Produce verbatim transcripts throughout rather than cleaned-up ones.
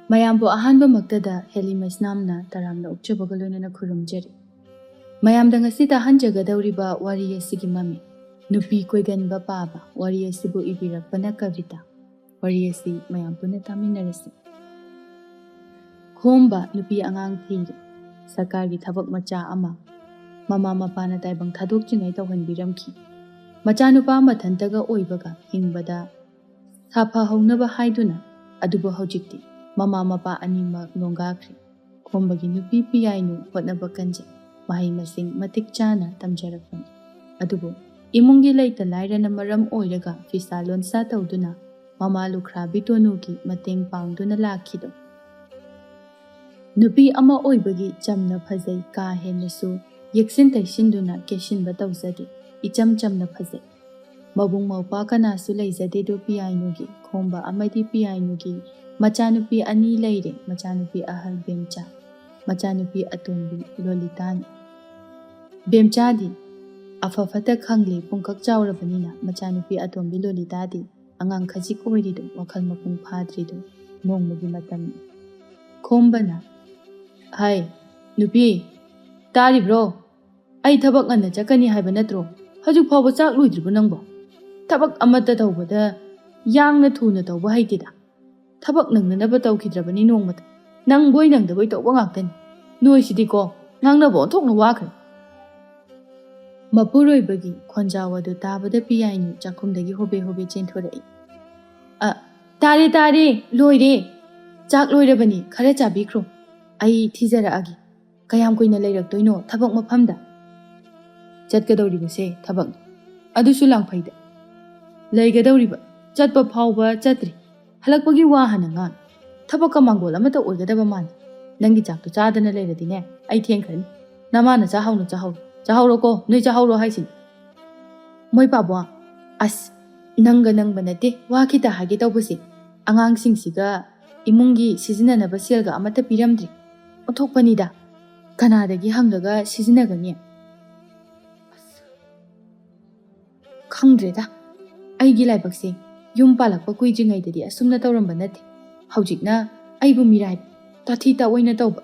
ꯃꯌꯥꯝꯕꯨ ꯑꯍꯥꯟꯕꯃꯛꯇꯗ ꯍꯦꯂꯤ ꯃꯩꯁꯅꯥꯝꯅ ꯇꯔꯥꯝꯅ ꯑꯣꯛꯆꯕꯒ ꯂꯣꯏꯅꯅ ꯈꯨꯔꯨꯝꯖꯔꯤ꯫ ꯃꯌꯥꯝꯗ ꯉꯁꯤ ꯇꯥꯍꯟꯖꯒꯗꯧꯔꯤꯕ ꯋꯥꯔꯤ ꯑꯁꯤꯒꯤ ꯃꯃꯤꯡ ꯅꯨꯄꯤ ꯀꯣꯏꯒꯟꯕ ꯄꯥꯕ꯫ ꯋꯥꯔꯤ ꯑꯁꯤꯕꯨ ꯏꯕꯤꯔꯛꯄꯅ ꯀꯕꯤꯇꯥ꯫ ꯋꯥꯔꯤ ꯑꯁꯤ ꯃꯌꯥꯝ ꯄꯨꯟꯅ ꯇꯥꯃꯤꯟꯅꯔꯁꯤ꯫ ꯈꯣꯝꯕ ꯅꯨꯄꯤ ꯑꯉꯥꯡ ꯊꯤꯔꯦ꯫ ꯁꯔꯀꯥꯔꯒꯤ ꯊꯕꯛ ꯃꯆꯥ ꯑꯃ ꯃꯃꯥ ꯃꯄꯥꯅ ꯇꯥꯏꯕꯪ ꯊꯥꯗꯣꯛꯇ꯭ꯔꯤꯉꯩ ꯇꯧꯍꯟꯕꯤꯔꯝꯈꯤ꯫ ꯃꯆꯥꯅꯨꯄꯥ ꯃꯊꯟꯇꯒ ꯑꯣꯏꯕꯒ ꯍꯤꯡꯕꯗ ꯁꯥꯐꯍꯧꯅꯕ ꯍꯥꯏꯗꯨꯅ꯫ ꯑꯗꯨꯕꯨ ꯍꯧꯖꯤꯛꯇꯤ ꯃꯃꯥ ꯃꯄꯥ ꯑꯅꯤꯃꯛ ꯅꯣꯡꯒꯥꯈ꯭ꯔꯦ꯫ ꯈꯣꯝꯕꯒꯤ ꯅꯨꯄꯤ ꯄꯤꯌꯥꯏꯅꯨ ꯍꯣꯠꯅꯕ ꯀꯟꯖꯩ꯫ ꯃꯍꯩ ꯃꯁꯤꯡ ꯃꯇꯤꯛ ꯆꯥꯅ ꯇꯝꯖꯔꯛꯄꯅꯤ꯫ ꯑꯗꯨꯕꯨ ꯏꯃꯨꯡꯒꯤ ꯂꯩꯇ ꯂꯥꯏꯔꯅ ꯃꯔꯝ ꯑꯣꯏꯔꯒ ꯐꯤꯁꯥ ꯂꯣꯟꯁꯥ ꯇꯧꯗꯨꯅ ꯃꯃꯥ ꯂꯨꯈ꯭ꯔꯥꯕꯤ ꯇꯣꯅꯨꯒꯤ ꯃꯇꯦꯡ ꯄꯥꯡꯗꯨꯅ ꯂꯥꯛꯈꯤꯗꯣ꯫ ꯅꯨꯄꯤ ꯑꯃ ꯑꯣꯏꯕꯒꯤ ꯆꯝꯅ ꯐꯖꯩ, ꯀꯥ ꯍꯦꯟꯅꯁꯨ ꯌꯦꯛꯁꯤꯟ ꯇꯩꯁꯤꯟꯗꯨꯅ ꯀꯦꯁꯤꯟꯕ ꯇꯧꯖꯗꯦ꯫ ꯏꯆꯝ ꯆꯝꯅ ꯐꯖꯩ꯫ ꯃꯕꯨꯡ ꯃꯧꯄ꯭ꯋꯥ ꯀꯅꯥꯁꯨ ꯂꯩꯖꯗꯦꯗꯣ ꯄꯤꯌꯥꯏꯅꯨꯒꯤ꯫ ꯈꯣꯝꯕ ꯑꯃꯗꯤ ꯄꯤꯌꯥꯏꯅꯨꯒꯤ ꯃꯆꯥꯅꯨꯄꯤ ꯑꯅꯤ ꯂꯩꯔꯦ꯫ ꯃꯆꯥꯅꯨꯄꯤ ꯑꯍꯜ ꯕꯦꯝꯆꯥ, ꯃꯆꯥꯅꯨꯄꯤ ꯑꯇꯣꯝꯕꯤ ꯂꯣꯂꯤꯇꯥꯅꯤ꯫ ꯕꯦꯝꯆꯥꯗꯤ ꯑꯐ ꯐꯠꯇ ꯈꯪꯂꯦ, ꯄꯨꯡꯀꯛ ꯆꯥꯎꯔꯕꯅꯤꯅ ꯃꯆꯥꯅꯨꯄꯤ ꯑꯇꯣꯝꯕꯤ ꯂꯣꯂꯤꯇꯥꯗꯤ ꯑꯉꯥꯡ ꯈꯖꯤꯛ ꯑꯣꯏꯔꯤꯗꯣ, ꯋꯥꯈꯜ ꯃꯄꯨꯡ ꯐꯥꯗ꯭ꯔꯤꯗꯣ ꯅꯣꯡꯃꯒꯤ ꯃꯇꯝꯅꯤ꯫ ꯈꯣꯝꯕꯅ, "ꯍꯥꯏ, ꯅꯨꯄꯤ, ꯇꯥꯔꯤꯕ꯭ꯔꯣ? ꯑꯩ ꯊꯕꯛ ꯉꯟꯅ ꯆꯠꯀꯅꯤ ꯍꯥꯏꯕ ꯅꯠꯇ꯭ꯔꯣ? ꯍꯧꯖꯤꯛ ꯐꯥꯎꯕ ꯆꯥꯛ ꯂꯣꯏꯗ꯭ꯔꯤꯕꯣ ꯅꯪꯕꯣ? ꯊꯕꯛ ꯑꯃꯠꯇ ꯇꯧꯕꯗ ꯌꯥꯡꯅ ꯊꯨꯅ ꯇꯧꯕ ꯍꯩꯇꯦꯗ꯫ ꯊꯕꯛ ꯅꯪꯅꯅꯕ ꯇꯧꯈꯤꯗ꯭ꯔꯕꯅꯤ ꯅꯣꯡꯃꯇ꯫ ꯅꯪꯕꯣꯏ ꯅꯪꯗꯕꯣꯏ ꯇꯧꯕ ꯉꯥꯛꯇꯅꯤ꯫ ꯅꯣꯏꯁꯤꯗꯤꯀꯣ, ꯉꯥꯡꯅꯕ ꯑꯣꯟꯊꯣꯛꯅ ꯋꯥꯈ꯭ꯔꯦ꯫" ꯃꯄꯨꯔꯣꯏꯕꯒꯤ ꯈꯣꯟꯖꯥꯎ ꯑꯗꯨ ꯇꯥꯕꯗ ꯄꯤꯌꯥꯏꯅꯨ ꯆꯥꯛꯈꯨꯝꯗꯒꯤ ꯍꯣꯕꯦ ꯍꯣꯕꯦ ꯆꯦꯟꯊꯣꯔꯛꯏ꯫ "ꯑ, ꯇꯥꯔꯦ, ꯇꯥꯔꯦ, ꯂꯣꯏꯔꯦ꯫ ꯆꯥꯛ ꯂꯣꯏꯔꯕꯅꯤ, ꯈꯔ ꯆꯥꯕꯤꯈ꯭ꯔꯣ꯫ ꯑꯩ ꯊꯤꯖꯔꯛꯑꯒꯦ꯫ ꯀꯌꯥꯝ ꯀꯨꯏꯅ ꯂꯩꯔꯛꯇꯣꯏꯅꯣ ꯊꯕꯛ ꯃꯐꯝꯗ?" "ꯆꯠꯀꯗꯧꯔꯤꯕꯁꯦ ꯊꯕꯛꯅꯤ, ꯑꯗꯨꯁꯨ ꯂꯥꯡꯐꯩꯗ꯫ ꯂꯩꯒꯗꯧꯔꯤꯕ, ꯆꯠꯄ ꯐꯥꯎꯕ ꯆꯠꯇ꯭ꯔꯤ꯫ ꯍꯜꯂꯛꯄꯒꯤ ꯋꯥ ꯍꯥꯟꯅ ꯉꯥꯡ꯫ ꯊꯕꯛꯀ ꯃꯥꯡꯒꯣꯜ ꯑꯃꯠꯇ ꯑꯣꯏꯒꯗꯕ ꯃꯥꯟꯗꯦ꯫ ꯅꯪꯒꯤ ꯆꯥꯛꯇꯣ ꯆꯥꯗꯅ ꯂꯩꯔꯗꯤꯅꯦ, ꯑꯩ ꯊꯦꯡꯈ꯭ꯔꯅꯤ꯫ ꯅꯃꯥꯅ ꯆꯥꯍꯧꯅ ꯆꯥꯍꯧꯔꯣ꯫ ꯆꯥꯍꯧꯔꯣꯀꯣ, ꯅꯣꯏ ꯆꯥꯍꯧꯔꯣ ꯍꯥꯏꯁꯤꯅꯤ꯫" "ꯃꯣꯏ ꯄꯥꯕꯣ, ꯑꯁ, ꯅꯪꯒ ꯅꯪꯕ ꯅꯠꯇꯦ, ꯋꯥ ꯈꯤꯇ ꯍꯥꯏꯒꯦ ꯇꯧꯕꯁꯦ꯫ ꯑꯉꯥꯡꯁꯤꯡꯁꯤꯒ ꯏꯃꯨꯡꯒꯤ ꯁꯤꯖꯤꯟꯅꯅꯕ ꯁꯦꯜꯒ ꯑꯃꯠꯇ ꯄꯤꯔꯝꯗ꯭ꯔꯤ꯫ ꯑꯣꯟꯊꯣꯛꯄꯅꯤꯗ꯫ ꯀꯅꯥꯗꯒꯤ ꯍꯪꯂꯒ ꯁꯤꯖꯤꯟꯅꯒꯅꯤ?" ꯑꯁ, ꯈꯪꯗ꯭ꯔꯦꯗ꯫ ꯑꯩꯒꯤ ꯂꯥꯏꯕꯛꯁꯦ, ꯌꯨꯝ ꯄꯥꯜꯂꯛꯄ ꯀꯨꯏꯗ꯭ꯔꯤꯉꯩꯗꯗꯤ ꯑꯁꯨꯝꯅ ꯇꯧꯔꯝꯕ ꯅꯠꯇꯦ꯫ ꯍꯧꯖꯤꯛꯅ ꯑꯩꯕꯨ ꯃꯤꯔꯥꯏꯕ, ꯇꯥꯊꯤ ꯇꯥꯑꯣꯏꯅ ꯇꯧꯕ,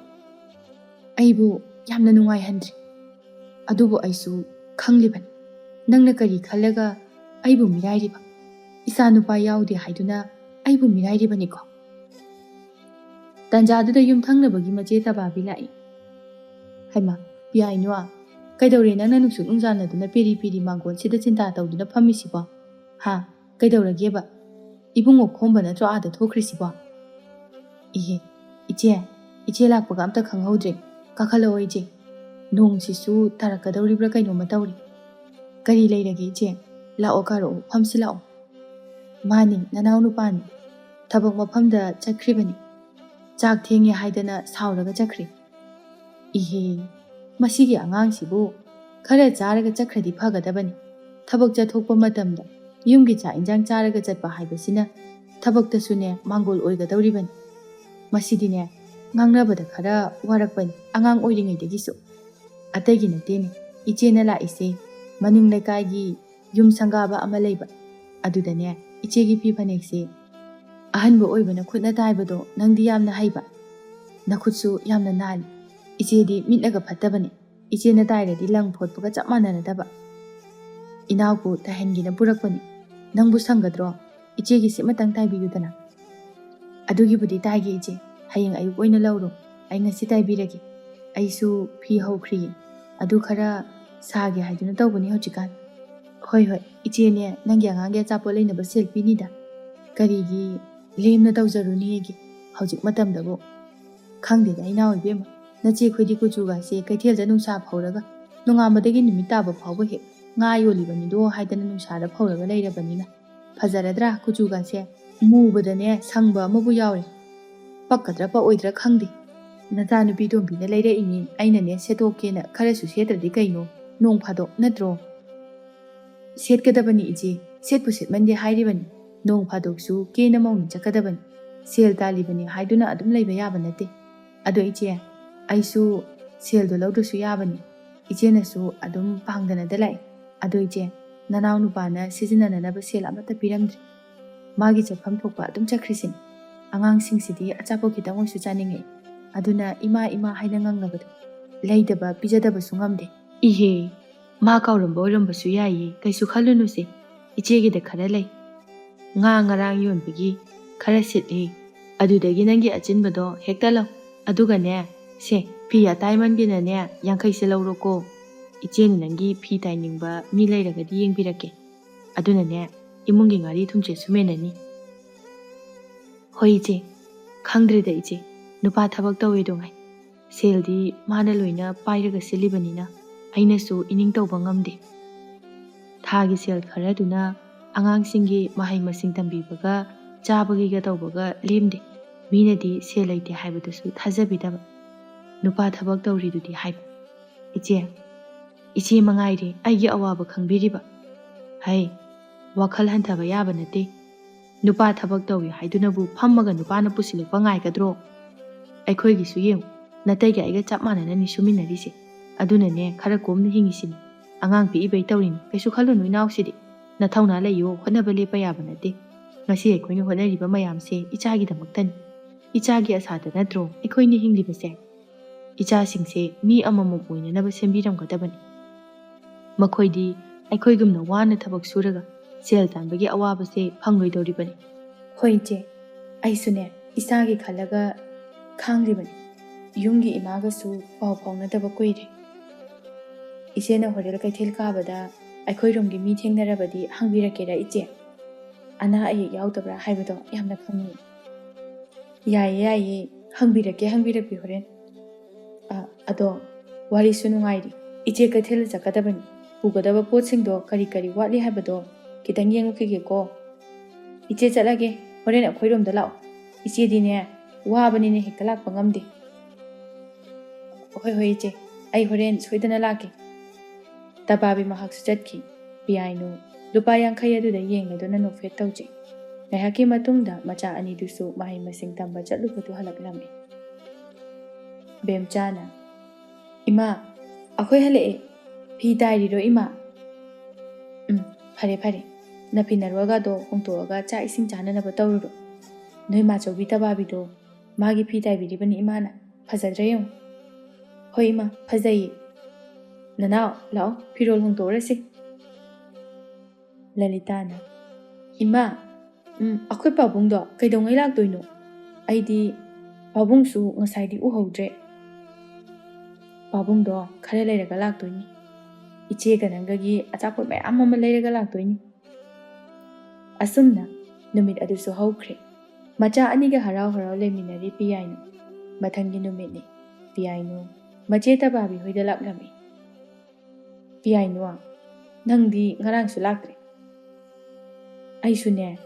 ꯑꯩꯕꯨ ꯌꯥꯝꯅ ꯅꯨꯡꯉꯥꯏꯍꯟꯗ꯭ꯔꯦ꯫ ꯑꯗꯨꯕꯨ ꯑꯩꯁꯨ ꯈꯪꯂꯤꯕꯅꯤ, ꯅꯪꯅ ꯀꯔꯤ ꯈꯜꯂꯒ ꯑꯩꯕꯨ ꯃꯤꯔꯥꯏꯔꯤꯕ꯫ ꯏꯆꯥ ꯅꯨꯄꯥ ꯌꯥꯎꯗꯦ ꯍꯥꯏꯗꯨꯅ ꯑꯩꯕꯨ ꯃꯤꯔꯥꯏꯔꯤꯕꯅꯤꯀꯣ꯫ ꯇꯥꯟꯖꯥꯗꯨꯗ ꯌꯨꯝꯊꯪꯅꯕꯒꯤ ꯃꯆꯦ ꯇꯕꯥꯕꯤ ꯂꯥꯛꯏ꯫ "ꯍꯩꯃꯥ, ꯄꯤꯌꯥꯏꯅꯨ, ꯀꯩꯗꯧꯔꯦ ꯅꯪꯅ ꯅꯨꯡꯁꯨꯛ ꯅꯨꯡꯖꯥꯅꯗꯨꯅ ꯄꯦꯔꯤ ꯄꯦꯔꯤ ꯃꯥꯡꯒꯣꯜꯁꯤꯗ ꯆꯤꯟꯇꯥ ꯇꯧꯗꯨꯅ ꯐꯝꯃꯤꯁꯤꯕꯣ? ꯍꯥ? ꯀꯩꯗꯧꯔꯒꯦꯕ? ꯏꯕꯨꯡꯉꯣ ꯈꯣꯝꯕ ꯅꯠꯇ꯭ꯔꯣ ꯑꯥꯗ ꯊꯣꯛꯈ꯭ꯔꯤꯁꯤꯕꯣ?" "ꯏꯍꯦ, ꯏꯆꯦ, ꯏꯆꯦ ꯂꯥꯛꯄꯒ ꯑꯝꯇ ꯈꯪꯍꯧꯗ꯭ꯔꯦ꯫ ꯀꯥꯈꯠꯂꯛꯑꯣ ꯏꯆꯦ꯫ ꯅꯣꯡꯁꯤꯁꯨ ꯇꯥꯔꯛꯀꯗꯧꯔꯤꯕ꯭ꯔꯥ ꯀꯩꯅꯣꯝꯃ ꯇꯧꯔꯤ꯫ ꯀꯔꯤ ꯂꯩꯔꯒꯦ ꯏꯆꯦ? ꯂꯥꯛꯑꯣ, ꯀꯥꯔꯛꯑꯣ, ꯐꯝꯁꯤ ꯂꯥꯛꯑꯣ꯫" "ꯃꯥꯅꯤ, ꯅꯅꯥꯎ ꯅꯨꯄꯥꯅꯤ꯫ ꯊꯕꯛ ꯃꯐꯝꯗ ꯆꯠꯈ꯭ꯔꯤꯕꯅꯤ꯫ ꯆꯥꯛ ꯊꯦꯡꯉꯦ ꯍꯥꯏꯗꯅ ꯁꯥꯎꯔꯒ ꯆꯠꯈ꯭ꯔꯦ꯫" "ꯏꯍꯦ, ꯃꯁꯤꯒꯤ ꯑꯉꯥꯡꯁꯤꯕꯨ ꯈꯔ ꯆꯥꯔꯒ ꯆꯠꯈ꯭ꯔꯗꯤ ꯐꯒꯗꯕꯅꯤ꯫ ꯊꯕꯛ ꯆꯠꯊꯣꯛꯄ ꯃꯇꯝꯗ ꯌꯨꯝꯒꯤ ꯆꯥꯛ ꯏꯟꯖꯥꯡ ꯆꯥꯔꯒ ꯆꯠꯄ ꯍꯥꯏꯕꯁꯤꯅ ꯊꯕꯛꯇꯁꯨꯅꯦ ꯃꯥꯡꯒꯣꯜ ꯑꯣꯏꯒꯗꯧꯔꯤꯕꯅꯤ꯫ ꯃꯁꯤꯗꯤꯅꯦ ꯉꯥꯡꯅꯕꯗ ꯈꯔ ꯋꯥꯔꯛꯄꯅꯤ ꯑꯉꯥꯡ ꯑꯣꯏꯔꯤꯉꯩꯗꯒꯤꯁꯨ꯫ ꯑꯇꯩꯒꯤ ꯅꯠꯇꯦꯅꯦ, ꯏꯆꯦꯅ ꯂꯥꯛꯏꯁꯦ ꯃꯅꯤꯡ ꯂꯩꯀꯥꯏꯒꯤ ꯌꯨꯝ ꯁꯪꯒꯥꯕ ꯑꯃ ꯂꯩꯕ, ꯑꯗꯨꯗꯅꯦ ꯏꯆꯦꯒꯤ ꯐꯤ ꯐꯅꯦꯛꯁꯦ ꯑꯍꯟꯕ ꯑꯣꯏꯕꯅ ꯈꯨꯠꯅ ꯇꯥꯏꯕꯗꯣ ꯅꯪꯗꯤ ꯌꯥꯝꯅ ꯍꯩꯕ, ꯅꯈꯨꯠꯁꯨ ꯌꯥꯝꯅ ꯅꯥꯜꯂꯤ꯫ ꯏꯆꯦꯗꯤ ꯃꯤꯠꯅꯒ ꯐꯠꯇꯕꯅꯦ, ꯏꯆꯦꯅ ꯇꯥꯏꯔꯗꯤ ꯂꯪ ꯐꯣꯠꯄꯒ ꯆꯞ ꯃꯥꯟꯅꯔꯗꯕ꯫ ꯏꯅꯥꯎꯄꯨ ꯇꯥꯏꯍꯟꯒꯦꯅ ꯄꯨꯔꯛꯄꯅꯤ, ꯅꯪꯕꯨ ꯁꯪꯒꯗ꯭ꯔꯣ? ꯏꯆꯦꯒꯤ ꯁꯤꯃꯇꯪ ꯇꯥꯏꯕꯤꯌꯨꯗꯅ꯫" "ꯑꯗꯨꯒꯤꯕꯨꯗꯤ ꯇꯥꯏꯒꯦ ꯏꯆꯦ, ꯍꯌꯦꯡ ꯑꯌꯨꯛ ꯑꯣꯏꯅ ꯂꯧꯔꯣ, ꯑꯩ ꯉꯁꯤ ꯇꯥꯏꯕꯤꯔꯒꯦ꯫ ꯑꯩꯁꯨ ꯐꯤ ꯍꯧꯈ꯭ꯔꯤꯌꯦ, ꯑꯗꯨ ꯈꯔ ꯁꯥꯒꯦ ꯍꯥꯏꯗꯨꯅ ꯇꯧꯕꯅꯤ ꯍꯧꯖꯤꯛꯀꯥꯟ꯫" "ꯍꯣꯏ ꯍꯣꯏ, ꯏꯆꯦꯅꯦ ꯅꯪꯒꯤ ꯑꯉꯥꯡꯒꯤ ꯑꯆꯥꯄꯣꯠ ꯂꯩꯅꯕ ꯁꯦꯜ ꯄꯤꯅꯤꯗ꯫ ꯀꯔꯤꯒꯤ ꯂꯦꯝꯅ ꯇꯧꯖꯔꯨꯅꯤꯒꯦ ꯍꯧꯖꯤꯛ ꯃꯇꯝꯗꯕꯨ?" "ꯈꯪꯗꯦꯗ ꯏꯅꯥꯎ ꯏꯕꯦꯝꯃ, ꯅꯆꯦ ꯈꯣꯏꯗꯤ ꯀꯨꯆꯨꯒꯥꯁꯦ ꯀꯩꯊꯦꯜꯗ ꯅꯨꯡꯁꯥ ꯐꯧꯔꯒ ꯅꯣꯡꯉꯥꯟꯕꯗꯒꯤ ꯅꯨꯃꯤꯠ ꯇꯥꯕ ꯐꯥꯎꯕ ꯍꯦꯛ ꯉꯥ ꯌꯣꯜꯂꯤꯕꯅꯤꯗꯣ ꯍꯥꯏꯗꯅ ꯅꯨꯡꯁꯥꯗ ꯐꯧꯔꯒ ꯂꯩꯔꯕꯅꯤꯅ꯫ ꯐꯖꯔꯗ꯭ꯔꯥ ꯀꯨꯆꯨꯒꯥꯁꯦ? ꯃꯨꯕꯗꯅꯦ ꯁꯪꯕ ꯑꯃꯕꯨ ꯌꯥꯎꯔꯦ꯫ ꯄꯛꯀꯗ꯭ꯔꯥ ꯄꯛꯑꯣꯏꯗ꯭ꯔꯥ ꯈꯪꯗꯦ꯫ ꯅꯆꯥꯅꯨꯄꯤ ꯇꯣꯝꯕꯤꯅ ꯂꯩꯔꯛꯏꯅꯤ, ꯑꯩꯅꯅꯦ ꯁꯦꯠꯇꯣꯛꯀꯦꯅ ꯈꯔꯁꯨ ꯁꯦꯠꯇ꯭ꯔꯗꯤ ꯀꯩꯅꯣ, ꯅꯣꯡ ꯐꯥꯗꯣꯛ ꯅꯠꯇ꯭ꯔꯣ?" "ꯁꯦꯠꯀꯗꯕꯅꯤ ꯏꯆꯦ, ꯁꯦꯠꯄꯨ ꯁꯦꯠꯃꯟꯗꯦ ꯍꯥꯏꯔꯤꯕꯅꯤ꯫ ꯅꯣꯡ ꯐꯥꯗꯣꯛꯁꯨ ꯀꯦꯅ ꯃꯧꯅ ꯆꯠꯀꯗꯕꯅꯤ꯫ ꯁꯦꯜ ꯇꯥꯜꯂꯤꯕꯅꯤ ꯍꯥꯏꯗꯨꯅ ꯑꯗꯨꯝ ꯂꯩꯕ ꯌꯥꯕ ꯅꯠꯇꯦ꯫ ꯑꯗꯣ ꯏꯆꯦ, ꯑꯩꯁꯨ ꯁꯦꯜꯗꯣ ꯂꯧꯗ꯭ꯔꯁꯨ ꯌꯥꯕꯅꯤ꯫ ꯏꯆꯦꯅꯁꯨ ꯑꯗꯨꯝ ꯄꯥꯡꯗꯅꯗ ꯂꯥꯛꯏ꯫ ꯑꯗꯣ ꯏꯆꯦ, ꯅꯅꯥꯎ ꯅꯨꯄꯥꯅ ꯁꯤꯖꯤꯟꯅꯅꯅꯕ ꯁꯦꯜ ꯑꯃꯠꯇ ꯄꯤꯔꯝꯗ꯭ꯔꯤ꯫ ꯃꯥꯒꯤ ꯆꯠꯐꯝ ꯊꯣꯛꯄ ꯑꯗꯨꯝ ꯆꯠꯈ꯭ꯔꯤꯁꯤꯅꯤ꯫" ꯑꯉꯥꯡꯁꯤꯡꯁꯤꯗꯤ ꯑꯆꯥꯄꯣꯠ ꯈꯤꯇꯪ ꯑꯣꯏꯁꯨ ꯆꯥꯅꯤꯡꯉꯛꯏ꯫ ꯑꯗꯨꯅ ꯏꯃꯥ, ꯏꯃꯥ ꯍꯥꯏꯅ ꯉꯪꯅꯕꯗꯣ ꯂꯩꯗꯕ ꯄꯤꯖꯗꯕꯁꯨ ꯉꯝꯗꯦ꯫ ꯏꯍꯦ, ꯃꯥ ꯀꯥꯎꯔꯝꯕ ꯑꯣꯏꯔꯝꯕꯁꯨ ꯌꯥꯏꯌꯦ, ꯀꯩꯁꯨ ꯈꯜꯂꯨꯅꯨꯁꯦ꯫ ꯏꯆꯦꯒꯤꯗ ꯈꯔ ꯂꯩ꯫ ꯉꯥ ꯉꯔꯥꯡ ꯌꯣꯟꯕꯒꯤ ꯈꯔ ꯁꯤꯠꯂꯤ꯫ ꯑꯗꯨꯗꯒꯤ ꯅꯪꯒꯤ ꯑꯆꯤꯟꯕꯗꯣ ꯍꯦꯛꯇ ꯂꯧ꯫ ꯑꯗꯨꯒꯅꯦ, ꯁꯦ, ꯐꯤ ꯑꯇꯥꯏꯃꯟꯒꯤꯅꯅꯦ, ꯌꯥꯡꯈꯩꯁꯦ ꯂꯧꯔꯣꯀꯣ꯫ ꯏꯆꯦꯅ ꯅꯪꯒꯤ ꯐꯤ ꯇꯥꯏꯅꯤꯡꯕ ꯃꯤ ꯂꯩꯔꯒꯗꯤ ꯌꯦꯡꯕꯤꯔꯛꯀꯦ꯫ ꯑꯗꯨꯅꯅꯦ, ꯏꯃꯨꯡꯒꯤ ꯉꯥꯔꯤ ꯊꯨꯝꯁꯦ ꯁꯨꯃꯦꯟꯅꯅꯤ꯫ ꯍꯣꯏ ꯏꯆꯦ, ꯈꯪꯗ꯭ꯔꯦꯗ ꯏꯆꯦ, ꯅꯨꯄꯥ ꯊꯕꯛ ꯇꯧꯋꯦꯗꯣ ꯉꯥꯏ꯫ ꯁꯦꯜꯗꯤ ꯃꯥꯅ ꯂꯣꯏꯅ ꯄꯥꯏꯔꯒ ꯁꯤꯜꯂꯤꯕꯅꯤꯅ ꯑꯩꯅꯁꯨ ꯏꯅꯤꯡ ꯇꯧꯕ ꯉꯝꯗꯦ꯫ ꯊꯥꯒꯤ ꯁꯦꯜ ꯈꯔꯗꯨꯅ ꯑꯉꯥꯡꯁꯤꯡꯒꯤ ꯃꯍꯩ ꯃꯁꯤꯡ ꯇꯝꯕꯤꯕꯒ ꯆꯥꯕꯒꯤꯒ ꯇꯧꯕꯒ ꯂꯦꯝꯗꯦ꯫ ꯃꯤꯅꯗꯤ ꯁꯦꯜ ꯂꯩꯇꯦ ꯍꯥꯏꯕꯗꯨꯁꯨ ꯊꯥꯖꯕꯤꯗꯕ꯫ ꯅꯨꯄꯥ ꯊꯕꯛ ꯇꯧꯔꯤꯗꯨꯗꯤ ꯍꯥꯏꯕ꯫ ꯏꯆꯦ, ꯏꯆꯦ ꯃꯉꯥꯏꯔꯦ ꯑꯩꯒꯤ ꯑꯋꯥꯕ ꯈꯪꯕꯤꯔꯤꯕ꯫ ꯍꯩ, ꯋꯥꯈꯜ ꯍꯟꯊꯕ ꯌꯥꯕ ꯅꯠꯇꯦ꯫ ꯅꯨꯄꯥ ꯊꯕꯛ ꯇꯧꯏ ꯍꯥꯏꯗꯨꯅꯕꯨ ꯐꯝꯃꯒ ꯅꯨꯄꯥꯅ ꯄꯨꯁꯤꯜꯂꯛꯄ ꯉꯥꯏꯒꯗ꯭ꯔꯣ? ꯑꯩꯈꯣꯏꯒꯤꯁꯨ ꯌꯦꯡꯉꯨ, ꯅꯇꯩꯒ ꯑꯩꯒ ꯆꯞ ꯃꯥꯟꯅꯅꯅꯤ ꯁꯨꯃꯤꯟꯅꯔꯤꯁꯦ꯫ ꯑꯗꯨꯅꯅꯦ ꯈꯔ ꯀꯣꯝꯅ ꯍꯤꯡꯉꯤꯁꯤꯅꯤ꯫ ꯑꯉꯥꯡ ꯄꯤꯛꯏꯕꯩ ꯇꯧꯔꯤꯅꯤ, ꯀꯩꯁꯨ ꯈꯜꯂꯨꯅꯨ ꯏꯅꯥꯎꯁꯤꯗꯤ꯫ ꯅꯊꯧꯅꯥ ꯂꯩꯌꯣ, ꯍꯣꯠꯅꯕ ꯂꯦꯞꯄ ꯌꯥꯕ ꯅꯠꯇꯦ꯫ ꯉꯁꯤ ꯑꯩꯈꯣꯏꯅ ꯍꯣꯠꯅꯔꯤꯕ ꯃꯌꯥꯝꯁꯦ ꯏꯆꯥꯒꯤꯗꯃꯛꯇꯅꯤ꯫ ꯏꯆꯥꯒꯤ ꯑꯁꯥꯗ ꯅꯠꯇ꯭ꯔꯣ ꯑꯩꯈꯣꯏꯅ ꯍꯤꯡꯂꯤꯕꯁꯦ? ꯏꯆꯥꯁꯤꯡꯁꯦ ꯃꯤ ꯑꯃꯃꯝ ꯑꯣꯏꯅꯅꯕ ꯁꯦꯝꯕꯤꯔꯝꯒꯗꯕꯅꯤ꯫ ꯃꯈꯣꯏꯗꯤ ꯑꯩꯈꯣꯏꯒꯨꯝꯅ ꯋꯥꯅ ꯊꯕꯛ ꯁꯨꯔꯒ ꯁꯦꯜ ꯇꯥꯟꯕꯒꯤ ꯑꯋꯥꯕꯁꯦ ꯐꯪꯂꯣꯏꯗꯧꯔꯤꯕꯅꯤ꯫ ꯍꯣꯏ ꯏꯆꯦ, ꯑꯩꯁꯨꯅꯦ ꯏꯆꯥꯒꯤ ꯈꯜꯂꯒ ꯈꯥꯡꯂꯤꯕꯅꯤ꯫ ꯌꯨꯝꯒꯤ ꯏꯃꯥꯒꯁꯨ ꯄꯥꯎ ꯐꯥꯎꯅꯗꯕ ꯀꯨꯏꯔꯦ꯫ ꯏꯆꯦꯅ ꯍꯣꯔꯦꯟ ꯀꯩꯊꯦꯜ ꯀꯥꯕꯗ ꯑꯩꯈꯣꯏꯔꯣꯝꯒꯤ ꯃꯤ ꯊꯦꯡꯅꯔꯕꯗꯤ ꯍꯪꯕꯤꯔꯛꯀꯦꯔꯥ ꯏꯆꯦ? ꯑꯅꯥ ꯑꯌꯦꯛ ꯌꯥꯎꯗꯕ꯭ꯔꯥ ꯍꯥꯏꯕꯗꯣ ꯌꯥꯝꯅ ꯈꯪꯅꯤꯡꯉꯤ꯫ ꯌꯥꯏꯌꯦ, ꯌꯥꯏꯌꯦ, ꯍꯪꯕꯤꯔꯛꯀꯦ, ꯍꯪꯕꯤꯔꯛꯄꯤ ꯍꯣꯔꯦꯟ꯫ ꯑ, ꯑꯗꯣ ꯋꯥꯔꯤꯁꯨ ꯅꯨꯡꯉꯥꯏꯔꯤ꯫ ꯏꯆꯦ ꯀꯩꯊꯦꯜꯗ ꯆꯠꯀꯗꯕꯅꯤ꯫ ꯄꯨꯒꯗꯕ ꯄꯣꯠꯁꯤꯡꯗꯣ ꯀꯔꯤ ꯀꯔꯤ ꯋꯥꯠꯂꯤ ꯍꯥꯏꯕꯗꯣ ꯈꯤꯇꯪ ꯌꯦꯡꯉꯨꯈꯤꯒꯦꯀꯣ꯫ ꯏꯆꯦ ꯆꯠꯂꯒꯦ, ꯍꯣꯔꯦꯟ ꯑꯩꯈꯣꯏꯔꯣꯝꯗ ꯂꯥꯛꯑꯣ꯫ ꯏꯆꯦꯗꯤꯅꯦ, ꯋꯥꯕꯅꯤꯅ ꯍꯦꯛꯇ ꯂꯥꯛꯄ ꯉꯝꯗꯦ꯫ ꯍꯣꯏ, ꯍꯣꯏ ꯏꯆꯦ, ꯑꯩ ꯍꯣꯔꯦꯟ ꯁꯣꯏꯗꯅ ꯂꯥꯛꯀꯦ꯫ ꯇꯕꯥꯕꯤ ꯃꯍꯥꯛꯁꯨ ꯆꯠꯈꯤ꯫ ꯄꯤꯌꯥꯏꯅꯨ ꯂꯨꯄꯥ ꯌꯥꯡꯈꯩ ꯑꯗꯨꯗ ꯌꯦꯡꯂꯗꯨꯅ ꯅꯣꯛꯐꯦꯠ ꯇꯧꯖꯩ꯫ ꯉꯥꯏꯍꯥꯛꯀꯤ ꯃꯇꯨꯡꯗ ꯃꯆꯥ ꯑꯅꯤꯗꯨꯁꯨ ꯃꯍꯩ ꯃꯁꯤꯡ ꯇꯝꯕ ꯆꯠꯂꯨꯕꯗꯨ ꯍꯜꯂꯛꯂꯝꯃꯤ꯫ ꯕꯦꯝꯆꯥꯅ, "ꯏꯃꯥ, ꯑꯩꯈꯣꯏ ꯍꯜꯂꯛꯑꯦ꯫ ꯐꯤ ꯇꯥꯏꯔꯤꯔꯣ ꯏꯃꯥ?" "ꯎꯝ, ꯐꯔꯦ ꯐꯔꯦ꯫ ꯅꯐꯤ ꯅꯔꯣꯜꯒꯗꯣ ꯍꯣꯡꯗꯣꯛꯑꯒ ꯆꯥꯛ ꯏꯁꯤꯡ ꯆꯥꯅꯅꯕ ꯇꯧꯔꯨꯔꯣ꯫ "ꯅꯣꯏ ꯃꯥꯆꯧꯕꯤ ꯇꯕꯥꯕꯤꯗꯣ ꯃꯥꯒꯤ ꯐꯤ ꯇꯥꯏꯕꯤꯔꯤꯕꯅꯤ ꯏꯃꯥꯅ꯫ ꯐꯖꯗ꯭ꯔꯥ ꯌꯦꯡꯉꯨ꯫" "ꯍꯣꯏ ꯏꯃꯥ, ꯐꯖꯩꯌꯦ꯫ ꯅꯅꯥꯎ, ꯂꯥꯛꯑꯣ, ꯐꯤꯔꯣꯜ ꯍꯣꯡꯗꯣꯛꯎꯔꯁꯤ꯫" ꯂꯂꯤꯇꯥꯅ, "ꯏꯃꯥ, ꯎꯝ, ꯑꯩꯈꯣꯏ ꯄꯥꯕꯨꯡꯗꯣ ꯀꯩꯗꯧꯉꯩ ꯂꯥꯛꯇꯣꯏꯅꯣ? ꯑꯩꯗꯤ ꯄꯥꯕꯨꯡꯁꯨ ꯉꯁꯥꯏꯗꯤ ꯎꯍꯧꯗ꯭ꯔꯦ꯫" "ꯄꯥꯕꯨꯡꯗꯣ ꯈꯔ ꯂꯩꯔꯒ ꯂꯥꯛꯇꯣꯏꯅꯤ꯫ ꯏꯆꯦꯒ ꯅꯪꯒꯒꯤ ꯑꯆꯥꯄꯣꯠ ꯃꯌꯥꯝ ꯑꯃ ꯂꯩꯔꯒ ꯂꯥꯛꯇꯣꯏꯅꯤ꯫" ꯑꯁꯨꯝꯅ ꯅꯨꯃꯤꯠ ꯑꯗꯨꯁꯨ ꯍꯧꯈ꯭ꯔꯦ꯫ ꯃꯆꯥ ꯑꯅꯤꯒ ꯍꯔꯥꯎ ꯍꯔꯥꯎ ꯂꯩꯃꯤꯟꯅꯔꯤ ꯄꯤꯌꯥꯏꯅꯨ꯫ ꯃꯊꯪꯒꯤ ꯅꯨꯃꯤꯠꯅꯤ꯫ ꯄꯤꯌꯥꯏꯅꯨ ꯃꯆꯦ ꯇꯕꯥꯕꯤ ꯍꯣꯏꯗ ꯂꯥꯛꯂꯝꯃꯤ꯫ "ꯄꯤꯌꯥꯏꯅꯨ, ꯅꯪꯗꯤ ꯉꯔꯥꯡꯁꯨ ꯂꯥꯛꯇ꯭ꯔꯦ꯫" "ꯑꯩꯁꯨꯅꯦ,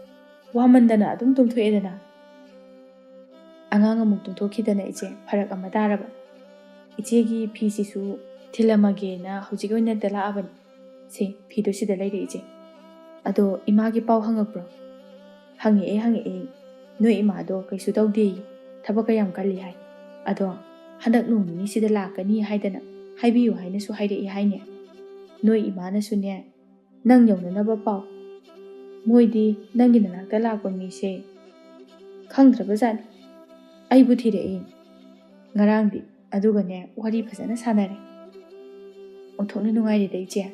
ꯋꯥꯃꯟꯗꯅ ꯑꯗꯨꯝ ꯇꯨꯝꯊꯣꯛꯑꯦꯗꯅ꯫" "ꯑꯉꯥꯡ ꯑꯃꯨꯛ ꯇꯨꯝꯊꯣꯛꯈꯤꯗꯅ ꯏꯆꯦ, ꯐꯔꯛ ꯑꯃ ꯇꯥꯔꯕ꯫ ꯏꯆꯦꯒꯤ ꯐꯤꯁꯤꯁꯨ ꯊꯤꯜꯂꯝꯃꯒꯦꯅ ꯍꯧꯖꯤꯛ ꯑꯣꯏꯅ ꯂꯥꯛꯑꯕꯅꯤ꯫ ꯁꯦ, ꯐꯤꯗꯣ ꯁꯤꯗ ꯂꯩꯔꯦ ꯏꯆꯦ꯫ ꯑꯗꯣ ꯏꯃꯥꯒꯤ ꯄꯥꯎ ꯍꯪꯉꯛꯄ꯭ꯔꯣ?" "ꯍꯪꯉꯛꯑꯦ, ꯍꯪꯉꯛꯑꯦ꯫ ꯅꯣꯏ ꯏꯃꯥꯗꯣ ꯀꯩꯁꯨ ꯇꯧꯗꯦꯌꯦ, ꯊꯕꯛꯀ ꯌꯥꯝ ꯀꯜꯂꯤ ꯍꯥꯏ꯫ ꯑꯗꯣ ꯍꯟꯗꯛ ꯅꯣꯡ ꯅꯤꯅꯤꯁꯤꯗ ꯂꯥꯛꯀꯅꯤ ꯍꯥꯏꯗꯅ ꯍꯥꯏꯕꯤꯌꯨ ꯍꯥꯏꯅꯁꯨ ꯍꯥꯏꯔꯛꯏ ꯍꯥꯏꯅꯦ꯫ ꯅꯣꯏ ꯏꯃꯥꯅꯁꯨꯅꯦ, ꯅꯪ ꯌꯧꯅꯅꯕ ꯄꯥꯎ꯫ ꯃꯣꯏꯗꯤ ꯅꯪꯒꯤ ꯅꯅꯥꯛꯇ ꯂꯥꯛꯄ ꯃꯤꯁꯦ ꯈꯪꯗ꯭ꯔꯕꯖꯥꯠꯅꯤ꯫ ꯑꯩꯕꯨ ꯊꯤꯔꯛꯏ ꯉꯔꯥꯡꯗꯤ, ꯑꯗꯨꯒꯅꯦ, ꯋꯥꯔꯤ ꯐꯖꯅ ꯁꯥꯟꯅꯔꯦ꯫ ꯑꯣꯟꯊꯣꯛꯅ ꯅꯨꯡꯉꯥꯏꯔꯦꯗ ꯏꯆꯦ꯫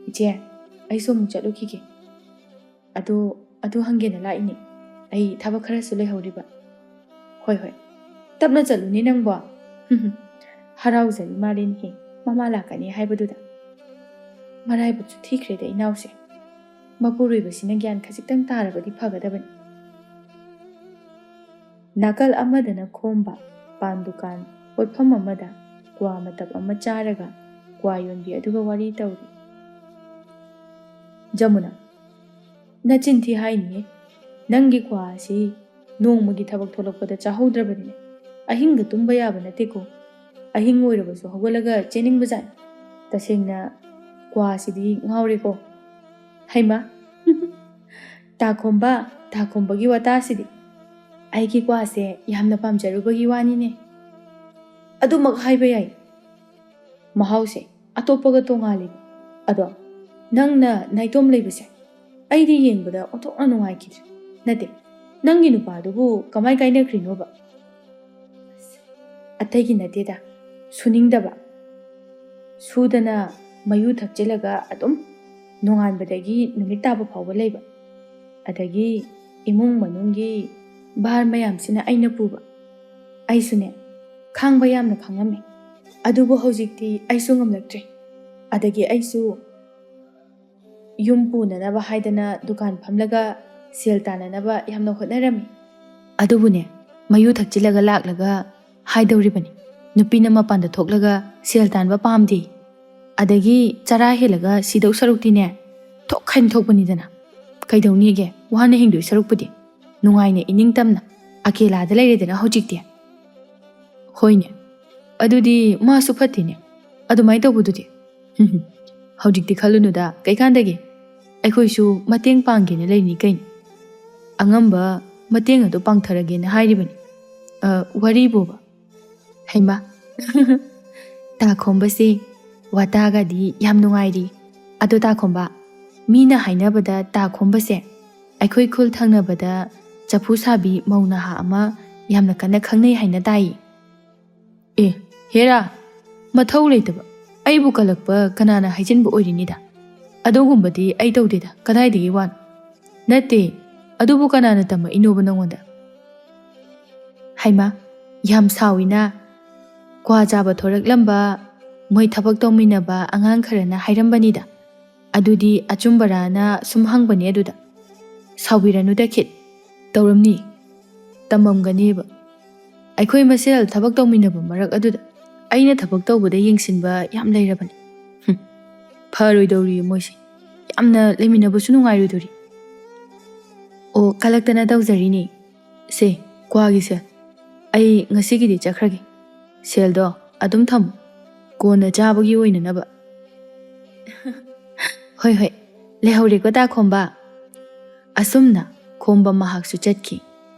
ꯏꯆꯦ, ꯑꯩꯁꯨ ꯑꯃꯨꯛ ꯆꯠꯂꯨꯈꯤꯒꯦ꯫ ꯑꯗꯨ, ꯑꯗꯨ ꯍꯪꯒꯦꯅ ꯂꯥꯛꯏꯅꯦ꯫ ꯑꯩ ꯊꯕꯛ ꯈꯔꯁꯨ ꯂꯩꯍꯧꯔꯤꯕ꯫" "ꯍꯣꯏ, ꯍꯣꯏ꯫ ꯇꯞꯅ ꯆꯠꯂꯨꯅꯦ ꯅꯪꯕꯣ꯫" ꯍꯔꯥꯎꯖꯔꯤ ꯃꯥꯜꯂꯦꯅꯦꯍꯦ, ꯃꯃꯥ ꯂꯥꯛꯀꯅꯤ ꯍꯥꯏꯕꯗꯨꯗ꯫ ꯃꯔꯥꯏꯕꯛꯁꯨ ꯊꯤꯈ꯭ꯔꯦꯗ ꯏꯅꯥꯎꯁꯦ꯫ ꯃꯄꯨꯔꯣꯏꯕꯁꯤꯅ ꯒ꯭ꯌꯥꯟ ꯈꯖꯤꯛꯇꯪ ꯇꯥꯔꯕꯗꯤ ꯐꯒꯗꯕꯅꯤ꯫ ꯅꯥꯀꯜ ꯑꯃꯗꯅ ꯈꯣꯝꯕ ꯄꯥꯟ ꯗꯨꯀꯥꯟ ꯄꯣꯠꯐꯝ ꯑꯃꯗ ꯀ꯭ꯋꯥ ꯃꯇꯞ ꯑꯃ ꯆꯥꯔꯒ ꯀ꯭ꯋꯥ ꯌꯣꯟꯕꯤ ꯑꯗꯨꯒ ꯋꯥꯔꯤ ꯇꯧꯔꯤ꯫ "ꯖꯃꯨꯅꯥ, ꯅꯆꯤꯟ ꯊꯤ ꯍꯥꯏꯅꯤꯌꯦ꯫ ꯅꯪꯒꯤ ꯀ꯭ꯋꯥ ꯑꯁꯤ ꯅꯣꯡꯃꯒꯤ ꯊꯕꯛ ꯊꯣꯛꯂꯛꯄꯗ ꯆꯥꯍꯧꯗ꯭ꯔꯕꯗꯤꯅꯦ, ꯑꯍꯤꯡꯒ ꯇꯨꯝꯕ ꯌꯥꯕ ꯅꯠꯇꯦꯀꯣ꯫ ꯑꯍꯤꯡ ꯑꯣꯏꯔꯕꯁꯨ ꯍꯧꯒꯠꯂꯒ ꯆꯦꯟꯅꯤꯡꯕꯖꯥꯠꯅꯤ꯫ ꯇꯁꯦꯡꯅ ꯀ꯭ꯋꯥꯁꯤꯗꯤ ꯉꯥꯎꯔꯦꯀꯣ꯫ ꯍꯩꯃꯥ, ꯇꯥꯈꯣꯝꯕ, ꯇꯥꯈꯣꯝꯕꯒꯤ ꯋꯥꯇꯥꯁꯤꯗꯤ꯫ ꯑꯩꯒꯤ ꯀ꯭ꯋꯥꯁꯦ ꯌꯥꯝꯅ ꯄꯥꯝꯖꯔꯨꯕꯒꯤ ꯋꯥꯅꯤꯅꯦ꯫" "ꯑꯗꯨꯃꯛ ꯍꯥꯏꯕ ꯌꯥꯏ꯫ ꯃꯍꯥꯎꯁꯦ ꯑꯇꯣꯞꯄꯒ ꯇꯣꯉꯥꯜꯂꯤꯕ꯫ ꯑꯗꯣ ꯅꯪꯅ ꯅꯥꯏꯇꯣꯝ ꯂꯩꯕꯁꯦ ꯑꯩꯗꯤ ꯌꯦꯡꯕꯗ ꯑꯣꯟꯊꯣꯛꯅ ꯅꯨꯡꯉꯥꯏꯈꯤꯗ꯭ꯔꯦ꯫ ꯅꯠꯇꯦ, "ꯅꯪꯒꯤ ꯅꯨꯄꯥꯗꯨꯕꯨ ꯀꯃꯥꯏ ꯀꯥꯏꯅꯈ꯭ꯔꯤꯅꯣꯕ?" "ꯑꯇꯩꯒꯤ ꯅꯠꯇꯦꯗ, ꯁꯨꯅꯤꯡꯗꯕ꯫ ꯁꯨꯗꯅ ꯃꯌꯨ ꯊꯛꯆꯤꯜꯂꯒ ꯑꯗꯨꯝ ꯅꯣꯡꯉꯥꯟꯕꯗꯒꯤ ꯅꯨꯃꯤꯠ ꯇꯥꯕ ꯐꯥꯎꯕ ꯂꯩꯕ꯫ ꯑꯗꯒꯤ ꯏꯃꯨꯡ ꯃꯅꯨꯡꯒꯤ ꯚꯥꯔ ꯃꯌꯥꯝꯁꯤꯅ ꯑꯩꯅ ꯄꯨꯕ꯫ ꯑꯩꯁꯨꯅꯦ, ꯈꯥꯡꯕ ꯌꯥꯝꯅ ꯈꯥꯡꯉꯝꯃꯦ꯫ ꯑꯗꯨꯕꯨ ꯍꯧꯖꯤꯛꯇꯤ ꯑꯩꯁꯨ ꯉꯝꯂꯛꯇ꯭ꯔꯦ꯫ ꯑꯗꯒꯤ ꯑꯩꯁꯨ ꯌꯨꯝ ꯄꯨꯅꯅꯕ ꯍꯥꯏꯗꯅ ꯗꯨꯀꯥꯟ ꯐꯝꯂꯒ ꯁꯦꯜ ꯇꯥꯟꯅꯅꯕ ꯌꯥꯝꯅ ꯍꯣꯠꯅꯔꯝꯃꯤ꯫ ꯑꯗꯨꯕꯨꯅꯦ, ꯃꯌꯨ ꯊꯛꯆꯤꯜꯂꯒ ꯂꯥꯛꯂꯒ ꯍꯥꯏꯗꯧꯔꯤꯕꯅꯤ, ꯅꯨꯄꯤꯅ ꯃꯄꯥꯟꯗ ꯊꯣꯛꯂꯒ ꯁꯦꯜ ꯇꯥꯟꯕ ꯄꯥꯝꯗꯦ꯫ ꯑꯗꯒꯤ ꯆꯔꯥ ꯍꯦꯜꯂꯒ ꯁꯤꯗꯧ ꯁꯔꯨꯛꯇꯤꯅꯦ, ꯊꯣꯛ ꯍꯥꯏꯅ ꯊꯣꯛꯄꯅꯤꯗꯅ꯫ ꯀꯩꯗꯧꯅꯤꯒꯦ, ꯋꯥꯅ ꯍꯤꯡꯗꯣꯏ ꯁꯔꯨꯛꯄꯨꯗꯤ꯫ ꯅꯨꯡꯉꯥꯏꯅ ꯏꯅꯤꯡꯇꯝꯅ ꯑꯀꯦꯂꯥꯗ ꯂꯩꯔꯦꯗꯅ ꯍꯧꯖꯤꯛꯇꯤ꯫ ꯍꯣꯏꯅꯦ, ꯑꯗꯨꯗꯤ ꯃꯥꯁꯨ ꯐꯠꯇꯦꯅꯦ, ꯑꯗꯨꯃꯥꯏꯅ ꯇꯧꯕꯗꯨꯗꯤ꯫ ꯍꯧꯖꯤꯛꯇꯤ ꯈꯜꯂꯨꯅꯨꯗ, ꯀꯩꯀꯥꯟꯗꯒꯤ? ꯑꯩꯈꯣꯏꯁꯨ ꯃꯇꯦꯡ ꯄꯥꯡꯒꯦꯅ ꯂꯩꯔꯤꯅꯤ ꯀꯩꯅꯣ꯫ ꯑꯉꯝꯕ ꯃꯇꯦꯡ ꯑꯗꯨ ꯄꯥꯡꯊꯔꯒꯦꯅ ꯍꯥꯏꯔꯤꯕꯅꯤ꯫ ꯑ, ꯋꯥꯔꯤꯕꯨꯕ꯫ ꯍꯩꯃꯥ, ꯇꯥ ꯈꯣꯝꯕꯁꯦ ꯋꯥꯇꯥꯒꯗꯤ ꯌꯥꯝ ꯅꯨꯡꯉꯥꯏꯔꯤ꯫ ꯑꯗꯣ ꯇꯥ ꯈꯣꯝꯕ, ꯃꯤꯅ ꯍꯥꯏꯅꯕꯗ ꯇꯥ ꯈꯣꯝꯕꯁꯦ ꯑꯩꯈꯣꯏ ꯈꯨꯜ ꯊꯪꯅꯕꯗ ꯆꯐꯨ ꯁꯥꯕꯤ ꯃꯧ ꯅꯍꯥ ꯑꯃ ꯌꯥꯝꯅ ꯀꯟꯅ ꯈꯪꯅꯩ ꯍꯥꯏꯅ ꯇꯥꯏ꯫ ꯑꯦ, ꯍꯦꯔꯥ, ꯃꯊꯧ ꯂꯩꯇꯕ꯫ ꯑꯩꯕꯨ ꯀꯜꯂꯛꯄ ꯀꯅꯥꯅ ꯍꯥꯏꯖꯤꯟꯕ ꯑꯣꯏꯔꯤꯅꯤꯗ? ꯑꯗꯨꯒꯨꯝꯕꯗꯤ ꯑꯩ ꯇꯧꯗꯦꯗ, ꯀꯗꯥꯏꯗꯒꯤ ꯋꯥꯅꯣ? ꯅꯠꯇꯦ, ꯑꯗꯨꯕꯨ ꯀꯅꯥꯅ ꯇꯝꯃꯛꯏꯅꯣꯕ ꯅꯉꯣꯟꯗ? ꯍꯩꯃꯥ, ꯌꯥꯝ ꯁꯥꯎꯏꯅ꯫ ꯀ꯭ꯋꯥ ꯆꯥꯕ ꯊꯣꯔꯛꯂꯝꯕ ꯃꯣꯏ ꯊꯕꯛ ꯇꯧꯃꯤꯟꯅꯕ ꯑꯉꯥꯡ ꯈꯔꯅ ꯍꯥꯏꯔꯝꯕꯅꯤꯗ꯫ ꯑꯗꯨꯗꯤ ꯑꯆꯨꯝꯕꯔꯥꯅ ꯁꯨꯝ ꯍꯪꯕꯅꯦ ꯑꯗꯨꯗ꯫ ꯁꯥꯎꯕꯤꯔꯅꯨꯗ ꯈꯤꯠ, ꯇꯧꯔꯝꯅꯤ, ꯇꯝꯃꯝꯒꯅꯤꯕ꯫ ꯑꯩꯈꯣꯏ ꯃꯁꯦꯜ ꯊꯕꯛ ꯇꯧꯃꯤꯟꯅꯕ ꯃꯔꯛ ꯑꯗꯨꯗ ꯑꯩꯅ ꯊꯕꯛ ꯇꯧꯕꯗ ꯌꯦꯡꯁꯤꯟꯕ ꯌꯥꯝ ꯂꯩꯔꯕꯅꯤ꯫ ꯍꯨꯝ, ꯐꯔꯣꯏꯗꯧꯔꯤ ꯃꯣꯏꯁꯦ, ꯌꯥꯝꯅ ꯂꯩꯃꯤꯟꯅꯕꯁꯨ ꯅꯨꯡꯉꯥꯏꯔꯣꯏꯗꯧꯔꯤ꯫ ꯑꯣ, ꯀꯂꯛꯇꯅ ꯇꯧꯖꯔꯤꯅꯤ꯫ ꯁꯦ, ꯀ꯭ꯋꯥꯒꯤꯁꯦ꯫ ꯑꯩ ꯉꯁꯤꯒꯤꯗꯤ ꯆꯠꯈ꯭ꯔꯒꯦ꯫ ꯁꯦꯜꯗꯣ ꯑꯗꯨꯝ ꯊꯝꯃꯨ, ꯀꯣꯟꯅ ꯆꯥꯕꯒꯤ ꯑꯣꯏꯅꯅꯕ꯫ ꯍꯣꯏ, ꯍꯣꯏ, ꯂꯩꯍꯧꯔꯦꯀꯣ ꯇꯥ ꯈꯣꯝꯕ꯫ ꯑꯁꯨꯝꯅ ꯈꯣꯝꯕ ꯃꯍꯥꯛꯁꯨ ꯆꯠꯈꯤ꯫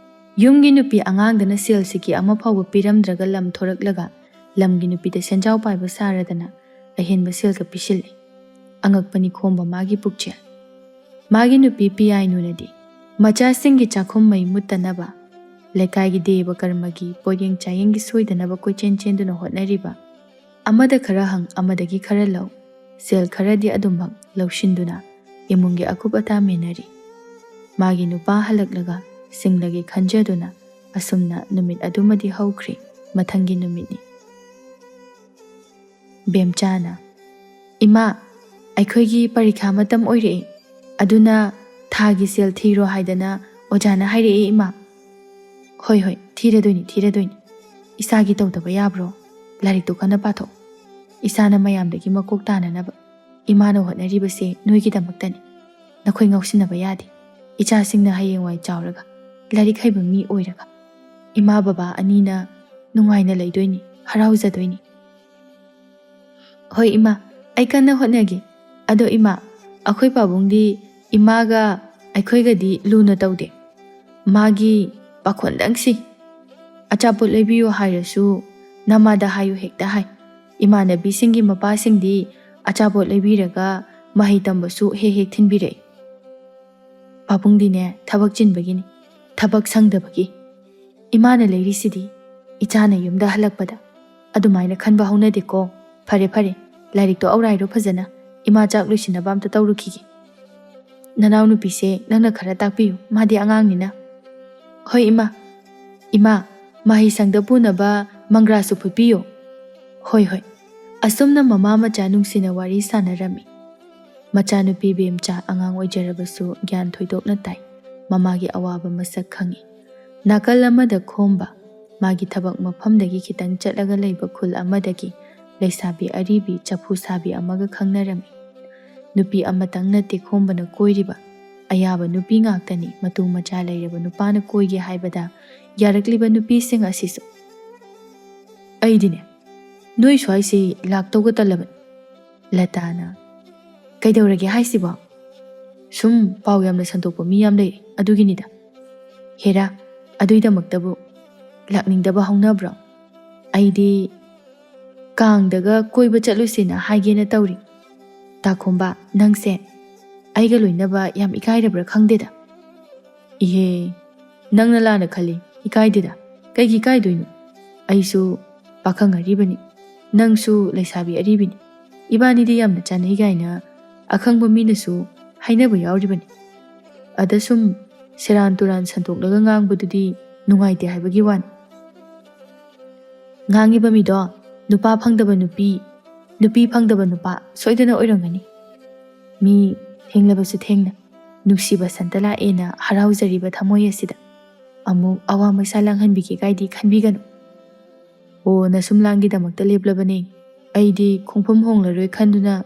ꯌꯨꯝꯒꯤ ꯅꯨꯄꯤ ꯑꯉꯥꯡꯗꯅ ꯁꯦꯜ ꯁꯤꯀꯤ ꯑꯃ ꯐꯥꯎꯕ ꯄꯤꯔꯝꯗ꯭ꯔꯒ ꯂꯝ ꯊꯣꯔꯛꯂꯒ ꯂꯝꯒꯤ ꯅꯨꯄꯤꯗ ꯁꯦꯟꯖꯥꯎ ꯄꯥꯏꯕ ꯁꯥꯔꯗꯅ ꯑꯍꯦꯟꯕ ꯁꯦꯜꯒ ꯄꯤꯁꯤꯜꯂꯦ꯫ ꯑꯉꯛꯄꯅꯤ ꯈꯣꯝꯕ ꯃꯥꯒꯤ ꯄꯨꯛꯆꯦꯜ꯫ ꯃꯥꯒꯤ ꯅꯨꯄꯤ ꯄꯤꯌꯥꯏꯅꯨꯅꯗꯤ ꯃꯆꯥꯁꯤꯡꯒꯤ ꯆꯥꯛꯈꯨꯝ ꯃꯩ ꯃꯨꯠꯇꯅꯕ, ꯂꯩꯀꯥꯏꯒꯤ ꯗꯦꯕ ꯀꯔꯃꯒꯤ ꯄꯣꯠꯌꯦꯡ ꯆꯥꯌꯦꯡꯒꯤ ꯁꯣꯏꯗꯅꯕ ꯀꯣꯏꯆꯦꯟ ꯆꯦꯟꯗꯨꯅ ꯍꯣꯠꯅꯔꯤꯕ, ꯑꯃꯗ ꯈꯔ ꯍꯪ, ꯑꯃꯗꯒꯤ ꯈꯔ ꯂꯧ, ꯁꯦꯜ ꯈꯔꯗꯤ ꯑꯗꯨꯃꯛ ꯂꯧꯁꯤꯟꯗꯨꯅ ꯏꯃꯨꯡꯒꯤ ꯑꯀꯨꯞ ꯑꯇꯥ ꯃꯦꯟꯅꯔꯤ꯫ ꯃꯥꯒꯤ ꯅꯨꯄꯥ ꯍꯜꯂꯛꯂꯒ ꯁꯤꯡꯂꯒꯦ ꯈꯟꯖꯗꯨꯅ ꯑꯁꯨꯝꯅ ꯅꯨꯃꯤꯠ ꯑꯗꯨꯃꯗꯤ ꯍꯧꯈ꯭ꯔꯦ꯫ ꯃꯊꯪꯒꯤ ꯅꯨꯃꯤꯠꯅꯤ꯫ ꯕꯦꯝꯆꯥꯅ, "ꯏꯃꯥ, ꯑꯩꯈꯣꯏꯒꯤ ꯄꯔꯤꯈꯥ ꯃꯇꯝ ꯑꯣꯏꯔꯛꯑꯦ, ꯑꯗꯨꯅ ꯊꯥꯒꯤ ꯁꯦꯜ ꯊꯤꯔꯣ ꯍꯥꯏꯗꯅ ꯑꯣꯖꯥꯅ ꯍꯥꯏꯔꯛꯑꯦ, ꯏꯃꯥ꯫" "ꯍꯣꯏ, ꯍꯣꯏ, ꯊꯤꯔꯗꯣꯏꯅꯤ, ꯊꯤꯔꯗꯣꯏꯅꯤ꯫ ꯏꯁꯥꯒꯤ ꯇꯧꯗꯕ ꯌꯥꯕ꯭ꯔꯣ? ꯂꯥꯏꯔꯤꯛꯇꯣ ꯀꯟꯅ ꯄꯥꯊꯣꯛ꯫ ꯏꯁꯥꯅ ꯃꯌꯥꯝꯗꯒꯤ ꯃꯀꯣꯛ ꯇꯥꯅꯅꯕ ꯏꯃꯥꯅ ꯍꯣꯠꯅꯔꯤꯕꯁꯦ ꯅꯣꯏꯒꯤꯗꯃꯛꯇꯅꯤ꯫ ꯅꯈꯣꯏ ꯉꯥꯎꯁꯤꯟꯅꯕ ꯌꯥꯗꯦ꯫ ꯏꯆꯥꯁꯤꯡꯅ ꯍꯌꯦꯡꯋꯥꯏ ꯆꯥꯎꯔꯒ ꯂꯥꯏꯔꯤꯛ ꯍꯩꯕ ꯃꯤ ꯑꯣꯏꯔꯒ ꯏꯃꯥ ꯕꯕꯥ ꯑꯅꯤꯅ ꯅꯨꯡꯉꯥꯏꯅ ꯂꯩꯗꯣꯏꯅꯤ, ꯍꯔꯥꯎꯖꯗꯣꯏꯅꯤ꯫" "ꯍꯣꯏ ꯏꯃꯥ, ꯑꯩ ꯀꯟꯅ ꯍꯣꯠꯅꯒꯦ꯫ ꯑꯗꯣ ꯏꯃꯥ, ꯑꯩꯈꯣꯏ ꯄꯥꯕꯨꯡꯗꯤ ꯏꯃꯥꯒ ꯑꯩꯈꯣꯏꯒꯗꯤ ꯂꯨꯅ ꯇꯧꯗꯦ꯫ ꯃꯥꯒꯤ ꯄꯥꯈꯣꯟꯗꯪꯁꯤ꯫ ꯑꯆꯥꯄꯣꯠ ꯂꯩꯕꯤꯌꯨ ꯍꯥꯏꯔꯁꯨ ꯅꯃꯥꯗ ꯍꯥꯏꯌꯨ ꯍꯦꯛꯇ ꯍꯥꯏ꯫ ꯏꯃꯥꯟꯅꯕꯤꯁꯤꯡꯒꯤ ꯃꯄꯥꯁꯤꯡꯗꯤ ꯑꯆꯥꯄꯣꯠ ꯂꯩꯕꯤꯔꯒ ꯃꯍꯩ ꯇꯝꯕꯁꯨ ꯍꯦꯛ ꯍꯦꯛ ꯊꯤꯟꯕꯤꯔꯛꯏ꯫ ꯄꯥꯕꯨꯡꯗꯤꯅꯦ ꯊꯕꯛ ꯆꯤꯟꯕꯒꯤꯅꯤ, ꯊꯕꯛ ꯁꯪꯗꯕꯒꯤ꯫ ꯏꯃꯥꯅ ꯂꯩꯔꯤꯁꯤꯗꯤ ꯏꯆꯥꯅ ꯌꯨꯝꯗ ꯍꯜꯂꯛꯄꯗ꯫ ꯑꯗꯨꯃꯥꯏꯅ ꯈꯟꯕ ꯍꯧꯅꯗꯦꯀꯣ꯫ ꯐꯔꯦ ꯐꯔꯦ, ꯂꯥꯏꯔꯤꯛꯇꯣ ꯑꯧꯔꯥꯏꯔꯣ ꯐꯖꯅ꯫ ꯏꯃꯥ ꯆꯥꯛ ꯂꯣꯏꯁꯤꯟꯅꯕ ꯑꯝꯇ ꯇꯧꯔꯨꯈꯤꯒꯦ꯫ ꯅꯅꯥꯎꯅꯨꯄꯤꯁꯦ ꯅꯪꯅ ꯈꯔ ꯇꯥꯛꯄꯤꯌꯨ, ꯃꯥꯗꯤ ꯑꯉꯥꯡꯅꯤꯅ꯫" "ꯍꯣꯏ ꯏꯃꯥ꯫ ꯏꯃꯥ, ꯃꯍꯩꯁꯪꯗ ꯄꯨꯅꯕ ꯃꯪꯒ꯭ꯔꯥꯁꯨ ꯐꯨꯠꯄꯤꯌꯨ꯫" "ꯍꯣꯏ ꯍꯣꯏ꯫" ꯑꯁꯨꯝꯅ ꯃꯃꯥ ꯃꯆꯥ ꯅꯨꯡꯁꯤꯅ ꯋꯥꯔꯤ ꯁꯥꯟꯅꯔꯝꯃꯤ꯫ ꯃꯆꯥꯅꯨꯄꯤ ꯕꯦꯝꯆꯥ ꯑꯉꯥꯡ ꯑꯣꯏꯖꯔꯕꯁꯨ ꯒ꯭ꯌꯥꯟ ꯊꯣꯏꯗꯣꯛꯅ ꯇꯥꯏ꯫ ꯃꯃꯥꯒꯤ ꯑꯋꯥꯕ ꯃꯁꯛ ꯈꯪꯏ꯫ ꯅꯥꯀꯜ ꯑꯃꯗ ꯈꯣꯝꯕ, ꯃꯥꯒꯤ ꯊꯕꯛ ꯃꯐꯝꯗꯒꯤ ꯈꯤꯇꯪ ꯆꯠꯂꯒ ꯂꯩꯕ ꯈꯨꯜ ꯑꯃꯗꯒꯤ ꯂꯩꯁꯥꯕꯤ ꯑꯔꯤꯕꯤ ꯆꯐꯨ ꯁꯥꯕꯤ ꯑꯃꯒ ꯈꯪꯅꯔꯝꯃꯤ꯫ ꯅꯨꯄꯤ ꯑꯃꯇꯪ ꯅꯠꯇꯦ ꯈꯣꯝꯕꯅ ꯀꯣꯏꯔꯤꯕ, ꯑꯌꯥꯕ ꯅꯨꯄꯤ ꯉꯥꯛꯇꯅꯤ꯫ ꯃꯇꯨ ꯃꯆꯥ ꯂꯩꯔꯕ ꯅꯨꯄꯥꯅ ꯀꯣꯏꯒꯦ ꯍꯥꯏꯕꯗ ꯌꯥꯔꯛꯂꯤꯕ ꯅꯨꯄꯤꯁꯤꯡ ꯑꯁꯤꯁꯨ꯫ "ꯑꯩꯗꯤꯅꯦ, ꯅꯣꯏ ꯁ꯭ꯋꯥꯏꯁꯤ ꯂꯥꯛꯇꯧꯒ ꯇꯜꯂꯕꯅꯤ꯫" ꯂꯇꯥꯅ, "ꯀꯩꯗꯧꯔꯒꯦ ꯍꯥꯏꯁꯤꯕꯣ? ꯁꯨꯝ ꯄꯥꯎ ꯌꯥꯝꯅ ꯁꯟꯗꯣꯛꯄ ꯃꯤ ꯌꯥꯝ ꯂꯩ, ꯑꯗꯨꯒꯤꯅꯤꯗ꯫" "ꯍꯦꯔꯥ, ꯑꯗꯨꯏꯗꯃꯛꯇꯕꯨ ꯂꯥꯛꯅꯤꯡꯗꯕ ꯍꯧꯅꯕ꯭ꯔꯣ? ꯑꯩꯗꯤ ꯀꯥꯡꯗꯒ ꯀꯣꯏꯕ ꯆꯠꯂꯨꯁꯦꯅ ꯍꯥꯏꯒꯦꯅ ꯇꯧꯔꯤ꯫ ꯇꯥꯈꯣꯝꯕ, ꯅꯪꯁꯦ ꯑꯩꯒ ꯂꯣꯏꯅꯕ ꯌꯥꯝ ꯏꯀꯥꯏꯔꯕ꯭ꯔꯥ ꯈꯪꯗꯦꯗ꯫" ꯏꯍꯦ, ꯅꯪꯅ ꯂꯥꯟꯅ ꯈꯜꯂꯤ, ꯏꯀꯥꯏꯗꯦꯗ꯫ ꯀꯩꯒꯤ ꯏꯀꯥꯏꯗꯣꯏꯅꯣ? ꯑꯩꯁꯨ ꯄꯥꯈꯪ ꯑꯔꯤꯕꯅꯤ, ꯅꯪꯁꯨ ꯂꯩꯁꯥꯕꯤ ꯑꯔꯤꯕꯤꯅꯤ꯫ ꯏꯕꯥꯅꯤꯗꯤ ꯌꯥꯝꯅ ꯆꯥꯟꯅꯩ ꯀꯥꯏꯅ ꯑꯈꯪꯕ ꯃꯤꯅꯁꯨ ꯍꯥꯏꯅꯕ ꯌꯥꯎꯔꯤꯕꯅꯤ꯫ ꯑꯗ ꯁꯨꯝ ꯁꯦꯔꯥꯟ ꯇꯨꯔꯥꯟ ꯁꯟꯗꯣꯛꯂꯒ ꯉꯥꯡꯕꯗꯨꯗꯤ ꯅꯨꯡꯉꯥꯏꯇꯦ ꯍꯥꯏꯕꯒꯤ ꯋꯥꯅꯤ꯫ ꯉꯥꯡꯉꯤꯕ ꯃꯤꯗꯣ ꯅꯨꯄꯥ ꯐꯪꯗꯕ ꯅꯨꯄꯤ, ꯅꯨꯄꯤ ꯐꯪꯗꯕ ꯅꯨꯄꯥ ꯁꯣꯏꯗꯅ ꯑꯣꯏꯔꯝꯒꯅꯤ꯫ ꯃꯤ ꯊꯦꯡꯂꯕꯁꯨ ꯊꯦꯡꯅ ꯅꯨꯡꯁꯤꯕ ꯁꯟꯇ ꯂꯥꯛꯑꯦꯅ ꯍꯔꯥꯎꯖꯔꯤꯕ ꯊꯃꯣꯏ ꯑꯁꯤꯗ ꯑꯃꯨꯛ ꯑꯋꯥ ꯃꯩꯁꯥ ꯂꯥꯡꯍꯟꯕꯤꯒꯦ ꯀꯥꯏꯗꯤ ꯈꯟꯕꯤꯒꯅꯨ꯫ ꯑꯣ, ꯅꯁꯨꯝꯂꯥꯡꯒꯤꯗꯃꯛꯇ ꯂꯦꯞꯂꯕꯅꯦ꯫ ꯑꯩꯗꯤ ꯈꯣꯡꯐꯝ ꯍꯣꯡꯂꯔꯣꯏ ꯈꯟꯗꯨꯅ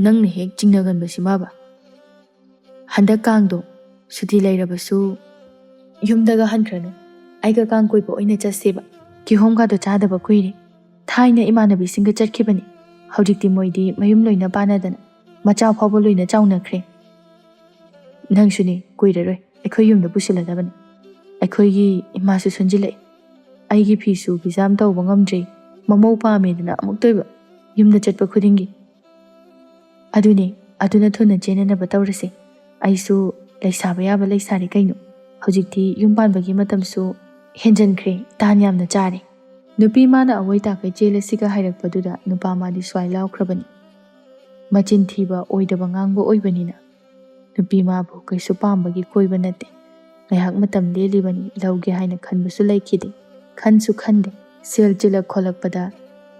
ꯅꯪꯅ ꯍꯦꯛ ꯆꯤꯡꯅꯒꯟꯕꯁꯤꯃꯕ꯫ ꯍꯟꯗꯛ ꯀꯥꯡꯗꯣ ꯁꯨꯇꯤ ꯂꯩꯔꯕꯁꯨ ꯌꯨꯝꯗꯒ ꯍꯟꯈ꯭ꯔꯅꯨ꯫ ꯑꯩꯒ ꯀꯥꯡ ꯀꯣꯏꯕ ꯑꯣꯏꯅ ꯆꯠꯁꯦꯕ꯫ ꯀꯤꯍꯣꯝꯒꯗꯣ ꯆꯥꯗꯕ ꯀꯨꯏꯔꯦ꯫ ꯊꯥꯏꯅ ꯏꯃꯥꯟꯅꯕꯤꯁꯤꯡꯒ ꯆꯠꯈꯤꯕꯅꯤ꯫ ꯍꯧꯖꯤꯛꯇꯤ ꯃꯣꯏꯗꯤ ꯃꯌꯨꯝ ꯂꯣꯏꯅ ꯄꯥꯟꯅꯗꯅ ꯃꯆꯥ ꯐꯥꯎꯕ ꯂꯣꯏꯅ ꯆꯥꯎꯅꯈ꯭ꯔꯦ꯫ ꯅꯪꯁꯨꯅꯦ, ꯀꯨꯏꯔꯔꯣꯏ ꯑꯩꯈꯣꯏ ꯌꯨꯝꯗ ꯄꯨꯁꯤꯜꯂꯗꯕꯅꯤ꯫ ꯑꯩꯈꯣꯏꯒꯤ ꯏꯃꯥꯁꯨ ꯁꯣꯟꯖꯤꯜꯂꯛꯑꯦ꯫ ꯑꯩꯒꯤ ꯐꯤꯁꯨ ꯐꯤꯖꯥꯝ ꯇꯧꯕ ꯉꯝꯗ꯭ꯔꯦ꯫ ꯃꯃꯧ ꯄꯥꯝꯃꯦꯗꯅ ꯑꯃꯨꯛꯇꯣꯏꯕ ꯌꯨꯝꯗ ꯆꯠꯄ ꯈꯨꯗꯤꯡꯒꯤ꯫ ꯑꯗꯨꯅꯦ, ꯑꯗꯨꯅ ꯊꯨꯅ ꯆꯦꯟꯅꯅꯕ ꯇꯧꯔꯁꯦ꯫ ꯑꯩꯁꯨ ꯂꯩꯁꯥꯕ ꯌꯥꯕ ꯂꯩꯁꯥꯔꯦ ꯀꯩꯅꯣ꯫ ꯍꯧꯖꯤꯛꯇꯤ ꯌꯨꯝ ꯄꯥꯟꯕꯒꯤ ꯃꯇꯝꯁꯨ ꯍꯦꯟꯖꯟꯈ꯭ꯔꯦ, ꯇꯥꯟ ꯌꯥꯝꯅ ꯆꯥꯔꯦ꯫ ꯅꯨꯄꯤ ꯃꯥꯅ ꯑꯋꯣꯏ ꯇꯥꯈꯩ ꯆꯦꯜꯂꯁꯤꯒ ꯍꯥꯏꯔꯛꯄꯗꯨꯗ ꯅꯨꯄꯥ ꯃꯥꯗꯤ ꯁ꯭ꯋꯥꯏ ꯂꯥꯎꯈ꯭ꯔꯕꯅꯤ꯫ ꯃꯆꯤꯟ ꯊꯤꯕ ꯑꯣꯏꯗꯕ ꯉꯥꯡꯕ ꯑꯣꯏꯕꯅꯤꯅ ꯅꯨꯄꯤ ꯃꯥꯕꯨ ꯀꯩꯁꯨ ꯄꯥꯝꯕꯒꯤ ꯀꯣꯏꯕ ꯅꯠꯇꯦ꯫ ꯉꯥꯏꯍꯥꯛ ꯃꯇꯝ ꯂꯦꯜꯂꯤꯕꯅꯤ, ꯂꯧꯒꯦ ꯍꯥꯏꯅ ꯈꯟꯕꯁꯨ ꯂꯩꯈꯤꯗꯦ꯫ ꯈꯟꯁꯨ ꯈꯟꯗꯦ꯫ ꯁꯦꯜ ꯆꯤꯜꯂꯛ ꯈꯣꯠꯂꯛꯄꯗ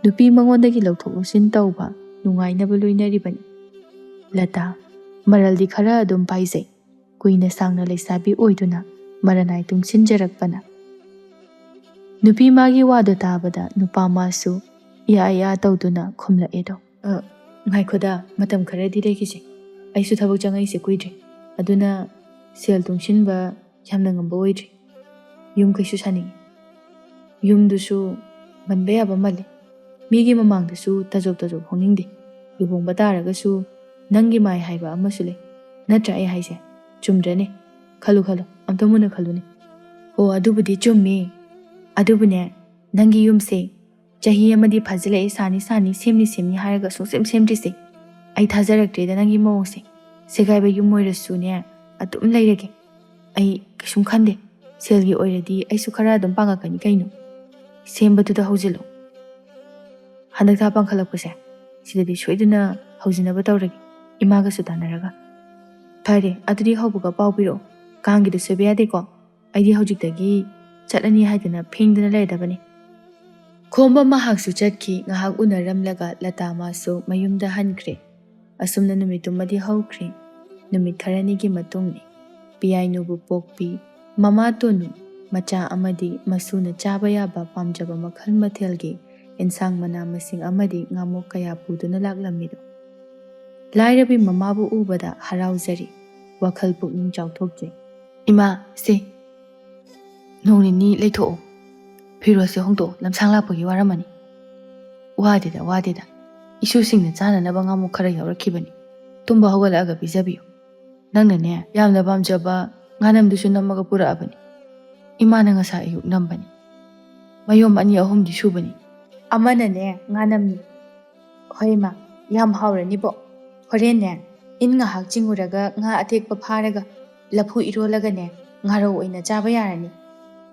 ꯅꯨꯄꯤ ꯃꯉꯣꯟꯗꯒꯤ ꯂꯧꯊꯣꯛ ꯂꯧꯁꯤꯟ ꯇꯧꯕ ꯅꯨꯡꯉꯥꯏꯅꯕ ꯂꯣꯏꯅꯔꯤꯕꯅꯤ꯫ ꯂꯇꯥ, ꯃꯔꯜꯗꯤ ꯈꯔ ꯑꯗꯨꯝ ꯄꯥꯏꯖꯩ꯫ ꯀꯨꯏꯅ ꯁꯥꯡꯅ ꯂꯩꯁꯥꯕꯤ ꯑꯣꯏꯗꯨꯅ ꯃꯔꯅꯥꯏ ꯇꯨꯡꯁꯤꯟꯖꯔꯛꯄꯅ꯫ ꯅꯨꯄꯤ ꯃꯥꯒꯤ ꯋꯥꯗꯨ ꯇꯥꯕꯗ ꯅꯨꯄꯥ ꯃꯥꯁꯨ ꯏꯌꯥ ꯏꯌꯥ ꯇꯧꯗꯨꯅ ꯈꯨꯝꯂꯛꯑꯦꯗꯣ꯫ "ꯑ, ꯉꯥꯏꯈꯣꯗ, ꯃꯇꯝ ꯈꯔꯗꯤ ꯂꯩꯈꯤꯁꯦ꯫ ꯑꯩꯁꯨ ꯊꯕꯛ ꯆꯪꯉꯛꯏꯁꯦ ꯀꯨꯏꯗ꯭ꯔꯤ꯫ ꯑꯗꯨꯅ ꯁꯦꯜ ꯇꯨꯡꯁꯤꯟꯕ ꯌꯥꯝꯅ ꯉꯝꯕ ꯑꯣꯏꯗ꯭ꯔꯤ꯫ ꯌꯨꯝ ꯀꯩꯁꯨ ꯁꯥꯅꯤꯡꯉꯤ꯫ ꯌꯨꯝꯗꯨꯁꯨ ꯃꯟꯕ ꯌꯥꯕ ꯃꯥꯜꯂꯦ꯫ ꯃꯤꯒꯤ ꯃꯃꯥꯡꯗꯁꯨ ꯇꯥꯖꯣꯞ ꯇꯥꯖꯣꯞ ꯍꯣꯡꯅꯤꯡꯗꯦ꯫ ꯂꯨꯍꯣꯡꯕ ꯇꯥꯔꯒꯁꯨ ꯅꯪꯒꯤ ꯃꯥꯏ ꯍꯥꯏꯕ ꯑꯃꯁꯨ ꯂꯩ꯫ ꯅꯠꯇ꯭ꯔꯥ ꯑꯩ ꯍꯥꯏꯁꯦ? ꯆꯨꯝꯗ꯭ꯔꯅꯦ? ꯈꯜꯂꯨ ꯈꯜꯂꯨ, ꯑꯝꯇ ꯃꯨꯟꯅ ꯈꯜꯂꯨꯅꯦ꯫ ꯑꯣ, ꯑꯗꯨꯕꯨꯗꯤ ꯆꯨꯝꯃꯤ꯫ ꯑꯗꯨꯕꯨꯅꯦ, ꯅꯪꯒꯤ ꯌꯨꯝꯁꯦ ꯆꯍꯤ ꯑꯃꯗꯤ ꯐꯥꯖꯤꯜꯂꯛꯑꯦ, ꯁꯥꯅꯤ ꯁꯥꯅꯤ, ꯁꯦꯝꯅꯤ ꯁꯦꯝꯅꯤ ꯍꯥꯏꯔꯒ ꯁꯨꯡꯁꯦꯝ ꯁꯦꯝꯗ꯭ꯔꯤꯁꯦ꯫ ꯑꯩ ꯊꯥꯖꯔꯛꯇ꯭ꯔꯦꯗ ꯅꯪꯒꯤ ꯃꯑꯣꯡꯁꯦ꯫ ꯁꯦꯒꯥꯏꯕ ꯌꯨꯝ ꯑꯣꯏꯔꯁꯨꯅꯦ, ꯑꯗꯨꯝ ꯂꯩꯔꯒꯦ꯫ ꯑꯩ ꯀꯩꯁꯨꯝ ꯈꯟꯗꯦ꯫ ꯁꯦꯜꯒꯤ ꯑꯣꯏꯔꯗꯤ ꯑꯩꯁꯨ ꯈꯔ ꯑꯗꯨꯝ ꯄꯥꯡꯉꯛꯀꯅꯤ ꯀꯩꯅꯣ꯫ ꯁꯦꯝꯕꯗꯨꯗ ꯍꯧꯖꯤꯜꯂꯣ꯫ ꯍꯟꯗꯛ ꯊꯥ ꯄꯥꯡꯈꯠꯂꯛꯄꯁꯦ, ꯁꯤꯗꯗꯤ ꯁꯣꯏꯗꯅ ꯍꯧꯖꯤꯟꯅꯕ ꯇꯧꯔꯒꯦ, ꯏꯃꯥꯒꯁꯨ ꯇꯥꯟꯅꯔꯒ꯫ ꯐꯔꯦ, ꯑꯗꯨꯗꯤ ꯍꯧꯕꯒ ꯄꯥꯎ ꯄꯤꯔꯛꯑꯣ꯫ ꯀꯥꯡꯒꯤꯗꯣ ꯁꯣꯏꯕ ꯌꯥꯗꯦꯀꯣ꯫ ꯑꯩꯗꯤ ꯍꯧꯖꯤꯛꯇꯒꯤ ꯆꯠꯂꯅꯤ ꯍꯥꯏꯗꯅ ꯐꯦꯡꯗꯅ ꯂꯩꯔꯗꯕꯅꯤ꯫ ꯈꯣꯝꯕ ꯃꯍꯥꯛꯁꯨ ꯆꯠꯈꯤ꯫ ꯉꯥꯏꯍꯥꯛ ꯎꯅꯔꯝꯂꯒ ꯂꯇꯥ ꯃꯥꯁꯨ ꯃꯌꯨꯝꯗ ꯍꯟꯈ꯭ꯔꯦ꯫ ꯑꯁꯨꯝꯅ ꯅꯨꯃꯤꯠꯇꯨꯃꯗꯤ ꯍꯧꯈ꯭ꯔꯦ꯫ ꯅꯨꯃꯤꯠ ꯈꯔꯅꯤꯒꯤ ꯃꯇꯨꯡꯅꯤ꯫ ꯄꯤꯌꯥꯏꯅꯨꯕꯨ ꯄꯣꯛꯄꯤ ꯃꯃꯥ ꯇꯣꯅꯨ, ꯃꯆꯥ ꯑꯃꯗꯤ ꯃꯁꯨꯅ ꯆꯥꯕ ꯌꯥꯕ ꯄꯥꯝꯖꯕ ꯃꯈꯜ ꯃꯊꯦꯜꯒꯤ ꯏꯟꯁꯥꯡ ꯃꯅꯥ ꯃꯁꯤꯡ ꯑꯃꯗꯤ ꯉꯥꯃꯣꯛ ꯀꯌꯥ ꯄꯨꯗꯨꯅ ꯂꯥꯛꯂꯝꯃꯤꯗꯣ꯫ ꯂꯥꯏꯔꯕꯤ ꯃꯃꯥꯕꯨ ꯎꯕꯗ ꯍꯔꯥꯎꯖꯔꯤ, ꯋꯥꯈꯜ ꯄꯨꯛꯅꯤꯡ ꯆꯥꯎꯊꯣꯛꯆꯩ꯫ "ꯏꯃꯥ, ꯁꯦ, ꯅꯣꯡ ꯅꯤꯅꯤ ꯂꯩꯊꯣꯛꯑꯣ꯫ ꯐꯤꯔꯣꯜꯁꯦ ꯍꯣꯡꯗꯣꯛꯑꯣ, ꯂꯝꯁꯥꯡ ꯂꯥꯛꯄꯒꯤ ꯋꯥꯔꯝꯃꯅꯤ꯫" "ꯋꯥꯗꯦꯗ, ꯋꯥꯗꯦꯗ꯫ ꯏꯁꯨꯁꯤꯡꯅ ꯆꯥꯅꯅꯕ ꯉꯥꯃꯨꯛ ꯈꯔ ꯌꯥꯎꯔꯛꯈꯤꯕꯅꯤ꯫ ꯇꯨꯝꯕ ꯍꯧꯒꯠꯂꯛꯑꯒ ꯄꯤꯖꯕꯤꯌꯨ꯫ ꯅꯪꯅꯅꯦ, ꯌꯥꯝꯅ ꯄꯥꯝꯖꯕ ꯉꯥꯅꯝꯗꯨꯁꯨ ꯅꯝꯃꯒ ꯄꯨꯔꯛꯑꯕꯅꯤ꯫ ꯏꯃꯥꯅ ꯉꯁꯥꯏ ꯑꯌꯨꯛ ꯅꯝꯕꯅꯤ꯫ ꯃꯌꯣꯝ ꯑꯅꯤ ꯑꯍꯨꯝꯗꯤ ꯁꯨꯕꯅꯤ꯫" "ꯑꯃꯅꯅꯦ ꯉꯥꯅꯝꯅꯤ꯫" "ꯍꯣꯏ ꯏꯃꯥ, ꯌꯥꯝ ꯍꯥꯎꯔꯅꯤꯕꯣ꯫ ꯍꯣꯔꯦꯟꯅꯦ, ꯏꯟ ꯉꯥꯏꯍꯥꯛ ꯆꯤꯡꯉꯨꯔꯒ ꯉꯥ ꯑꯇꯦꯛꯄ ꯐꯥꯔꯒ ꯂꯐꯨ ꯏꯔꯣꯜꯂꯒꯅꯦ, ꯉꯥꯔꯧ ꯑꯣꯏꯅ ꯆꯥꯕ ꯌꯥꯔꯅꯤ꯫"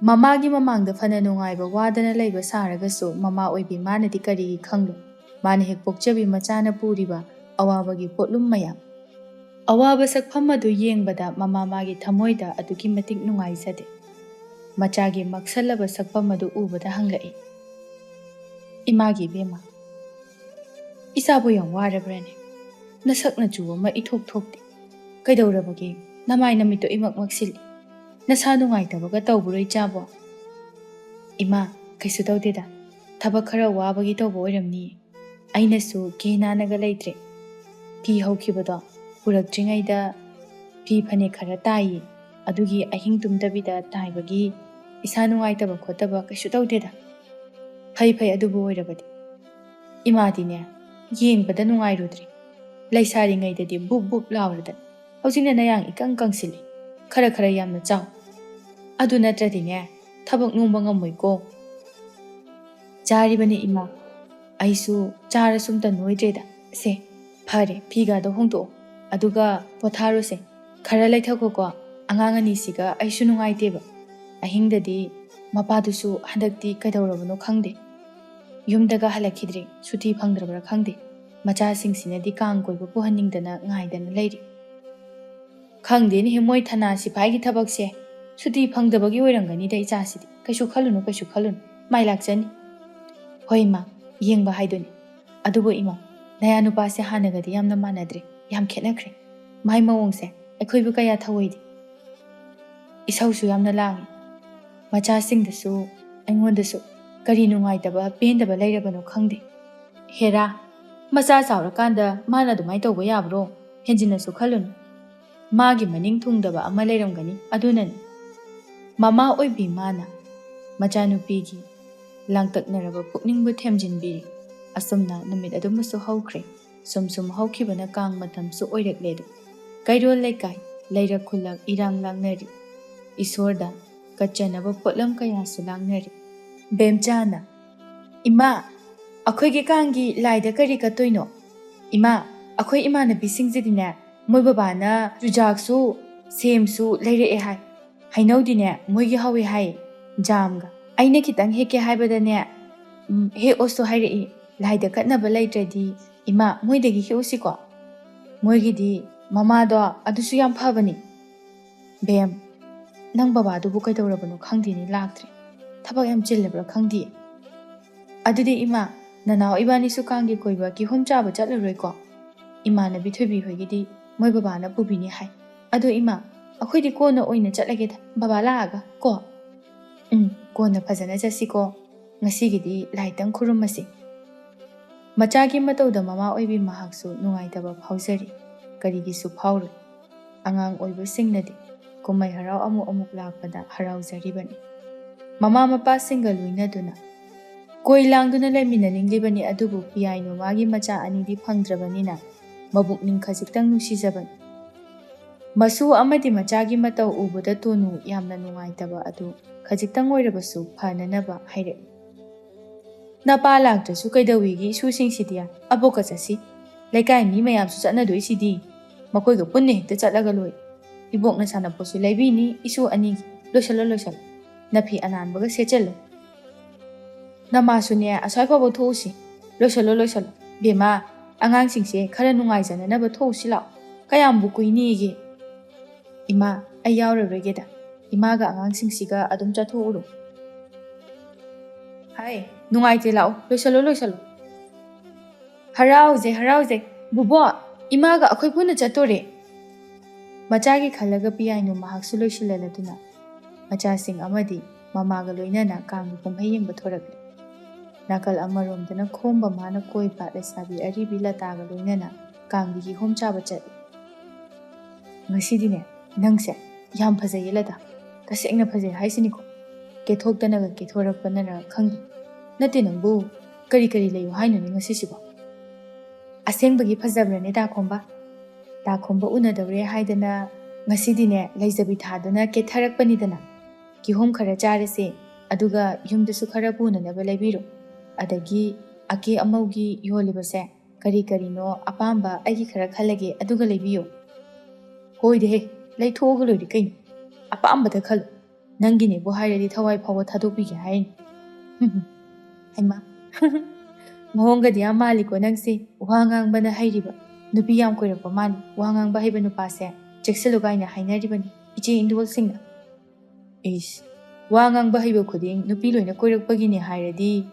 ꯃꯃꯥꯒꯤ ꯃꯃꯥꯡꯗ ꯐꯅ ꯅꯨꯡꯉꯥꯏꯕ ꯋꯥꯗꯅ ꯂꯩꯕ ꯁꯥꯔꯒꯁꯨ, ꯃꯃꯥ ꯑꯣꯏꯕꯤ ꯃꯥꯅꯗꯤ ꯀꯔꯤꯒꯤ ꯈꯪꯂꯣꯏ? ꯃꯥꯅ ꯍꯦꯛ ꯄꯣꯛꯆꯕꯤ ꯃꯆꯥꯅ ꯄꯨꯔꯤꯕ ꯑꯋꯥꯕꯒꯤ ꯄꯣꯠꯂꯨꯝ ꯃꯌꯥꯝ꯫ ꯑꯋꯥꯕ ꯁꯛꯐꯝ ꯑꯗꯨ ꯌꯦꯡꯕꯗ ꯃꯃꯥ ꯃꯥꯒꯤ ꯊꯃꯣꯏꯗ ꯑꯗꯨꯛꯀꯤ ꯃꯇꯤꯛ ꯅꯨꯡꯉꯥꯏꯖꯗꯦ꯫ ꯃꯆꯥꯒꯤ ꯃꯛꯁꯜꯂꯕ ꯁꯛꯐꯝ ꯑꯗꯨ ꯎꯕꯗ ꯍꯪꯂꯛꯏ, "ꯏꯃꯥꯒꯤ ꯏꯕꯦꯝꯃ, ꯏꯆꯥꯕꯨ ꯌꯥꯝ ꯋꯥꯔꯕ꯭ꯔꯅꯦ? ꯅꯁꯛ ꯅꯆꯨ ꯑꯃ ꯏꯊꯣꯛ ꯊꯣꯛꯇꯦ꯫ ꯀꯩꯗꯧꯔꯕꯒꯦ? ꯅꯃꯥꯏ ꯅꯃꯤꯠꯇꯣ ꯏꯃꯛ ꯃꯛꯁꯤꯜꯂꯤ꯫ ꯅꯁꯥ ꯅꯨꯡꯉꯥꯏꯇꯕꯒ ꯇꯧꯕ꯭ꯔꯣ ꯏꯆꯥꯕꯣ?" "ꯏꯃꯥ, ꯀꯩꯁꯨ ꯇꯧꯗꯦꯗ꯫ ꯊꯕꯛ ꯈꯔ ꯋꯥꯕꯒꯤ ꯇꯧꯕ ꯑꯣꯏꯔꯝꯅꯤ꯫ ꯑꯩꯅꯁꯨ ꯀꯦ ꯅꯥꯟꯅꯒ ꯂꯩꯇ꯭ꯔꯦ꯫ ꯐꯤ ꯍꯧꯈꯤꯕꯗꯣ ꯄꯨꯔꯛꯇ꯭ꯔꯤꯉꯩꯗ ꯐꯤ ꯐꯅꯦꯛ ꯈꯔ ꯇꯥꯏꯌꯦ꯫ ꯑꯗꯨꯒꯤ ꯑꯍꯤꯡ ꯇꯨꯝꯗꯕꯤꯗ ꯇꯥꯏꯕꯒꯤ ꯏꯁꯥ ꯅꯨꯡꯉꯥꯏꯇꯕ ꯈꯣꯠꯇꯕ ꯀꯩꯁꯨ ꯇꯧꯗꯦꯗ꯫" "ꯐꯩ ꯐꯩ, ꯑꯗꯨꯕꯨ ꯑꯣꯏꯔꯕꯗꯤ꯫ ꯏꯃꯥꯗꯤꯅꯦ, ꯌꯦꯡꯕꯗ ꯅꯨꯡꯉꯥꯏꯔꯨꯗ꯭ꯔꯦ꯫ ꯂꯩꯁꯥꯔꯤꯉꯩꯗꯗꯤ ꯕꯨꯞ ꯕꯨꯞ ꯂꯥꯎꯔꯗꯅ, ꯍꯧꯖꯤꯛꯅ ꯅꯌꯥꯡ ꯏꯀꯪ ꯀꯪꯁꯤꯜꯂꯤ꯫ ꯈꯔ ꯈꯔ ꯌꯥꯝꯅ ꯆꯥꯎ꯫ ꯑꯗꯨ ꯅꯠꯇ꯭ꯔꯗꯤꯅꯦ, ꯊꯕꯛ ꯅꯣꯝꯕ ꯉꯝꯃꯣꯏꯀꯣ꯫" "ꯆꯥꯔꯤꯕꯅꯦ ꯏꯃꯥ꯫ ꯑꯩꯁꯨ ꯆꯥꯔꯁꯨ ꯑꯝꯇ ꯅꯣꯏꯗ꯭ꯔꯦꯗ꯫ ꯁꯦ, ꯐꯔꯦ, ꯐꯤꯒꯥꯗꯣ ꯍꯣꯡꯗꯣꯛꯑꯣ꯫ ꯑꯗꯨꯒ ꯄꯣꯊꯥꯔꯣꯁꯦ꯫ ꯈꯔ ꯂꯩꯊꯈꯣꯀꯣ꯫ ꯑꯉꯥꯡ ꯑꯅꯤꯁꯤꯒ ꯑꯩꯁꯨ ꯅꯨꯡꯉꯥꯏꯇꯦꯕ꯫ ꯑꯍꯤꯡꯗꯗꯤ ꯃꯄꯥꯗꯨꯁꯨ ꯍꯟꯗꯛꯇꯤ ꯀꯩꯗꯧꯔꯕꯅꯣ ꯈꯪꯗꯦ, ꯌꯨꯝꯗꯒ ꯍꯜꯂꯛꯈꯤꯗ꯭ꯔꯦ꯫ ꯁꯨꯇꯤ ꯐꯪꯗ꯭ꯔꯕ꯭ꯔꯥ ꯈꯪꯗꯦ꯫ ꯃꯆꯥꯁꯤꯡꯁꯤꯅꯗꯤ ꯀꯥꯡ ꯀꯣꯏꯕ ꯄꯨꯍꯟꯅꯤꯡꯗꯅ ꯉꯥꯏꯗꯅ ꯂꯩꯔꯤ꯫ ꯈꯪꯗꯦꯅꯦꯍꯦ, ꯃꯣꯏ ꯊꯅꯥ ꯁꯤꯐꯥꯏꯒꯤ ꯊꯕꯛꯁꯦ꯫ ꯁꯨꯇꯤ ꯐꯪꯗꯕꯒꯤ ꯑꯣꯏꯔꯝꯒꯅꯤꯗ ꯏꯆꯥꯁꯤꯗꯤ꯫ ꯀꯩꯁꯨ ꯈꯜꯂꯨꯅꯨ, ꯀꯩꯁꯨ ꯈꯜꯂꯨꯅꯨ꯫ ꯃꯥꯏ ꯂꯥꯛꯆꯅꯤ꯫ ꯍꯣꯏ ꯏꯃꯥ, ꯌꯦꯡꯕ ꯍꯥꯏꯗꯨꯅꯤ꯫ ꯑꯗꯨꯕꯨ ꯏꯃꯥ, ꯅꯌꯥ ꯅꯨꯄꯥꯁꯦ ꯍꯥꯟꯅꯒꯗꯤ ꯌꯥꯝꯅ ꯃꯥꯟꯅꯗ꯭ꯔꯦ꯫ ꯌꯥꯝ ꯈꯦꯠꯅꯈ꯭ꯔꯦ꯫ ꯃꯥꯏ ꯃꯑꯣꯡꯁꯦ ꯑꯩꯈꯣꯏꯕꯨ ꯀꯌꯥ ꯊꯧꯑꯣꯏꯗꯦ꯫ ꯏꯁꯧꯁꯨ ꯌꯥꯝꯅ ꯂꯥꯡꯉꯤ꯫ ꯃꯆꯥꯁꯤꯡꯗꯁꯨ, ꯑꯩꯉꯣꯟꯗꯁꯨ ꯀꯔꯤ ꯅꯨꯡꯉꯥꯏꯇꯕ, ꯄꯦꯟꯗꯕ ꯂꯩꯔꯕꯅꯣ ꯈꯪꯗꯦ꯫ ꯍꯦꯔꯥ, ꯃꯆꯥ ꯆꯥꯎꯔꯀꯥꯟꯗ ꯃꯥꯅ ꯑꯗꯨꯃꯥꯏꯅ ꯇꯧꯕ ꯌꯥꯕ꯭ꯔꯣ? ꯍꯦꯟꯖꯤꯟꯅꯁꯨ ꯈꯜꯂꯨꯅꯨ꯫ ꯃꯥꯒꯤ ꯃꯅꯤꯡ ꯊꯨꯡꯗꯕ ꯑꯃ ꯂꯩꯔꯝꯒꯅꯤ, ꯑꯗꯨꯅꯅꯤ꯫ ꯃꯃꯥ ꯑꯣꯏꯕꯤ ꯃꯥꯅ ꯃꯆꯥꯅꯨꯄꯤꯒꯤ ꯂꯥꯡꯇꯛꯅꯔꯕ ꯄꯨꯛꯅꯤꯡꯕꯨ ꯊꯦꯝꯖꯤꯟꯕꯤꯔꯤ꯫ ꯑꯁꯨꯝꯅ ꯅꯨꯃꯤꯠ ꯑꯗꯨꯃꯁꯨ ꯍꯧꯈ꯭ꯔꯦ꯫ ꯁꯨꯝ ꯁꯨꯝ ꯍꯧꯈꯤꯕꯅ ꯀꯥꯡ ꯃꯇꯝꯁꯨ ꯑꯣꯏꯔꯛꯂꯦ ꯑꯗꯨ꯫ ꯀꯩꯔꯣꯜ ꯂꯩꯀꯥꯏ, ꯂꯩꯔꯛ ꯈꯨꯜꯂꯛ ꯏꯔꯥꯡ ꯂꯥꯡꯅꯔꯤ꯫ ꯏꯁꯣꯔꯗ ꯀꯠꯆꯅꯕ ꯄꯣꯠꯂꯝ ꯀꯌꯥꯁꯨ ꯂꯥꯡꯅꯔꯤ꯫ ꯕꯦꯝꯆꯥꯅ, "ꯏꯃꯥ, ꯑꯩꯈꯣꯏꯒꯤ ꯀꯥꯡꯒꯤ ꯂꯥꯏꯗ ꯀꯔꯤ ꯀꯠꯇꯣꯏꯅꯣ? ꯏꯃꯥ, ꯑꯩꯈꯣꯏ ꯏꯃꯥꯟꯅꯕꯤꯁꯤꯡꯁꯤꯗꯤꯅꯦ, ꯃꯣꯏ ꯕꯕꯥꯅ ꯆꯨꯖꯥꯛꯁꯨ, ꯁꯦꯝꯁꯨ ꯂꯩꯔꯛꯑꯦ ꯍꯥꯏ꯫ ꯍꯩꯅꯧꯗꯤꯅꯦ, ꯃꯣꯏꯒꯤ ꯍꯧꯋꯦ ꯍꯥꯏ, ꯖꯥꯝꯒ꯫ ꯑꯩꯅ ꯈꯤꯇꯪ ꯍꯦꯛꯀꯦ ꯍꯥꯏꯕꯗꯅꯦ, ꯎꯝ, ꯍꯦꯛꯑꯣꯁꯨ ꯍꯥꯏꯔꯛꯏ꯫ ꯂꯥꯏꯗ ꯀꯠꯅꯕ ꯂꯩꯇ꯭ꯔꯗꯤ, ꯏꯃꯥ, ꯃꯣꯏꯗꯒꯤ ꯍꯦꯛꯎꯁꯤꯀꯣ꯫ ꯃꯣꯏꯒꯤꯗꯤ ꯃꯃꯥꯗꯣ ꯑꯗꯨꯁꯨ ꯌꯥꯝ ꯐꯕꯅꯤ꯫" "ꯕꯦꯝ, ꯅꯪ ꯕꯕꯥꯗꯨꯕꯨ ꯀꯩꯗꯧꯔꯕꯅꯣ ꯈꯪꯗꯦꯅꯦ, ꯂꯥꯛꯇ꯭ꯔꯦ꯫ ꯊꯕꯛ ꯌꯥꯝ ꯆꯤꯜꯂꯕ꯭ꯔꯥ ꯈꯪꯗꯦ꯫ ꯑꯗꯨꯗꯤ ꯏꯃꯥ, ꯅꯅꯥꯎ ꯏꯕꯥꯅꯤꯁꯨ ꯀꯥꯡꯒꯤ ꯀꯣꯏꯕ ꯀꯤꯍꯣꯝ ꯆꯥꯕ ꯆꯠꯂꯔꯣꯏꯀꯣ? ꯏꯃꯥꯟꯅꯕꯤ ꯊꯣꯏꯕꯤ ꯍꯣꯏꯒꯤꯗꯤ ꯃꯣꯏ ꯕꯕꯥꯅ ꯄꯨꯕꯤꯅꯤ ꯍꯥꯏ꯫ ꯑꯗꯣ ꯏꯃꯥ, ꯑꯩꯈꯣꯏꯗꯤ ꯀꯣꯟꯅ ꯑꯣꯏꯅ ꯆꯠꯂꯒꯦꯗ, ꯕꯕꯥ ꯂꯥꯛꯑꯒ ꯀꯣ?" "ꯎꯝ, ꯀꯣꯟꯅ ꯐꯖꯅ ꯆꯠꯁꯤꯀꯣ꯫ ꯉꯁꯤꯒꯤꯗꯤ ꯂꯥꯏꯇꯪ ꯈꯨꯔꯨꯝꯃꯁꯤ꯫" ꯃꯆꯥꯒꯤ ꯃꯇꯧꯗ ꯃꯃꯥ ꯑꯣꯏꯕꯤ ꯃꯍꯥꯛꯁꯨ ꯅꯨꯡꯉꯥꯏꯇꯕ ꯐꯥꯎꯖꯔꯤ꯫ ꯀꯔꯤꯒꯤꯁꯨ ꯐꯥꯎꯔꯣꯏ꯫ ꯑꯉꯥꯡ ꯑꯣꯏꯕꯁꯤꯡꯅꯗꯤ ꯀꯨꯝꯍꯩ ꯍꯔꯥꯎ ꯑꯃꯨꯛ ꯑꯃꯨꯛ ꯂꯥꯛꯄꯗ ꯍꯔꯥꯎꯖꯔꯤꯕꯅꯤ꯫ ꯃꯃꯥ ꯃꯄꯥꯁꯤꯡꯒ ꯂꯣꯏꯅꯗꯨꯅ ꯀꯣꯏ ꯂꯥꯡꯗꯨꯅ ꯂꯩꯃꯤꯟꯅꯅꯤꯡꯂꯤꯕꯅꯤ, ꯑꯗꯨꯕꯨ ꯄꯤꯌꯥꯏꯅꯨ ꯃꯥꯒꯤ ꯃꯆꯥ ꯑꯅꯤꯗꯤ ꯐꯪꯗ꯭ꯔꯕꯅꯤꯅ ꯃꯕꯨꯛꯅꯤꯡ ꯈꯖꯤꯛꯇꯪ ꯅꯨꯡꯁꯤꯖꯕꯅꯤ꯫ ꯃꯁꯨ ꯑꯃꯗꯤ ꯃꯆꯥꯒꯤ ꯃꯇꯧ ꯎꯕꯗ ꯇꯣꯅꯨ ꯌꯥꯝꯅ ꯅꯨꯡꯉꯥꯏꯇꯕ ꯑꯗꯨ ꯈꯖꯤꯛꯇꯪ ꯑꯣꯏꯔꯕꯁꯨ ꯐꯅꯅꯕ ꯍꯥꯏꯔꯛꯏ꯫ "ꯅꯄꯥ ꯂꯥꯛꯇ꯭ꯔꯁꯨ ꯀꯩꯗꯧꯋꯤꯒꯦ ꯏꯁꯨꯁꯤꯡꯁꯤꯗꯤ? ꯑꯕꯣꯛꯀ ꯆꯠꯁꯤ꯫ ꯂꯩꯀꯥꯏ ꯃꯤ ꯃꯌꯥꯝꯁꯨ ꯆꯠꯅꯗꯣꯏꯁꯤꯗꯤ꯫ ꯃꯈꯣꯏꯒ ꯄꯨꯟꯅ ꯍꯦꯛꯇ ꯆꯠꯂꯒ ꯂꯣꯏꯔꯦ꯫" ꯏꯕꯣꯛꯅ ꯁꯥꯟꯅꯄꯣꯠꯁꯨ ꯂꯩꯕꯤꯅꯤ, ꯏꯁꯨ ꯑꯅꯤꯒꯤ꯫ ꯂꯣꯏꯁꯜꯂꯣ, ꯂꯣꯏꯁꯜꯂꯣ꯫ ꯅꯐꯤ ꯑꯅꯥꯟꯕꯒ ꯁꯦꯠꯆꯜꯂꯣ꯫ ꯅꯃꯥꯁꯨꯅꯦ, ꯑꯁ꯭ꯋꯥꯏ ꯐꯥꯎꯕ ꯊꯣꯛꯎꯁꯤ꯫ ꯂꯣꯏꯁꯜꯂꯣ, ꯂꯣꯏꯁꯜꯂꯣ꯫ ꯕꯦꯝꯃ, ꯑꯉꯥꯡꯁꯤꯡꯁꯦ ꯈꯔ ꯅꯨꯡꯉꯥꯏꯖꯅꯅꯕ ꯊꯣꯛꯎꯁꯤ ꯂꯥꯛꯑꯣ꯫ ꯀꯌꯥꯝꯕꯨ ꯀꯨꯏꯅꯤꯒꯦ? ꯏꯃꯥ, ꯑꯩ ꯌꯥꯎꯔꯔꯣꯏꯒꯦꯗ꯫ ꯏꯃꯥꯒ ꯑꯉꯥꯡꯁꯤꯡꯁꯤꯒ ꯑꯗꯨꯝ ꯆꯠꯊꯣꯛꯎꯔꯣ꯫ ꯍꯥꯏ, ꯅꯨꯡꯉꯥꯏꯇꯦ, ꯂꯥꯛꯑꯣ꯫ ꯂꯣꯏꯁꯜꯂꯣ, ꯂꯣꯏꯁꯜꯂꯣ꯫ ꯍꯔꯥꯎꯖꯦ, ꯍꯔꯥꯎꯖꯦ꯫ ꯕꯨꯕꯣꯛ, ꯏꯃꯥꯒ ꯑꯩꯈꯣꯏ ꯄꯨꯟꯅ ꯆꯠꯇꯣꯔꯦ꯫ ꯃꯆꯥꯒꯤ ꯈꯜꯂꯒ ꯄꯤꯌꯥꯏꯅꯨ ꯃꯍꯥꯛꯁꯨ ꯂꯣꯏꯁꯤꯜꯂꯗꯨꯅ ꯃꯆꯥꯁꯤꯡ ꯑꯃꯗꯤ ꯃꯃꯥꯒ ꯂꯣꯏꯅꯅ ꯀꯥꯡꯒꯤ ꯀꯨꯝꯍꯩ ꯌꯦꯡꯕ ꯊꯣꯔꯛꯂꯦ꯫ ꯅꯥꯀꯜ ꯑꯃꯔꯣꯝꯗꯅ ꯈꯣꯝꯕ ꯃꯥꯅ ꯀꯣꯏꯕ ꯂꯩꯁꯥꯕꯤ ꯑꯔꯤꯕꯤ ꯂꯇꯥꯒ ꯂꯣꯏꯅꯅ ꯀꯥꯡꯒꯤ ꯀꯤꯍꯣꯝ ꯆꯥꯕ ꯆꯠꯂꯤ꯫ "ꯉꯁꯤꯗꯤꯅꯦ, ꯅꯪꯁꯦ ꯌꯥꯝ ꯐꯖꯩꯌꯦ ꯂꯇꯥ꯫ ꯇꯁꯦꯡꯅ ꯐꯖꯩ ꯍꯥꯏꯁꯤꯅꯤꯀꯣ꯫ ꯀꯦꯊꯣꯛꯇꯅꯒ ꯀꯦꯊꯣꯔꯛꯄꯅꯔ ꯈꯪꯗꯦ꯫ ꯅꯠꯇꯦ, ꯅꯪꯕꯨ ꯀꯔꯤ ꯀꯔꯤ ꯂꯩꯌꯨ ꯍꯥꯏꯅꯣꯅꯦ ꯉꯁꯤꯁꯤꯕꯣ?" "ꯑꯁꯦꯡꯕꯒꯤ ꯐꯖꯕ꯭ꯔꯅꯦ ꯇꯥꯈꯣꯝꯕ? ꯇꯥꯈꯣꯝꯕ ꯎꯅꯗꯧꯔꯦ ꯍꯥꯏꯗꯅ ꯉꯁꯤꯗꯤꯅꯦ ꯂꯩꯖꯕꯤ ꯊꯥꯗꯨꯅ ꯀꯦꯊꯔꯛꯄꯅꯤꯗꯅ꯫ ꯀꯤꯍꯣꯝ ꯈꯔ ꯆꯥꯔꯁꯦ, ꯑꯗꯨꯒ ꯌꯨꯝꯗꯁꯨ ꯈꯔ ꯄꯨꯅꯅꯕ ꯂꯩꯕꯤꯔꯣ꯫ ꯑꯗꯒꯤ ꯑꯀꯦ ꯑꯃꯧꯒꯤ ꯌꯣꯜꯂꯤꯕꯁꯦ ꯀꯔꯤ ꯀꯔꯤꯅꯣ ꯑꯄꯥꯝꯕ ꯑꯩꯒꯤ ꯈꯔ ꯈꯜꯂꯒꯦ, ꯑꯗꯨꯒ ꯂꯩꯕꯤꯌꯣ꯫" "ꯍꯣꯏꯗꯦꯍꯦ, ꯂꯩꯊꯣꯛꯑꯒ ꯂꯣꯏꯔꯦ ꯀꯩꯅꯣ꯫ ꯑꯄꯥꯝꯕꯗ ꯈꯜꯂꯨ꯫ ꯅꯪꯒꯤꯅꯦꯕꯨ ꯍꯥꯏꯔꯗꯤ ꯊꯋꯥꯏ ꯐꯥꯎꯕ ꯊꯥꯗꯣꯛꯄꯤꯒꯦ ꯍꯥꯏꯔꯤꯅꯤ꯫" ꯍꯩꯃꯥ, ꯃꯑꯣꯡꯒꯗꯤ ꯌꯥꯝ ꯃꯥꯜꯂꯤꯀꯣ ꯅꯪꯁꯦ꯫ ꯋꯥ ꯉꯥꯡꯕꯅ ꯍꯩꯔꯤꯕ ꯅꯨꯄꯤ ꯌꯥꯝ ꯀꯣꯏꯔꯛꯄ ꯃꯥꯜꯂꯤ꯫ ꯋꯥ ꯉꯥꯡꯕ ꯍꯩꯕ ꯅꯨꯄꯥꯁꯦ ꯆꯦꯛꯁꯤꯜꯂꯨ ꯀꯥꯏꯅ ꯍꯥꯏꯅꯔꯤꯕꯅꯤ ꯏꯆꯦ ꯏꯟꯗꯣꯜꯁꯤꯡꯅ꯫ ꯏꯁ, ꯋꯥ ꯉꯥꯡꯕ ꯍꯩꯕ ꯈꯨꯗꯤꯡ ꯅꯨꯄꯤ ꯂꯣꯏꯅ ꯀꯣꯏꯔꯛꯄꯒꯤꯅꯦ ꯍꯥꯏꯔꯗꯤ,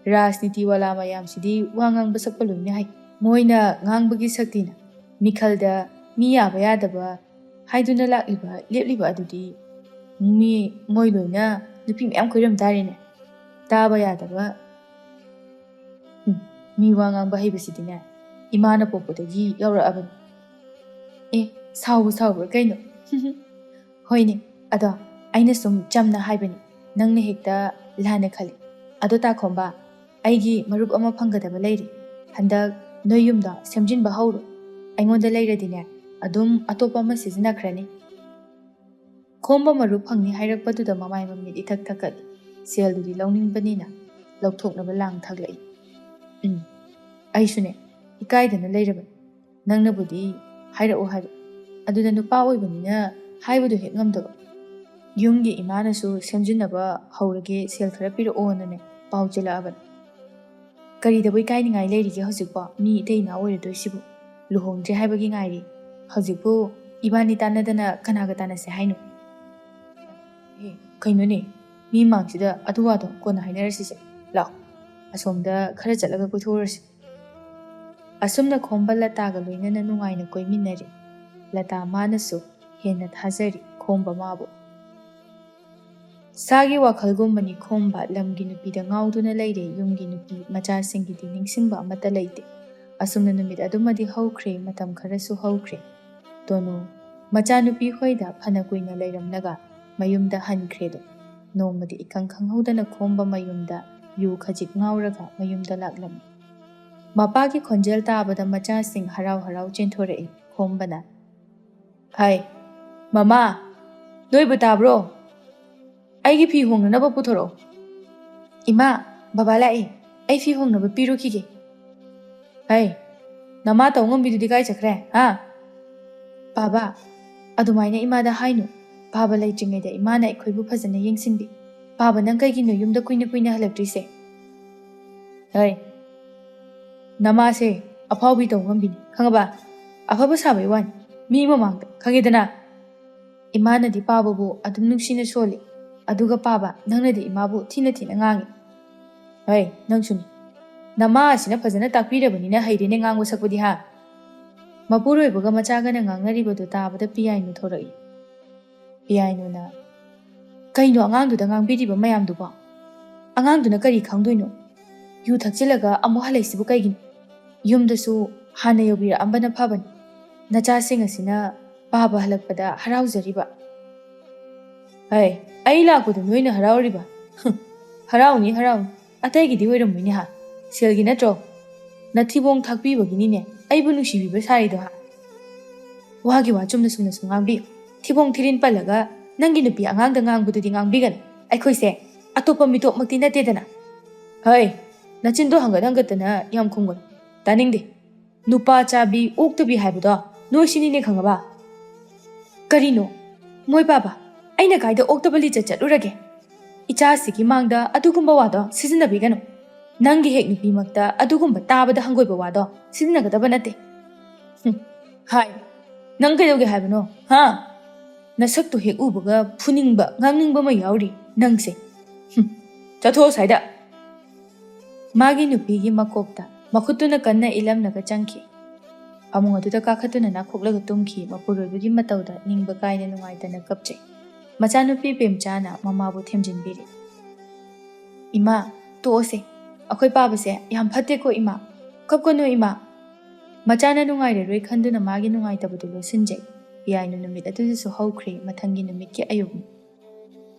ꯔꯥꯖꯅꯤꯇꯤ ꯋꯥꯂꯥ ꯃꯌꯥꯝꯁꯤꯗꯤ ꯋꯥ ꯉꯥꯡꯕ ꯁꯛꯄ ꯂꯣꯏꯅ ꯍꯩ꯫ ꯃꯣꯏꯅ ꯉꯥꯡꯕꯒꯤ ꯁꯛꯇꯤꯅ ꯃꯤꯈꯜꯗ ꯃꯤ ꯌꯥꯕ ꯌꯥꯗꯕ ꯍꯥꯏꯗꯨꯅ ꯂꯥꯛꯂꯤꯕ ꯂꯦꯞꯂꯤꯕ ꯑꯗꯨꯗꯤ ꯃꯤ, ꯃꯣꯏ ꯂꯣꯏꯅ ꯅꯨꯄꯤ ꯃꯌꯥꯝ ꯀꯣꯏꯔꯝ ꯇꯥꯔꯦꯅꯦ꯫ ꯇꯥꯕ ꯌꯥꯗꯕ꯫ ꯎꯝ, ꯃꯤ ꯋꯥ ꯉꯥꯡꯕ ꯍꯩꯕꯁꯤꯗꯤꯅꯦ, ꯏꯃꯥꯅ ꯄꯣꯛꯄꯗꯒꯤ ꯌꯥꯎꯔꯛꯑꯕꯅꯤ꯫ ꯑꯦ, ꯁꯥꯎꯕꯨ ꯁꯥꯎꯕ꯭ꯔꯥ ꯀꯩꯅꯣ? ꯍꯣꯏꯅꯦ, ꯑꯗꯣ ꯑꯩꯅ ꯁꯨꯝ ꯆꯝꯅ ꯍꯥꯏꯕꯅꯤ, ꯅꯪꯅ ꯍꯦꯛꯇ ꯂꯥꯟꯅ ꯈꯜꯂꯤ꯫ ꯑꯗꯣ ꯇꯥꯈꯣꯝꯕ, ꯑꯩꯒꯤ ꯃꯔꯨꯞ ꯑꯃ ꯐꯪꯒꯗꯕ ꯂꯩꯔꯤ꯫ ꯍꯟꯗꯛ ꯅꯣꯏ ꯌꯨꯝꯗꯣ ꯁꯦꯝꯖꯤꯟꯕ ꯍꯧꯔꯣ꯫ ꯑꯩꯉꯣꯟꯗ ꯂꯩꯔꯗꯤꯅꯦ, ꯑꯗꯨꯝ ꯑꯇꯣꯞꯄ ꯑꯃ ꯁꯤꯖꯤꯟꯅꯈ꯭ꯔꯅꯤ꯫ ꯈꯣꯝꯕ ꯃꯔꯨꯞ ꯐꯪꯅꯤ ꯍꯥꯏꯔꯛꯄꯗꯨꯗ ꯃꯃꯥꯏ ꯃꯃꯤꯠ ꯏꯊꯛ ꯊꯛꯀꯠꯂꯤ꯫ ꯁꯦꯜꯗꯨꯗꯤ ꯂꯧꯅꯤꯡꯕꯅꯤꯅ ꯂꯧꯊꯣꯛꯅꯕ ꯂꯥꯡ ꯊꯛꯂꯛꯏ꯫ ꯎꯝ, ꯑꯩꯁꯨꯅꯦ, ꯏꯀꯥꯏꯗꯅ ꯂꯩꯔꯕꯅꯤ꯫ ꯅꯪꯅꯕꯨꯗꯤ ꯍꯥꯏꯔꯛꯑꯣ ꯍꯥꯏꯕ꯫ ꯑꯗꯨꯗ ꯅꯨꯄꯥ ꯑꯣꯏꯕꯅꯤꯅ ꯍꯥꯏꯕꯗꯣ ꯍꯦꯛ ꯉꯝꯗꯕ꯫ ꯌꯨꯝꯒꯤ ꯏꯃꯥꯅꯁꯨ ꯁꯦꯝꯖꯤꯟꯅꯕ ꯍꯧꯔꯒꯦ, ꯁꯦꯜ ꯈꯔ ꯄꯤꯔꯛꯑꯣꯅꯅꯦ ꯄꯥꯎ ꯆꯦꯜꯂꯛꯑꯕꯅꯤ꯫ ꯀꯔꯤꯗꯕꯨ ꯏꯀꯥꯏꯅꯤꯡꯉꯥꯏ ꯂꯩꯔꯤꯒꯦ ꯍꯧꯖꯤꯛꯄꯣ? ꯃꯤ ꯏꯇꯩ ꯏꯅꯥꯎ ꯑꯣꯏꯔꯗꯣꯏꯁꯤꯕꯨ꯫ ꯂꯨꯍꯣꯡꯗ꯭ꯔꯤ ꯍꯥꯏꯕꯒꯤ ꯉꯥꯏꯔꯤ꯫ ꯍꯧꯖꯤꯛꯄꯨ ꯏꯕꯥꯅꯤ ꯇꯥꯟꯅꯗꯅ ꯀꯅꯥꯒ ꯇꯥꯟꯅꯁꯦ ꯍꯥꯏꯅꯣ? ꯑꯦ, ꯀꯩꯅꯣꯅꯦ? ꯃꯤ ꯃꯥꯡꯁꯤꯗ ꯑꯗꯨ ꯋꯥꯗꯣ ꯀꯣꯟꯅ ꯍꯥꯏꯅꯔꯁꯤꯁꯦ꯫ ꯂꯥꯛꯑꯣ, ꯑꯁꯣꯝꯗ ꯈꯔ ꯆꯠꯂꯒ ꯀꯣꯏꯊꯣꯛꯎꯔꯁꯤ꯫ ꯑꯁꯨꯝꯅ ꯈꯣꯝꯕ ꯂꯇꯥꯒ ꯂꯣꯏꯅꯅ ꯅꯨꯡꯉꯥꯏꯅ ꯀꯣꯏꯃꯤꯟꯅꯔꯤ꯫ ꯂꯇꯥ ꯃꯥꯅꯁꯨ ꯍꯦꯟꯅ ꯊꯥꯖꯔꯤ ꯈꯣꯝꯕ ꯃꯥꯕꯨ꯫ ꯁꯥꯒꯤ ꯋꯥꯈꯜꯒꯨꯝꯕꯅꯤ ꯈꯣꯝꯕ꯫ ꯂꯝꯒꯤ ꯅꯨꯄꯤꯗ ꯉꯥꯎꯗꯨꯅ ꯂꯩꯔꯦ꯫ ꯌꯨꯝꯒꯤ ꯅꯨꯄꯤ ꯃꯆꯥꯁꯤꯡꯒꯤꯗꯤ ꯅꯤꯡꯁꯤꯡꯕ ꯑꯃꯠꯇ ꯂꯩꯇꯦ꯫ ꯑꯁꯨꯝꯅ ꯅꯨꯃꯤꯠ ꯑꯗꯨꯃꯗꯤ ꯍꯧꯈ꯭ꯔꯦ, ꯃꯇꯝ ꯈꯔꯁꯨ ꯍꯧꯈ꯭ꯔꯦ꯫ ꯇꯣꯅꯨ ꯃꯆꯥꯅꯨꯄꯤ ꯍꯣꯏꯗ ꯐꯅ ꯀꯨꯏꯅ ꯂꯩꯔꯝꯂꯒ ꯃꯌꯨꯝꯗ ꯍꯟꯈ꯭ꯔꯦꯗꯣ꯫ ꯅꯣꯡꯃꯗꯤ ꯏꯈꯪ ꯈꯪꯍꯧꯗꯅ ꯈꯣꯝꯕ ꯃꯌꯨꯝꯗ ꯌꯨ ꯈꯖꯤꯛ ꯉꯥꯎꯔꯒ ꯃꯌꯨꯝꯗ ꯂꯥꯛꯂꯝꯃꯤ꯫ ꯃꯄꯥꯒꯤ ꯈꯣꯟꯖꯦꯜ ꯇꯥꯕꯗ ꯃꯆꯥꯁꯤꯡ ꯍꯔꯥꯎ ꯍꯔꯥꯎ ꯆꯦꯟꯊꯣꯔꯛꯏ꯫ ꯈꯣꯝꯕꯅ, "ꯍꯥꯏ, ꯃꯃꯥ, ꯅꯣꯏꯕꯨ ꯇꯥꯕ꯭ꯔꯣ? ꯑꯩꯒꯤ ꯐꯤ ꯍꯣꯡꯅꯅꯕ ꯄꯨꯊꯣꯔꯛꯑꯣ꯫ ꯏꯃꯥ, ꯕꯕꯥ ꯂꯥꯛꯑꯦ, ꯑꯩ ꯐꯤ ꯍꯣꯡꯅꯕ ꯄꯤꯔꯨꯈꯤꯒꯦ꯫ ꯍꯩ, ꯅꯃꯥ ꯇꯧ ꯉꯝꯕꯤꯗꯨꯗꯤ ꯀꯥꯏ ꯆꯠꯈ꯭ꯔꯦ, ꯍꯥ?" "ꯄꯥꯕ, ꯑꯗꯨꯃꯥꯏꯅ ꯏꯃꯥꯗ ꯍꯥꯏꯅꯨ꯫ ꯄꯥꯕ ꯂꯩꯇ꯭ꯔꯤꯉꯩꯗ ꯏꯃꯥꯅ ꯑꯩꯈꯣꯏꯕꯨ ꯐꯖꯅ ꯌꯦꯡꯁꯤꯟꯕꯤ꯫ ꯄꯥꯕ, ꯅꯪ ꯀꯩꯒꯤꯅꯣ ꯌꯨꯝꯗ ꯀꯨꯏꯅ ꯀꯨꯏꯅ ꯍꯜꯂꯛꯇ꯭ꯔꯤꯁꯦ?" "ꯍꯩ, ꯅꯃꯥꯁꯦ ꯑꯐꯥꯎꯕꯤ ꯇꯧ ꯉꯝꯕꯤꯅꯤ, ꯈꯪꯉꯕ? ꯑꯐꯕ ꯁꯥꯕꯩ ꯋꯥꯅꯤ, ꯃꯤ ꯃꯃꯥꯡꯗ, ꯈꯪꯉꯦꯗꯅ?" ꯏꯃꯥꯅꯗꯤ ꯄꯥꯕꯕꯨ ꯑꯗꯨꯝ ꯅꯨꯡꯁꯤꯅ ꯁꯣꯜꯂꯤ, ꯑꯗꯨꯒ ꯄꯥꯕ, ꯅꯪꯅꯗꯤ ꯏꯃꯥꯕꯨ ꯊꯤꯅ ꯊꯤꯅ ꯉꯥꯡꯉꯤ꯫ ꯍꯩ, ꯅꯪꯁꯨꯅꯤ꯫ ꯅꯃꯥ ꯑꯁꯤꯅ ꯐꯖꯅ ꯇꯥꯛꯄꯤꯔꯕꯅꯤꯅ ꯍꯩꯔꯦꯅꯦ ꯉꯥꯡꯕ ꯁꯛꯄꯗꯤ, ꯍꯥ? ꯃꯄꯨꯔꯣꯏꯕꯒ ꯃꯆꯥꯒꯅ ꯉꯥꯡꯅꯔꯤꯕꯗꯨ ꯇꯥꯕꯗ ꯄꯤꯌꯥꯏꯅꯨ ꯊꯣꯔꯛꯏ꯫ ꯄꯤꯌꯥꯏꯅꯨꯅ, "ꯀꯩꯅꯣ ꯑꯉꯥꯡꯗꯨꯗ ꯉꯥꯡꯕꯤꯔꯤꯕ ꯃꯌꯥꯝꯗꯨꯕꯣ? ꯑꯉꯥꯡꯗꯨꯅ ꯀꯔꯤ ꯈꯪꯗꯣꯏꯅꯣ? ꯌꯨ ꯊꯛꯆꯤꯜꯂꯒ ꯑꯃꯨꯛ ꯍꯜꯂꯛꯏꯁꯤꯕꯨ ꯀꯩꯒꯤꯅꯣ? ꯌꯨꯝꯗꯁꯨ ꯍꯥꯟꯅ ꯌꯧꯕꯤꯔꯛꯑꯝꯕꯅ ꯐꯕꯅꯤ꯫ ꯅꯆꯥꯁꯤꯡ ꯑꯁꯤꯅ ꯄꯥꯕ ꯍꯜꯂꯛꯄꯗ ꯍꯔꯥꯎꯖꯔꯤꯕ꯫" "ꯍꯩ, ꯑꯩ ꯂꯥꯛꯄꯗ ꯅꯣꯏꯅ ꯍꯔꯥꯎꯔꯤꯕ? ꯍꯨꯝ, ꯍꯔꯥꯎꯅꯤ, ꯍꯔꯥꯎꯅꯤ꯫ ꯑꯇꯩꯒꯤꯗꯤ ꯑꯣꯏꯔꯝꯃꯣꯏꯅꯦ ꯍꯥ? ꯁꯦꯜꯒꯤ ꯅꯠꯇ꯭ꯔꯣ? ꯅꯊꯤꯕꯣꯡ ꯊꯥꯛꯄꯤꯕꯒꯤꯅꯤꯅꯦ ꯑꯩꯕꯨ ꯅꯨꯡꯁꯤꯕꯤꯕ ꯁꯥꯔꯤꯗꯣ, ꯍꯥ?" "ꯋꯥꯒꯤ ꯋꯥ ꯆꯨꯝꯅ ꯆꯨꯝꯅ ꯁꯨꯝ ꯉꯥꯡꯕꯤꯌꯨ꯫ ꯊꯤꯕꯣꯡ ꯊꯤꯔꯤꯟ ꯄꯜꯂꯒ ꯅꯪꯒꯤ ꯅꯨꯄꯤ ꯑꯉꯥꯡꯗ ꯉꯥꯡꯕꯗꯨꯗꯤ ꯉꯥꯡꯕꯤꯒꯅꯨ꯫ ꯑꯩꯈꯣꯏꯁꯦ ꯑꯇꯣꯞꯄ ꯃꯤꯇꯣꯞꯃꯛꯇꯤ ꯅꯠꯇꯦꯗꯅ꯫" "ꯍꯩ, ꯅꯆꯤꯟꯗꯣ ꯍꯪꯒꯠ ꯍꯪꯒꯠꯇꯅ ꯌꯥꯝ ꯈꯨꯝꯒꯅꯨ꯫ ꯇꯥꯅꯤꯡꯗꯦ꯫ ꯅꯨꯄꯥ ꯆꯥꯕꯤ ꯑꯣꯛꯇꯕꯤ ꯍꯥꯏꯕꯗꯣ ꯅꯣꯏꯁꯤꯅꯤꯅꯦ, ꯈꯪꯉꯕ? ꯀꯔꯤꯅꯣ? ꯃꯣꯏ ꯄꯥꯕ, ꯑꯩꯅ ꯀꯥꯏꯗ ꯑꯣꯛꯇꯕ ꯂꯤꯆꯠ ꯆꯠꯂꯨꯔꯒꯦ? ꯏꯆꯥꯁꯤꯒꯤ ꯃꯥꯡꯗ ꯑꯗꯨꯒꯨꯝꯕ ꯋꯥꯗꯣ ꯁꯤꯖꯤꯟꯅꯕꯤꯒꯅꯨ꯫ ꯅꯪꯒꯤ ꯍꯦꯛ ꯅꯨꯄꯤꯃꯛꯇ ꯑꯗꯨꯒꯨꯝꯕ ꯇꯥꯕꯗ ꯍꯪꯒꯣꯏꯕ ꯋꯥꯗꯣ ꯁꯤꯖꯤꯟꯅꯒꯗꯕ ꯅꯠꯇꯦ꯫ ꯍꯨꯝ, ꯍꯥꯏ, ꯅꯪ ꯀꯩꯗꯧꯒꯦ ꯍꯥꯏꯕꯅꯣ? ꯍꯥ? ꯅꯁꯛꯇꯣ ꯍꯦꯛ ꯎꯕꯒ ꯐꯨꯅꯤꯡꯕ, ꯉꯥꯡꯅꯤꯡꯕ ꯑꯃ ꯌꯥꯎꯔꯤ ꯅꯪꯁꯦ꯫ ꯍꯨꯝ, ꯆꯠꯊꯣꯛꯑꯣ ꯁ꯭ꯋꯥꯏꯗ꯫ ꯃꯥꯒꯤ ꯅꯨꯄꯤꯒꯤ ꯃꯀꯣꯛꯇ ꯃꯈꯨꯠꯇꯨꯅ ꯀꯟꯅ ꯏꯜꯂꯝꯂꯒ ꯆꯪꯈꯤ꯫ ꯐꯃꯨꯡ ꯑꯗꯨꯗ ꯀꯥꯈꯠꯇꯨꯅ ꯅꯥꯈꯣꯛꯂꯒ ꯇꯨꯝꯈꯤ꯫ ꯃꯄꯨꯔꯣꯏꯕꯒꯤ ꯃꯇꯧꯗ ꯅꯤꯡꯕ ꯀꯥꯏꯅ ꯅꯨꯡꯉꯥꯏꯇꯅ ꯀꯞꯆꯩ꯫ ꯃꯆꯥꯅꯨꯄꯤ ꯄꯦꯝꯆꯥꯅ ꯃꯃꯥꯕꯨ ꯊꯦꯝꯖꯤꯟꯕꯤꯔꯤ꯫ "ꯏꯃꯥ, ꯇꯣꯛꯑꯁꯦ꯫ ꯑꯩꯈꯣꯏ ꯄꯥꯕꯁꯦ ꯌꯥꯝ ꯐꯠꯇꯦꯀꯣ ꯏꯃꯥ꯫ ꯀꯞꯀꯅꯨ ꯏꯃꯥ꯫" ꯃꯆꯥꯅ ꯅꯨꯡꯉꯥꯏꯔꯔꯣꯏ ꯈꯟꯗꯨꯅ ꯃꯥꯒꯤ ꯅꯨꯡꯉꯥꯏꯇꯕꯗꯨ ꯂꯣꯠꯁꯤꯟꯖꯩ꯫ ꯄꯤꯌꯥꯏꯅꯨ ꯅꯨꯃꯤꯠ ꯑꯗꯨꯗꯁꯨ ꯍꯧꯈ꯭ꯔꯦ꯫ ꯃꯊꯪꯒꯤ ꯅꯨꯃꯤꯠꯀꯤ ꯑꯌꯨꯛꯅꯤ꯫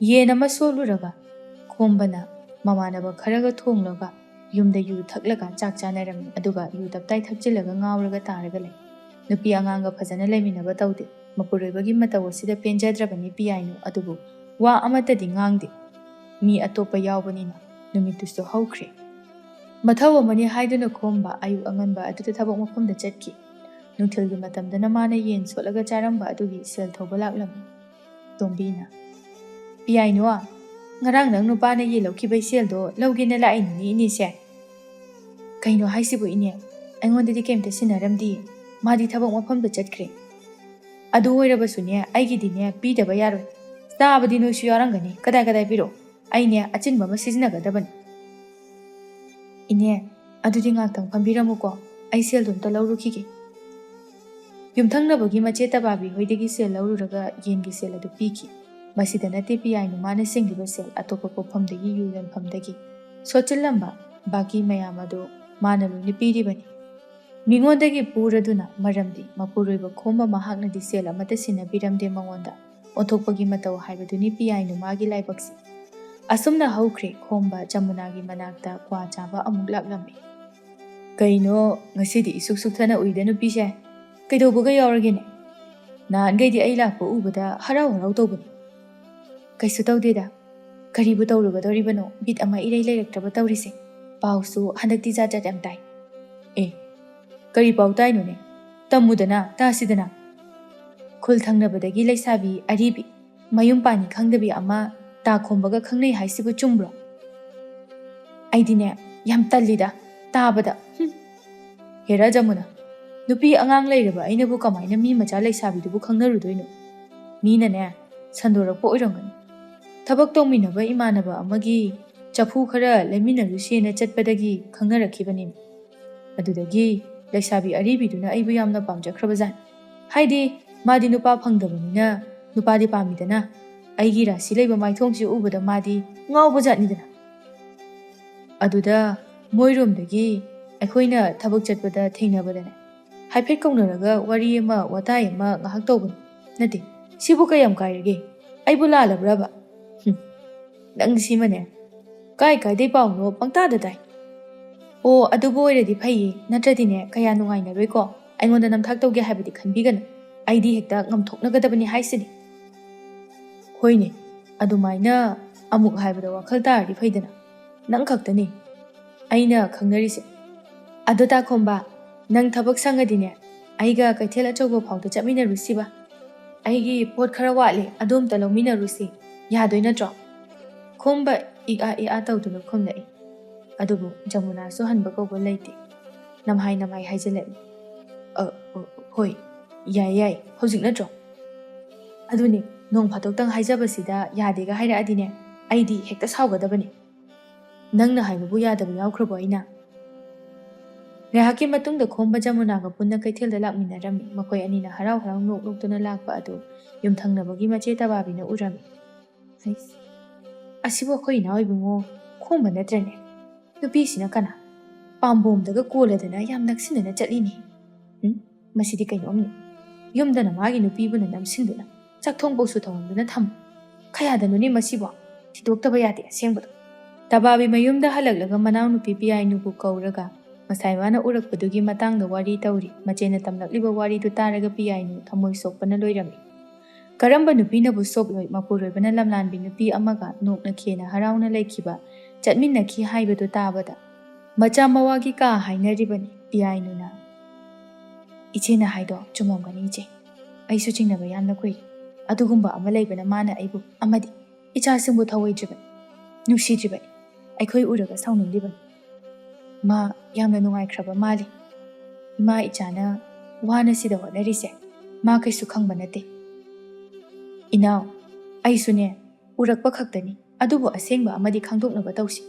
ꯌꯦꯟ ꯑꯃ ꯁꯣꯠꯂꯨꯔꯒ ꯈꯣꯝꯕꯅ ꯃꯃꯥꯟꯅꯕ ꯈꯔꯒ ꯊꯣꯡꯂꯒ ꯌꯨꯝꯗ ꯌꯨ ꯊꯛꯂꯒ ꯆꯥꯛ ꯆꯥꯅꯔꯝꯃꯤ꯫ ꯑꯗꯨꯒ ꯌꯨ ꯇꯞꯇꯥꯏ ꯊꯛꯆꯤꯜꯂꯒ ꯉꯥꯎꯔꯒ ꯇꯥꯔꯒ ꯂꯩ꯫ ꯅꯨꯄꯤ ꯑꯉꯥꯡꯒ ꯐꯖꯅ ꯂꯩꯃꯤꯟꯅꯕ ꯇꯧꯗꯦ꯫ ꯃꯄꯨꯔꯣꯏꯕꯒꯤ ꯃꯇꯧ ꯑꯁꯤꯗ ꯄꯦꯟꯖꯗ꯭ꯔꯕꯅꯤ ꯄꯤꯌꯥꯏꯅꯨ꯫ ꯑꯗꯨꯕꯨ ꯋꯥ ꯑꯃꯠꯇꯗꯤ ꯉꯥꯡꯗꯦ꯫ ꯃꯤ ꯑꯇꯣꯞꯄ ꯌꯥꯎꯕꯅꯤꯅ ꯅꯨꯃꯤꯠꯇꯨꯁꯨ ꯍꯧꯈ꯭ꯔꯦ꯫ ꯃꯊꯧ ꯑꯃꯅꯤ ꯍꯥꯏꯗꯨꯅ ꯈꯣꯝꯕ ꯑꯌꯨꯛ ꯑꯉꯟꯕ ꯑꯗꯨꯗ ꯊꯕꯛ ꯃꯐꯝꯗ ꯆꯠꯈꯤ꯫ ꯅꯨꯡꯊꯤꯜꯒꯤ ꯃꯇꯝꯗꯅ ꯃꯥꯅ ꯌꯦꯟ ꯁꯣꯠꯂꯒ ꯆꯥꯔꯝꯕ ꯑꯗꯨꯒꯤ ꯁꯦꯜ ꯊꯧꯕ ꯂꯥꯛꯂꯝꯃꯤ꯫ ꯇꯣꯝꯕꯤꯅ, "ꯄꯤꯌꯥꯏꯅꯨ, ꯉꯔꯥꯡ ꯅꯪ ꯅꯨꯄꯥꯅ ꯌꯦꯟ ꯂꯧꯈꯤꯕꯩ ꯁꯦꯜꯗꯣ ꯂꯧꯒꯦꯅ ꯂꯥꯛꯏꯅꯤꯅꯦ ꯏꯅꯦꯁꯦ?" "ꯀꯩꯅꯣ ꯍꯥꯏꯁꯤꯕꯨ ꯏꯅꯦ? ꯑꯩꯉꯣꯟꯗꯗꯤ ꯀꯩꯝꯇ ꯁꯤꯟꯅꯔꯝꯗꯤꯌꯦ꯫ ꯃꯥꯗꯤ ꯊꯕꯛ ꯃꯐꯝꯗ ꯆꯠꯈ꯭ꯔꯦ꯫ ꯑꯗꯨ ꯑꯣꯏꯔꯕꯁꯨꯅꯦ, ꯑꯩꯒꯤꯗꯤꯅꯦ ꯄꯤꯗꯕ ꯌꯥꯔꯣꯏ꯫ ꯆꯥꯕꯗꯤ ꯅꯣꯏꯁꯨ ꯌꯥꯎꯔꯝꯒꯅꯤ꯫ ꯀꯗꯥꯏ ꯀꯗꯥꯏ ꯄꯤꯔꯣ? ꯑꯩꯅꯦ ꯑꯆꯤꯟꯕ ꯑꯃ ꯁꯤꯖꯤꯟꯅꯒꯗꯕꯅꯤ꯫" "ꯏꯅꯦ, ꯑꯗꯨꯗꯤ ꯉꯥꯛꯇꯪ ꯐꯝꯕꯤꯔꯝꯃꯨꯀꯣ꯫ ꯑꯩ ꯁꯦꯜꯗꯣ ꯑꯝꯇ ꯂꯧꯔꯨꯈꯤꯒꯦ꯫" ꯌꯨꯝꯊꯪꯅꯕꯒꯤ ꯃꯆꯦ ꯇꯕꯥꯕꯤ ꯍꯣꯏꯗꯒꯤ ꯁꯦꯜ ꯂꯧꯔꯨꯔꯒ ꯌꯦꯟꯒꯤ ꯁꯦꯜ ꯑꯗꯨ ꯄꯤꯈꯤ꯫ ꯃꯁꯤꯗ ꯅꯠꯇꯦ ꯄꯤꯌꯥꯏꯅꯨ ꯃꯥꯅ ꯁꯤꯡꯂꯤꯕ ꯁꯦꯜ, ꯑꯇꯣꯞꯄ ꯄꯣꯠꯐꯝꯗꯒꯤ, ꯌꯨ ꯌꯣꯟꯐꯝꯗꯒꯤ ꯁꯣꯠꯆꯤꯜꯂꯝꯕ ꯕꯥꯀꯤ ꯃꯌꯥꯝ ꯑꯗꯨ ꯃꯥꯅ ꯂꯣꯏꯅ ꯄꯤꯔꯤꯕꯅꯤ꯫ ꯃꯤꯉꯣꯟꯗꯒꯤ ꯄꯨꯔꯗꯨꯅ, ꯃꯔꯝꯗꯤ ꯃꯄꯨꯔꯣꯏꯕ ꯈꯣꯝꯕ ꯃꯍꯥꯛꯅꯗꯤ ꯁꯦꯜ ꯑꯃꯠꯇ ꯁꯤꯟꯅꯕꯤꯔꯝꯗꯦ ꯃꯉꯣꯟꯗ꯫ ꯑꯣꯟꯊꯣꯛꯄꯒꯤ ꯃꯇꯧ ꯍꯥꯏꯕꯗꯨꯅꯤ ꯄꯤꯌꯥꯏꯅꯨ ꯃꯥꯒꯤ ꯂꯥꯏꯕꯛꯁꯤ꯫ ꯑꯁꯨꯝꯅ ꯍꯧꯈ꯭ꯔꯦ꯫ ꯈꯣꯝꯕ ꯖꯃꯨꯅꯥꯒꯤ ꯃꯅꯥꯛꯇ ꯀ꯭ꯋꯥ ꯆꯥꯕ ꯑꯃꯨꯛ ꯂꯥꯛꯂꯝꯃꯤ꯫ "ꯀꯩꯅꯣ, ꯉꯁꯤꯗꯤ ꯏꯁꯨꯛ ꯁꯨꯛꯊꯅ ꯎꯏꯗ ꯅꯨꯄꯤꯁꯦ? ꯀꯩꯗꯧꯕꯒ ꯌꯥꯎꯔꯒꯦꯅꯦ? ꯅꯍꯥꯟꯈꯩꯗꯤ ꯑꯩ ꯂꯥꯛꯄ ꯎꯕꯗ ꯍꯔꯥꯎ ꯍꯔꯥꯎ ꯇꯧꯕꯅꯤ꯫" "ꯀꯩꯁꯨ ꯇꯧꯗꯦꯗ꯫ ꯀꯔꯤꯕꯨ ꯇꯧꯔꯨꯒꯗꯧꯔꯤꯕꯅꯣ? ꯕꯤꯠ ꯑꯃ ꯏꯔꯩ ꯂꯩꯔꯛꯇ꯭ꯔꯕ ꯇꯧꯔꯤꯁꯦ꯫ ꯄꯥꯎꯁꯨ ꯍꯟꯗꯛꯇꯤ ꯖꯥꯠ ꯖꯥꯠ ꯌꯥꯝ ꯇꯥꯏ꯫" "ꯑꯦ, ꯀꯔꯤ ꯄꯥꯎ ꯇꯥꯏꯅꯣꯅꯦ? ꯇꯝꯃꯨꯗꯅ, ꯇꯥꯁꯤꯗꯅ꯫" ꯈꯨꯜ ꯊꯪꯅꯕꯗꯒꯤ ꯂꯩꯁꯥꯕꯤ ꯑꯔꯤꯕꯤ, ꯃꯌꯨꯝ ꯄꯥꯟꯅꯤ ꯈꯪꯗꯕꯤ ꯑꯃ ꯇꯥ ꯈꯣꯝꯕꯒ ꯈꯪꯅꯩ ꯍꯥꯏꯁꯤꯕꯨ ꯆꯨꯝꯕ꯭ꯔꯣ? ꯑꯩꯗꯤꯅꯦ, ꯌꯥꯝ ꯇꯜꯂꯤꯗ ꯇꯥꯕꯗ꯫ ꯍꯨꯝ꯫ ꯍꯦꯔꯥ ꯖꯃꯨꯅꯥ, ꯅꯨꯄꯤ ꯑꯉꯥꯡ ꯂꯩꯔꯕ ꯑꯩꯅꯕꯨ ꯀꯃꯥꯏꯅ ꯃꯤ ꯃꯆꯥ ꯂꯩꯁꯥꯕꯤꯗꯨꯕꯨ ꯈꯪꯅꯔꯨꯗꯣꯏꯅꯣ? ꯃꯤꯅꯅꯦ, ꯁꯟꯗꯣꯔꯛꯄ ꯑꯣꯏꯔꯝꯒꯅꯤ꯫ ꯊꯕꯛ ꯇꯧꯃꯤꯟꯅꯕ ꯏꯃꯥꯟꯅꯕ ꯑꯃꯒꯤ ꯆꯐꯨ ꯈꯔ ꯂꯩꯃꯤꯟꯅꯔꯨꯁꯦꯅ ꯆꯠꯄꯗꯒꯤ ꯈꯪꯅꯔꯛꯈꯤꯕꯅꯤ꯫ ꯑꯗꯨꯗꯒꯤ ꯂꯩꯁꯥꯕꯤ ꯑꯔꯤꯕꯤꯗꯨꯅ ꯑꯩꯕꯨ ꯌꯥꯝꯅ ꯄꯥꯝꯖꯈ꯭ꯔꯕꯖꯥꯠꯅꯤ꯫ ꯍꯥꯏꯗꯤ, ꯃꯥꯗꯤ ꯅꯨꯄꯥ ꯐꯪꯗꯕꯅꯤꯅ ꯅꯨꯄꯥꯗꯤ ꯄꯥꯝꯃꯤꯗꯅ꯫ ꯑꯩꯒꯤ ꯔꯥꯁꯤ ꯂꯩꯕ ꯃꯥꯏꯊꯣꯡꯁꯤ ꯎꯕꯗ ꯃꯥꯗꯤ ꯉꯥꯎꯕꯖꯥꯠꯅꯤꯗꯅ꯫ ꯑꯗꯨꯗ ꯃꯣꯏꯔꯣꯝꯗꯒꯤ ꯑꯩꯈꯣꯏꯅ ꯊꯕꯛ ꯆꯠꯄꯗ ꯊꯦꯡꯅꯕꯗꯅꯦ, ꯍꯥꯏꯐꯦꯠ ꯀꯧꯅꯔꯒ ꯋꯥꯔꯤ ꯑꯃ ꯋꯥꯇꯥꯏ ꯑꯃ ꯉꯥꯏꯍꯥꯛ ꯇꯧꯕꯅꯤ꯫ ꯅꯠꯇꯦ, ꯁꯤꯕꯨ ꯀꯌꯥꯝ ꯀꯥꯏꯔꯒꯦ? ꯑꯩꯕꯨ ꯂꯥꯜꯂꯕ꯭ꯔꯕ? ꯍꯨꯝ, ꯅꯪꯁꯤꯃꯅꯦ, ꯀꯥꯏ ꯀꯥꯏꯗꯩ ꯄꯥꯎꯅꯣ ꯄꯪꯇꯥꯗ ꯇꯥꯏ꯫ ꯑꯣ, ꯑꯗꯨꯕꯨ ꯑꯣꯏꯔꯗꯤ ꯐꯩꯌꯦ, ꯅꯠꯇ꯭ꯔꯗꯤꯅꯦ ꯀꯌꯥ ꯅꯨꯡꯉꯥꯏꯅꯔꯣꯏꯀꯣ꯫ ꯑꯩꯉꯣꯟꯗ ꯅꯝꯊꯥꯛ ꯇꯧꯒꯦ ꯍꯥꯏꯕꯗꯤ ꯈꯟꯕꯤꯒꯅꯨ, ꯑꯩꯗꯤ ꯍꯦꯛꯇ ꯉꯝꯊꯣꯛꯅꯒꯗꯕꯅꯤ ꯍꯥꯏꯁꯤꯅꯤ꯫ ꯍꯣꯏꯅꯦ, ꯑꯗꯨꯃꯥꯏꯅ ꯑꯃꯨꯛ ꯍꯥꯏꯕꯗ ꯋꯥꯈꯜ ꯇꯥꯔꯗꯤ ꯐꯩꯗꯅ꯫ ꯅꯪ ꯈꯛꯇꯅꯤ ꯑꯩꯅ ꯈꯪꯅꯔꯤꯁꯦ꯫ ꯑꯗꯣ ꯇꯥꯈꯣꯝꯕ, ꯅꯪ ꯊꯕꯛ ꯁꯪꯉꯗꯤꯅꯦ, ꯑꯩꯒ ꯀꯩꯊꯦꯜ ꯑꯆꯧꯕ ꯐꯥꯎꯗ ꯆꯠꯃꯤꯟꯅꯔꯨꯁꯤꯕ꯫ ꯑꯩꯒꯤ ꯄꯣꯠ ꯈꯔ ꯋꯥꯠꯂꯤ, ꯑꯗꯨ ꯑꯝꯇ ꯂꯧꯃꯤꯟꯅꯔꯨꯁꯤ꯫ ꯌꯥꯗꯣꯏ ꯅꯠꯇ꯭ꯔꯣ? ꯈꯣꯝꯕ ꯏꯛ ꯑꯥ ꯏꯛ ꯑꯥ ꯇꯧꯗꯨꯅ ꯈꯨꯝꯂꯛꯏ꯫ ꯑꯗꯨꯕꯨ ꯖꯃꯨꯅꯥꯁꯨ ꯍꯟꯕ ꯀꯧꯕ ꯂꯩꯇꯦ꯫ ꯅꯝꯍꯥꯏ ꯅꯝꯍꯥꯏ ꯍꯥꯏꯖꯤꯜꯂꯛꯏ꯫ "ꯑ, ꯑ, ꯍꯣꯏ, ꯌꯥꯏ, ꯌꯥꯏ, ꯍꯧꯖꯤꯛ ꯅꯠꯇ꯭ꯔꯣ?" ꯑꯗꯨꯅꯤ, ꯅꯣꯡ ꯐꯥꯗꯣꯛꯇꯪ ꯍꯥꯏꯖꯕꯁꯤꯗ ꯌꯥꯗꯦꯒ ꯍꯥꯏꯔꯛꯑꯗꯤꯅꯦ, ꯑꯩꯗꯤ ꯍꯦꯛꯇ ꯁꯥꯎꯒꯗꯕꯅꯤ꯫ ꯅꯪꯅ ꯍꯥꯏꯕꯕꯨ ꯌꯥꯗꯕ ꯌꯥꯎꯈ꯭ꯔꯕꯣ ꯑꯩꯅ? ꯉꯥꯏꯍꯥꯛꯀꯤ ꯃꯇꯨꯡꯗ ꯈꯣꯝꯕ ꯖꯃꯨꯅꯥꯒ ꯄꯨꯟꯅ ꯀꯩꯊꯦꯜꯗ ꯂꯥꯛꯃꯤꯟꯅꯔꯝꯃꯤ꯫ ꯃꯈꯣꯏ ꯑꯅꯤꯅ ꯍꯔꯥꯎ ꯍꯔꯥꯎ ꯅꯣꯛ ꯅꯣꯛꯇꯨꯅ ꯂꯥꯛꯄ ꯑꯗꯨ ꯌꯨꯝꯊꯪꯅꯕꯒꯤ ꯃꯆꯦ ꯇꯕꯥꯕꯤꯅ ꯎꯔꯝꯃꯤ꯫ "ꯍꯩꯁ, ꯑꯁꯤꯕꯨ ꯑꯩꯈꯣꯏ ꯏꯅꯥꯎ ꯏꯕꯨꯡꯉꯣ ꯈꯣꯝꯕ ꯅꯠꯇ꯭ꯔꯅꯦ? ꯅꯨꯄꯤꯁꯤꯅ ꯀꯅꯥ? ꯄꯥꯝꯕꯣꯝꯗꯒ ꯀꯣꯜꯂꯗꯅ ꯌꯥꯝ ꯅꯛꯁꯤꯟꯅꯅ ꯆꯠꯂꯤꯅꯦ꯫ ꯎꯝ, ꯃꯁꯤꯗꯤ ꯀꯩꯅꯣꯝꯅꯤ꯫ ꯌꯨꯝꯗꯅ ꯃꯥꯒꯤ ꯅꯨꯄꯤꯕꯨꯅ ꯅꯝꯁꯤꯟꯗꯨꯅ, ꯆꯥꯛꯊꯣꯡꯐꯧꯁꯨ ꯊꯣꯡꯍꯟꯗꯨꯅ ꯊꯝꯃꯤ꯫ ꯀꯌꯥꯗꯅꯣꯅꯦ ꯃꯁꯤꯕꯣ? ꯊꯤꯗꯣꯛꯇꯕ ꯌꯥꯗꯦ ꯑꯁꯦꯡꯕꯗꯣ꯫" ꯇꯕꯥꯕꯤ ꯃꯌꯨꯝꯗ ꯍꯜꯂꯛꯂꯒ ꯃꯅꯥꯎꯅꯨꯄꯤ ꯄꯤꯌꯥꯏꯅꯨꯕꯨ ꯀꯧꯔꯒ ꯉꯁꯥꯏ ꯃꯥꯅ ꯎꯔꯛꯄꯗꯨꯒꯤ ꯃꯇꯥꯡꯗ ꯋꯥꯔꯤ ꯇꯧꯔꯤ꯫ ꯃꯆꯦꯅ ꯇꯝꯂꯛꯂꯤꯕ ꯋꯥꯔꯤꯗꯨ ꯇꯥꯔꯒ ꯄꯤꯌꯥꯏꯅꯨ ꯊꯃꯣꯏ ꯁꯣꯛꯄꯅ ꯂꯣꯏꯔꯝꯃꯤ꯫ ꯀꯔꯝꯕ ꯅꯨꯄꯤꯅꯕꯨ ꯁꯣꯛꯂꯣꯏ? ꯃꯄꯨꯔꯣꯏꯕꯅ ꯂꯝꯂꯥꯟꯕꯤ ꯅꯨꯄꯤ ꯑꯃꯒ ꯅꯣꯛꯅ ꯈꯦꯅ ꯍꯔꯥꯎꯅ ꯂꯩꯈꯤꯕ, ꯆꯠꯃꯤꯟꯅꯈꯤ ꯍꯥꯏꯕꯗꯨ ꯇꯥꯕꯗ, ꯃꯆꯥ ꯃꯋꯥꯒꯤ ꯀꯥ ꯍꯥꯏꯅꯔꯤꯕꯅꯤ ꯄꯤꯌꯥꯏꯅꯨꯅ꯫ "ꯏꯆꯦꯅ ꯍꯥꯏꯗꯣ ꯆꯨꯝꯃꯝꯒꯅꯤ ꯏꯆꯦ꯫ ꯑꯩꯁꯨ ꯆꯤꯡꯅꯕ ꯌꯥꯝꯅ ꯀꯨꯏꯔꯦ꯫ ꯑꯗꯨꯒꯨꯝꯕ ꯑꯃ ꯂꯩꯕꯅ ꯃꯥꯅ ꯑꯩꯕꯨ ꯑꯃꯗꯤ ꯏꯆꯥꯁꯤꯡꯕꯨ ꯊꯧꯑꯣꯏꯗ꯭ꯔꯤꯕꯅꯤ, ꯅꯨꯡꯁꯤꯗ꯭ꯔꯤꯕꯅꯤ, ꯑꯩꯈꯣꯏ ꯎꯔꯒ ꯁꯥꯎꯅꯤꯡꯂꯤꯕꯅꯤ꯫ ꯃꯥ ꯌꯥꯝꯅ ꯅꯨꯡꯉꯥꯏꯈ꯭ꯔꯕ ꯃꯥꯜꯂꯤ꯫ ꯏꯃꯥ ꯏꯆꯥꯅ ꯋꯥꯅ ꯁꯤꯗ ꯍꯣꯠꯅꯔꯤꯁꯦ ꯃꯥ ꯀꯩꯁꯨ ꯈꯪꯕ ꯅꯠꯇꯦ꯫ ꯏꯅꯥꯎ, ꯑꯩꯁꯨꯅꯦ ꯎꯔꯛꯄ ꯈꯛꯇꯅꯤ, ꯑꯗꯨꯕꯨ ꯑꯁꯦꯡꯕ ꯑꯃꯗꯤ ꯈꯪꯗꯣꯛꯅꯕ ꯇꯧꯁꯤ꯫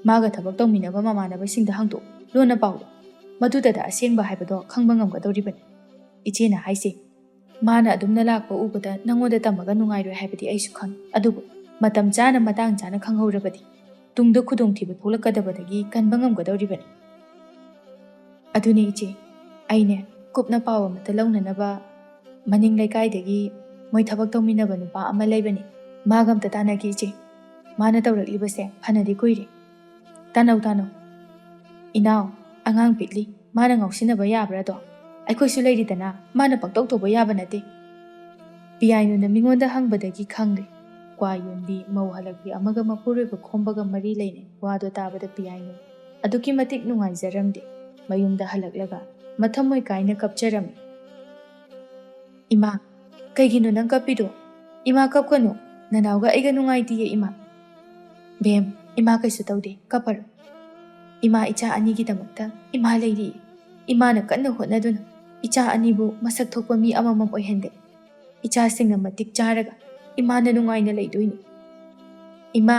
ꯃꯥꯒ ꯊꯕꯛ ꯇꯧꯃꯤꯟꯅꯕ ꯃꯃꯥꯟꯅꯕꯁꯤꯡꯗ ꯍꯪꯗꯣꯛꯎ, ꯂꯣꯟꯅ ꯄꯥꯎꯗ꯫ ꯃꯗꯨꯗꯗ ꯑꯁꯦꯡꯕ ꯍꯥꯏꯕꯗꯣ ꯈꯪꯕ ꯉꯝꯒꯗꯧꯔꯤꯕꯅꯤ꯫ ꯏꯆꯦꯅ ꯍꯥꯏꯁꯦ ꯃꯥꯅ ꯑꯗꯨꯝꯅ ꯂꯥꯛꯄ ꯎꯕꯗ ꯅꯪꯉꯣꯟꯗ ꯇꯝꯃꯒ ꯅꯨꯡꯉꯥꯏꯔꯣꯏ ꯍꯥꯏꯕꯗꯤ ꯑꯩꯁꯨ ꯈꯪꯏ꯫ ꯑꯗꯨꯕꯨ ꯃꯇꯝ ꯆꯥꯅ ꯃꯇꯥꯡ ꯆꯥꯅ ꯈꯪꯍꯧꯔꯕꯗꯤ ꯇꯨꯡꯗ ꯈꯨꯗꯣꯡꯊꯤꯕ ꯊꯣꯛꯂꯛꯀꯗꯕꯗꯒꯤ ꯀꯟꯕ ꯉꯝꯒꯗꯧꯔꯤꯕꯅꯤ꯫ ꯑꯗꯨꯅꯦ ꯏꯆꯦ, ꯑꯩꯅꯦ ꯀꯨꯞꯅ ꯄꯥꯎ ꯑꯃꯠꯇ ꯂꯧꯅꯅꯕ ꯃꯅꯤꯡ ꯂꯩꯀꯥꯏꯗꯒꯤ ꯃꯣꯏ ꯊꯕꯛ ꯇꯧꯃꯤꯟꯅꯕ ꯅꯨꯄꯥ ꯑꯃ ꯂꯩꯕꯅꯤ, ꯃꯥꯒ ꯑꯝꯇ ꯇꯥꯟꯅꯒꯦ ꯏꯆꯦ꯫ ꯃꯥꯅ ꯇꯧꯔꯛꯂꯤꯕꯁꯦ ꯐꯅꯗꯤ ꯀꯨꯏꯔꯦ꯫ ꯇꯥꯅꯧ ꯇꯥꯅꯧ꯫ ꯏꯅꯥꯎ, ꯑꯉꯥꯡ ꯄꯤꯛꯂꯤ, ꯃꯥꯅ ꯉꯥꯎꯁꯤꯟꯅꯕ ꯌꯥꯕ꯭ꯔꯥꯗꯣ? ꯑꯩꯈꯣꯏꯁꯨ ꯂꯩꯔꯤꯗꯅ, ꯃꯥꯅ ꯄꯪꯇꯧ ꯇꯧꯕ ꯌꯥꯕ ꯅꯠꯇꯦ꯫ ꯄꯤꯌꯥꯏꯅꯨꯅ ꯃꯤꯉꯣꯟꯗ ꯍꯪꯕꯗꯒꯤ ꯈꯪꯂꯦ꯫ ꯀ꯭ꯋꯥ ꯌꯣꯟꯕꯤ ꯃꯧ ꯍꯜꯂꯛꯄꯤ ꯑꯃꯒ ꯃꯄꯨꯔꯣꯏꯕ ꯈꯣꯝꯕꯒ ꯃꯔꯤ ꯂꯩꯅꯩ꯫ ꯋꯥꯗꯣ ꯇꯥꯕꯗ ꯄꯤꯌꯥꯏꯅꯨ ꯑꯗꯨꯛꯀꯤ ꯃꯇꯤꯛ ꯅꯨꯡꯉꯥꯏꯖꯔꯝꯗꯦ꯫ ꯃꯌꯨꯝꯗ ꯍꯜꯂꯛꯂꯒ ꯃꯊꯃꯣꯏ ꯀꯥꯏꯅ ꯀꯞꯆꯔꯝꯃꯤ꯫ "ꯏꯃꯥ, ꯀꯩꯒꯤꯅꯣ ꯅꯪ ꯀꯞꯄꯤꯗꯣ? ꯏꯃꯥ, ꯀꯞꯀꯅꯨ꯫ ꯅꯅꯥꯎꯒ ꯑꯩꯒ ꯅꯨꯡꯉꯥꯏꯇꯤꯌꯦ ꯏꯃꯥ꯫" "ꯕꯦꯝ, ꯏꯃꯥ ꯀꯩꯁꯨ ꯇꯧꯗꯦ, ꯀꯞꯄꯔꯣꯏ꯫ ꯏꯃꯥ ꯏꯆꯥ ꯑꯅꯤꯒꯤꯗꯃꯛꯇ ꯏꯃꯥ ꯂꯩꯔꯤ꯫ ꯏꯃꯥꯅ ꯀꯟꯅ ꯍꯣꯠꯅꯗꯨꯅ ꯏꯆꯥ ꯑꯅꯤꯕꯨ ꯃꯁꯛ ꯊꯣꯛꯄ ꯃꯤ ꯑꯃꯃꯝ ꯑꯣꯏꯍꯟꯒꯅꯤ꯫ ꯏꯆꯥꯁꯤꯡꯅ ꯃꯇꯤꯛ ꯆꯥꯔꯒ ꯏꯃꯥꯅ ꯅꯨꯡꯉꯥꯏꯅ ꯂꯩꯗꯣꯏꯅꯤ꯫ ꯏꯃꯥ,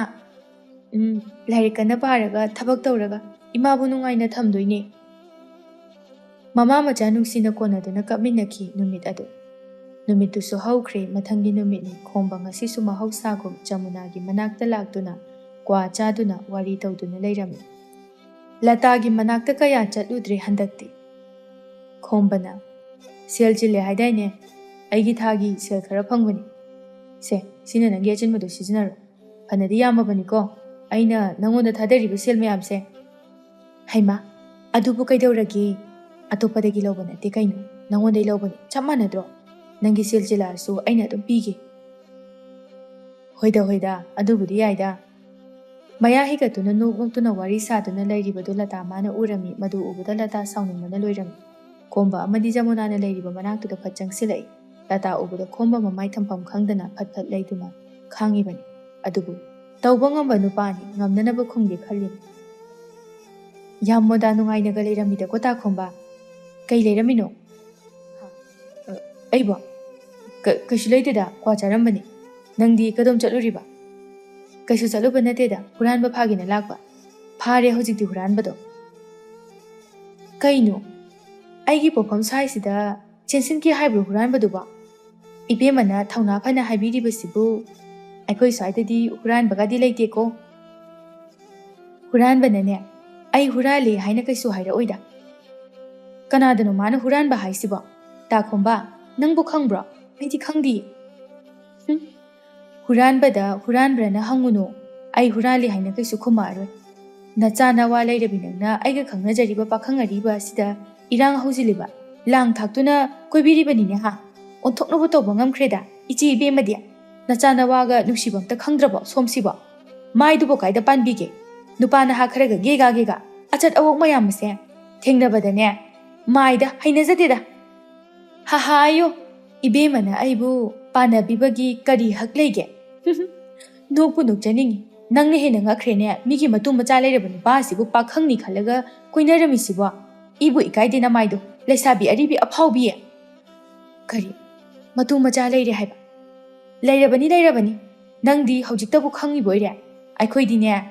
ꯎꯝ, ꯂꯥꯏꯔꯤꯛ ꯀꯟꯅ ꯄꯥꯔꯒ ꯊꯕꯛ ꯇꯧꯔꯒ ꯏꯃꯥꯕꯨ ꯅꯨꯡꯉꯥꯏꯅ ꯊꯝꯗꯣꯏꯅꯦ꯫" ꯃꯃꯥ ꯃꯆꯥ ꯅꯨꯡꯁꯤꯅ ꯀꯣꯟꯅꯗꯨꯅ ꯀꯞꯃꯤꯟꯅꯈꯤ ꯅꯨꯃꯤꯠ ꯑꯗꯨ꯫ ꯅꯨꯃꯤꯠꯇꯨꯁꯨ ꯍꯧꯈ꯭ꯔꯦ, ꯃꯊꯪꯒꯤ ꯅꯨꯃꯤꯠꯅꯤ꯫ ꯈꯣꯝꯕ ꯉꯁꯤꯁꯨ ꯃꯍꯧꯁꯥꯒꯨꯝ ꯖꯃꯨꯅꯥꯒꯤ ꯃꯅꯥꯛꯇ ꯂꯥꯛꯇꯨꯅ ꯀ꯭ꯋꯥ ꯆꯥꯗꯨꯅ ꯋꯥꯔꯤ ꯇꯧꯗꯨꯅ ꯂꯩꯔꯝꯃꯤ꯫ ꯂꯇꯥꯒꯤ ꯃꯅꯥꯛꯇ ꯀꯌꯥ ꯆꯠꯂꯨꯗ꯭ꯔꯦ ꯍꯟꯗꯛꯇꯤ꯫ ꯈꯣꯝꯕꯅ, "ꯁꯦꯜ ꯆꯤꯜꯂꯦ ꯍꯥꯏꯗꯥꯏꯅꯦ? ꯑꯩꯒꯤ ꯊꯥꯒꯤ ꯁꯦꯜ ꯈꯔ ꯐꯪꯕꯅꯤ꯫ ꯁꯦ, ꯁꯤꯅ ꯅꯪꯒꯤ ꯑꯆꯤꯟꯕꯗꯣ ꯁꯤꯖꯤꯟꯅꯔꯣ꯫ ꯐꯅꯗꯤ ꯌꯥꯝꯃꯕꯅꯤꯀꯣ ꯑꯩꯅ ꯅꯪꯉꯣꯟꯗ ꯊꯥꯗꯔꯤꯕ ꯁꯦꯜ ꯃꯌꯥꯝꯁꯦ꯫" "ꯍꯩꯃꯥ, ꯑꯗꯨꯕꯨ ꯀꯩꯗꯧꯔꯒꯦ? ꯑꯇꯣꯞꯄꯗꯒꯤ ꯂꯧꯕ ꯅꯠꯇꯦ ꯀꯩꯅꯣ, ꯅꯪꯉꯣꯟꯗꯩ ꯂꯧꯕꯅꯤ꯫ ꯆꯞ ꯃꯥꯟꯅꯗ꯭ꯔꯣ? ꯅꯪꯒꯤ ꯁꯦꯜ ꯆꯤꯜꯂꯛꯑꯁꯨ ꯑꯩꯅ ꯑꯗꯨꯝ ꯄꯤꯒꯦ꯫" "ꯍꯣꯏꯗ, ꯍꯣꯏꯗ, ꯑꯗꯨꯕꯨꯗꯤ ꯌꯥꯏꯗ꯫" ꯃꯌꯥ ꯍꯤꯒꯠꯇꯨꯅ ꯅꯣꯛ ꯅꯣꯛꯇꯨꯅ ꯋꯥꯔꯤ ꯁꯥꯗꯨꯅ ꯂꯩꯔꯤꯕꯗꯨ ꯂꯇꯥ ꯃꯥꯅ ꯎꯔꯝꯃꯤ꯫ ꯃꯗꯨ ꯎꯕꯗ ꯂꯇꯥ ꯁꯥꯎꯅꯤꯡꯕꯅ ꯂꯣꯏꯔꯝꯃꯤ꯫ ꯈꯣꯝꯕ ꯑꯃꯗꯤ ꯖꯃꯨꯅꯥꯅ ꯂꯩꯔꯤꯕ ꯃꯅꯥꯛꯇꯨꯗ ꯐꯠ ꯆꯪꯁꯤꯜꯂꯛꯏ꯫ ꯇꯥꯇꯥ ꯎꯕꯗ ꯈꯣꯝꯕ ꯃꯃꯥꯏ ꯊꯝꯐꯝ ꯈꯪꯗꯅ ꯐꯠ ꯐꯠ ꯂꯩꯗꯨꯅ ꯈꯥꯡꯉꯤꯕꯅꯤ꯫ ꯑꯗꯨꯕꯨ ꯇꯧꯕ ꯉꯝꯕ ꯅꯨꯄꯥꯅꯤ, ꯉꯝꯅꯅꯕ ꯈꯨꯝꯒꯦ ꯈꯜꯂꯤꯅꯤ꯫ "ꯌꯥꯝ ꯃꯣꯗꯥ ꯅꯨꯡꯉꯥꯏꯅꯒ ꯂꯩꯔꯝꯃꯤꯗꯀꯣ ꯇꯥ ꯈꯣꯝꯕ꯫ ꯀꯩ ꯂꯩꯔꯝꯃꯤꯅꯣ?" "ꯑ, ꯑꯩꯕꯣ? ꯀ-, ꯀꯩꯁꯨ ꯂꯩꯇꯦꯗ, ꯀ꯭ꯋꯥ ꯆꯥꯔꯝꯕꯅꯤ꯫ ꯅꯪꯗꯤ ꯀꯗꯣꯝ ꯆꯠꯂꯨꯔꯤꯕ?" "ꯀꯩꯁꯨ ꯆꯠꯂꯨꯕ ꯅꯠꯇꯦꯗ, ꯍꯨꯔꯥꯟꯕ ꯐꯥꯒꯦꯅ ꯂꯥꯛꯄ꯫ ꯐꯥꯔꯦ ꯍꯧꯖꯤꯛꯇꯤ ꯍꯨꯔꯥꯟꯕꯗꯣ꯫" "ꯀꯩꯅꯣ? ꯑꯩꯒꯤ ꯄꯣꯛꯐꯝ ꯁ꯭ꯋꯥꯏꯁꯤꯗ ꯆꯦꯟꯁꯤꯟꯈꯤ ꯍꯥꯏꯕ꯭ꯔꯣ ꯍꯨꯔꯥꯟꯕꯗꯨꯕꯣ? ꯏꯕꯦꯝꯃꯅ ꯊꯧꯅꯥ ꯐꯅ ꯍꯥꯏꯕꯤꯔꯤꯕꯁꯤꯕꯨ꯫ ꯑꯩꯈꯣꯏ ꯁ꯭ꯋꯥꯏꯗꯗꯤ ꯍꯨꯔꯥꯟꯕꯒꯗꯤ ꯂꯩꯇꯦꯀꯣ꯫" "ꯍꯨꯔꯥꯟꯕꯅꯅꯦ ꯑꯩ ꯍꯨꯔꯥꯜꯂꯦ ꯍꯥꯏꯅ ꯀꯩꯁꯨ ꯍꯥꯏꯔꯛꯑꯣꯏꯗ꯫" "ꯀꯅꯥꯗꯅꯣ ꯃꯥꯅ ꯍꯨꯔꯥꯟꯕ ꯍꯥꯏꯁꯤꯕꯣ? ꯇꯥ ꯈꯣꯝꯕ, ꯅꯪꯕꯨ ꯈꯪꯕ꯭ꯔꯣ? ꯑꯩꯗꯤ ꯈꯪꯗꯤꯌꯦ꯫" "ꯍꯨꯝ, ꯍꯨꯔꯥꯟꯕꯗ ꯍꯨꯔꯥꯟꯕ꯭ꯔꯅ ꯍꯪꯉꯨꯅꯨ꯫ ꯑꯩ ꯍꯨꯔꯥꯜꯂꯦ ꯍꯥꯏꯅ ꯀꯩꯁꯨ ꯈꯨꯝꯃꯛꯑꯔꯣꯏ꯫ ꯅꯆꯥ ꯅꯋꯥ ꯂꯩꯔꯕꯤ ꯅꯪꯅ ꯑꯩꯒ ꯈꯪꯅꯖꯔꯤꯕ ꯄꯥꯈꯪ ꯑꯔꯤꯕ ꯑꯁꯤꯗ ꯏꯔꯥꯡ ꯍꯧꯖꯤꯜꯂꯤꯕ, ꯂꯥꯡ ꯊꯥꯛꯇꯨꯅ ꯀꯣꯏꯕꯤꯔꯤꯕꯅꯤꯅꯦ ꯍꯥ? ꯑꯣꯟꯊꯣꯛꯅꯕꯨ ꯇꯧꯕ ꯉꯝꯈ꯭ꯔꯦꯗ, ꯏꯆꯦ ꯏꯕꯦꯝꯃꯗꯤ꯫ ꯅꯆꯥ ꯅꯋꯥꯒ ꯅꯨꯡꯁꯤꯕ ꯑꯝꯇ ꯈꯪꯗ꯭ꯔꯕꯣ ꯁꯣꯝꯁꯤꯕꯣ? ꯃꯥꯏꯗꯨꯕꯨ ꯀꯥꯏꯗ ꯄꯥꯟꯕꯤꯒꯦ? ꯅꯨꯄꯥ ꯅꯍꯥ ꯈꯔꯒ ꯒꯦꯒꯥ ꯒꯦꯒꯥ, ꯑꯆꯠ ꯑꯋꯣꯛ ꯃꯌꯥꯝ ꯑꯁꯦ ꯊꯦꯡꯅꯕꯗꯅꯦ, ꯃꯥꯏꯗ ꯍꯩꯅꯖꯗꯦꯗ꯫" "ꯍꯥ ꯍꯥ, ꯑꯌꯣ, ꯏꯕꯦꯝꯃꯅ ꯑꯩꯕꯨ ꯄꯥꯟꯅꯕꯤꯕꯒꯤ ꯀꯔꯤ ꯍꯛ ꯂꯩꯒꯦ?" ꯅꯣꯛꯄꯨ ꯅꯣꯛꯆꯅꯤꯡꯉꯤ꯫ ꯅꯪꯅ ꯍꯦꯟꯅ ꯉꯛꯈ꯭ꯔꯦꯅꯦ, ꯃꯤꯒꯤ ꯃꯇꯨ ꯃꯆꯥ ꯂꯩꯔꯕ ꯅꯨꯄꯥ ꯑꯁꯤꯕꯨ ꯄꯥꯈꯪꯅꯤ ꯈꯜꯂꯒ ꯀꯣꯏꯅꯔꯝꯃꯤꯁꯤꯕꯣ꯫ ꯏꯕꯨ ꯏꯀꯥꯏꯗꯦ ꯅꯃꯥꯏꯗꯣ, ꯂꯩꯁꯥꯕꯤ ꯑꯔꯤꯕꯤ ꯑꯐꯥꯎꯕꯤ꯫ ꯀꯔꯤ? ꯃꯇꯨ ꯃꯆꯥ ꯂꯩꯔꯦ ꯍꯥꯏꯕ? ꯂꯩꯔꯕꯅꯤ, ꯂꯩꯔꯕꯅꯤ꯫ ꯅꯪꯗꯤ ꯍꯧꯖꯤꯛꯇꯕꯨ ꯈꯪꯉꯤꯕꯣꯏꯔꯦ? ꯑꯩꯈꯣꯏꯗꯤꯅꯦ,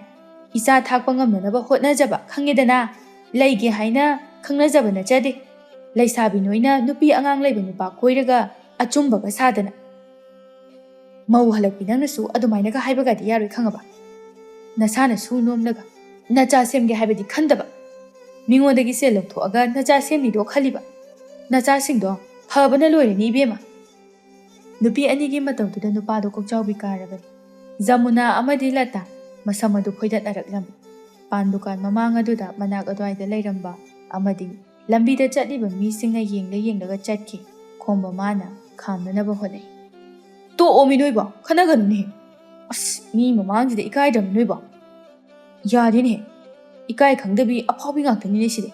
ꯏꯆꯥ ꯊꯥꯛꯄ ꯉꯝꯅꯅꯕ ꯍꯣꯠꯅꯖꯕ, ꯈꯪꯉꯦꯗꯅ? ꯂꯩꯒꯦ ꯍꯥꯏꯅ ꯈꯪꯅꯖꯕ ꯅꯠꯆꯗꯦ꯫ ꯂꯩꯁꯥꯕꯤ ꯅꯣꯏꯅ ꯅꯨꯄꯤ ꯑꯉꯥꯡ ꯂꯩꯕ ꯅꯨꯄꯥ ꯀꯣꯏꯔꯒ ꯑꯆꯨꯝꯕꯒ ꯁꯥꯗꯅ꯫ ꯃꯧ ꯍꯜꯂꯛꯄꯤ ꯅꯪꯅꯁꯨ ꯑꯗꯨꯃꯥꯏꯅꯒ ꯍꯥꯏꯕꯒꯗꯤ ꯌꯥꯔꯣꯏ ꯈꯪꯉꯕ? ꯅꯁꯥꯅ ꯁꯨ ꯅꯣꯝꯂꯒ ꯅꯆꯥ ꯁꯦꯝꯒꯦ ꯍꯥꯏꯕꯗꯤ ꯈꯟꯗꯕ꯫ ꯃꯤꯉꯣꯟꯗꯒꯤ ꯁꯦꯜ ꯂꯧꯊꯣꯛꯑꯒ ꯅꯆꯥ ꯁꯦꯝꯅꯤꯗꯣ ꯈꯜꯂꯤꯕ꯫ ꯅꯆꯥꯁꯤꯡꯗꯣ ꯐꯕꯅ ꯂꯣꯏꯔꯅꯤ ꯏꯕꯦꯝꯃ꯫ ꯅꯨꯄꯤ ꯑꯅꯤꯒꯤ ꯃꯇꯧꯗꯨꯗ ꯅꯨꯄꯥꯗꯣ ꯀꯣꯛꯆꯥꯎꯕꯤ ꯀꯥꯔꯕꯅꯤ꯫ ꯖꯃꯨꯅꯥ ꯑꯃꯗꯤ ꯂꯇꯥ ꯃꯁꯝ ꯑꯗꯨ ꯐꯣꯏꯗꯠꯅꯔꯛꯂꯝꯃꯤ꯫ ꯄꯥꯟ ꯗꯨꯀꯥꯟ ꯃꯃꯥꯡ ꯑꯗꯨꯗ ꯃꯅꯥꯛ ꯑꯗꯨꯋꯥꯏꯗ ꯂꯩꯔꯝꯕ ꯑꯃꯗꯤ ꯂꯝꯕꯤꯗ ꯆꯠꯂꯤꯕ ꯃꯤꯁꯤꯡꯅ ꯌꯦꯡꯂ ꯌꯦꯡꯂꯒ ꯆꯠꯈꯤ꯫ ꯈꯣꯝꯕ ꯃꯥꯅ ꯈꯥꯝꯅꯅꯕ ꯍꯣꯠꯅꯩ꯫ "ꯇꯣꯛꯑꯣꯃꯤ ꯅꯣꯏꯕꯣ, ꯈꯠꯅꯒꯅꯨꯅꯦ꯫ ꯑꯁ, ꯃꯤ ꯃꯃꯥꯡꯁꯤꯗ ꯏꯀꯥꯏꯗ꯭ꯔꯕ ꯅꯣꯏꯕꯣ? ꯌꯥꯗꯦꯅꯦ, ꯏꯀꯥꯏ ꯈꯪꯗꯕꯤ ꯑꯐꯥꯎꯕꯤ ꯉꯥꯛꯇꯅꯤꯅꯦ ꯁꯤꯗꯤ꯫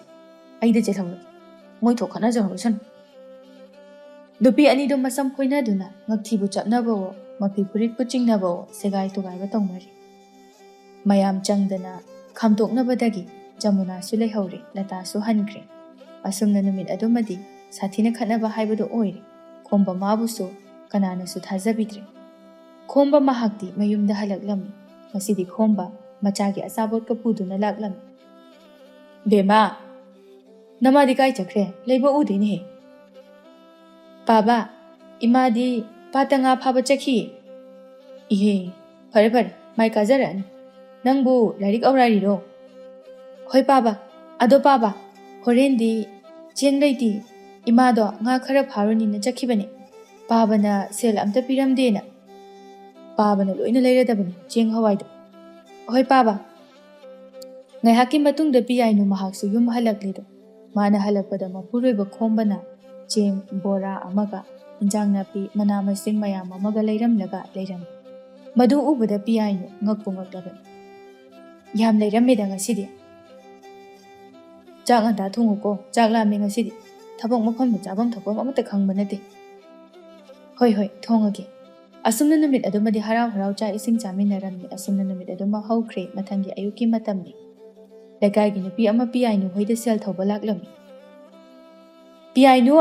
ꯑꯩꯗ ꯆꯦꯜꯍꯧꯔꯒꯦ, ꯃꯣꯏ ꯊꯣꯛ ꯈꯠꯅꯖꯍꯧꯔꯁꯅꯨ꯫" ꯅꯨꯄꯤ ꯑꯅꯤꯗꯨ ꯃꯁꯝ ꯐꯣꯏꯅꯗꯨꯅ ꯉꯛꯊꯤꯕꯨ ꯆꯞꯅꯕꯋꯣ, ꯃꯐꯤ ꯐꯨꯔꯤꯠꯄꯨ ꯆꯤꯡꯅꯕꯋꯣ, ꯁꯦꯒꯥꯏ ꯇꯨꯒꯥꯏꯕ ꯇꯧꯅꯔꯤ꯫ ꯃꯌꯥꯝ ꯆꯪꯗꯅ ꯈꯥꯝꯗꯣꯛꯅꯕꯗꯒꯤ ꯖꯃꯨꯅꯥꯁꯨ ꯂꯩꯍꯧꯔꯦ, ꯂꯇꯥꯁꯨ ꯍꯟꯈ꯭ꯔꯦ꯫ ꯑꯁꯨꯝꯅ ꯅꯨꯃꯤꯠ ꯑꯗꯨꯃꯗꯤ ꯁꯥꯊꯤꯅ ꯈꯠꯅꯕ ꯍꯥꯏꯕꯗꯨ ꯑꯣꯏꯔꯦ꯫ ꯈꯣꯝꯕ ꯃꯥꯕꯨꯁꯨ ꯀꯅꯥꯅꯁꯨ ꯊꯥꯖꯕꯤꯗ꯭ꯔꯦ꯫ ꯈꯣꯝꯕ ꯃꯍꯥꯛꯇꯤ ꯃꯌꯨꯝꯗ ꯍꯜꯂꯛꯂꯝꯃꯤ꯫ ꯉꯁꯤꯗꯤ ꯈꯣꯝꯕ ꯃꯆꯥꯒꯤ ꯑꯆꯥꯄꯣꯠꯀ ꯄꯨꯗꯨꯅ ꯂꯥꯛꯂꯝꯃꯤ꯫ "ꯕꯦꯝꯃ, ꯅꯃꯥꯗꯤ ꯀꯥꯏ ꯆꯠꯈ꯭ꯔꯦ? ꯂꯩꯕ ꯎꯗꯦꯅꯦꯍꯦ꯫" "ꯄꯥꯕ, ꯏꯃꯥꯗꯤ ꯄꯥꯠꯇ ꯉꯥ ꯐꯥꯕ ꯆꯠꯈꯤꯌꯦ꯫" "ꯏꯍꯦ, ꯐꯔꯦ ꯐꯔꯦ, ꯃꯥꯏ ꯀꯥꯖꯔꯛꯑꯅꯤ꯫ ꯅꯪꯕꯨ ꯂꯥꯏꯔꯤꯛ ꯑꯧꯔꯥꯏꯔꯤꯔꯣ?" "ꯍꯣꯏ ꯄꯥꯕ꯫ ꯑꯗꯣ ꯄꯥꯕ, ꯍꯣꯔꯦꯟꯗꯤ ꯆꯦꯡ ꯂꯩꯇꯦ꯫ ꯏꯃꯥꯗꯣ ꯉꯥ ꯈꯔ ꯐꯥꯔꯨꯅꯤꯅ ꯆꯠꯈꯤꯕꯅꯦ꯫ ꯄꯥꯕꯅ ꯁꯦꯜ ꯑꯝꯇ ꯄꯤꯔꯝꯗꯦꯅ꯫ ꯄꯥꯕꯅ ꯂꯣꯏꯅ ꯂꯩꯔꯗꯕꯅꯤ ꯆꯦꯡ ꯍꯋꯥꯏꯗꯣ꯫" "ꯍꯣꯏ ꯄꯥꯕ꯫" ꯉꯥꯏꯍꯥꯛꯀꯤ ꯃꯇꯨꯡꯗ ꯄꯤꯌꯥꯏꯅꯨ ꯃꯍꯥꯛꯁꯨ ꯌꯨꯝ ꯍꯜꯂꯛꯂꯦꯗꯣ꯫ ꯃꯥꯅ ꯍꯜꯂꯛꯄꯗ ꯃꯄꯨꯔꯣꯏꯕ ꯈꯣꯝꯕꯅ ꯆꯦꯡ ꯕꯣꯔꯥ ꯑꯃꯒ ꯏꯟꯖꯥꯡ ꯅꯥꯄꯤ, ꯃꯅꯥ ꯃꯁꯤꯡ ꯃꯌꯥꯝ ꯑꯃꯒ ꯂꯩꯔꯝꯂꯒ ꯂꯩꯔꯝꯃꯤ꯫ ꯃꯗꯨ ꯎꯕꯗ ꯄꯤꯌꯥꯏꯅꯨ ꯉꯛꯄꯨ ꯉꯛꯂꯕꯅꯤ꯫ "ꯌꯥꯝ ꯂꯩꯔꯝꯃꯦꯗ ꯉꯁꯤꯗꯤ꯫" "ꯆꯥꯛ ꯉꯟꯇꯥ ꯊꯣꯡꯉꯨꯀꯣ, ꯆꯥꯛ ꯂꯥꯝꯃꯦ ꯉꯁꯤꯗꯤ꯫ ꯊꯕꯛ ꯃꯐꯝꯗ ꯆꯥꯐꯝ ꯊꯛꯐꯝ ꯑꯃꯠꯇ ꯈꯪꯕ ꯅꯠꯇꯦ꯫" "ꯍꯣꯏ ꯍꯣꯏ, ꯊꯣꯡꯉꯒꯦ꯫" ꯑꯁꯨꯝꯅ ꯅꯨꯃꯤꯠ ꯑꯗꯨꯃꯗꯤ ꯍꯔꯥꯎ ꯍꯔꯥꯎ ꯆꯥꯛ ꯏꯁꯤꯡ ꯆꯥꯃꯤꯟꯅꯔꯝꯃꯤ꯫ ꯑꯁꯨꯝꯅ ꯅꯨꯃꯤꯠ ꯑꯗꯨꯃ ꯍꯧꯈ꯭ꯔꯦ꯫ ꯃꯊꯪꯒꯤ ꯑꯌꯨꯛꯀꯤ ꯃꯇꯝꯅꯤ꯫ ꯂꯩꯀꯥꯏꯒꯤ ꯅꯨꯄꯤ ꯑꯃ ꯄꯤꯌꯥꯏꯅꯨ ꯍꯣꯏꯗ ꯁꯦꯜ ꯊꯧꯕ ꯂꯥꯛꯂꯝꯃꯤ꯫ "ꯄꯤꯌꯥꯏꯅꯨ!"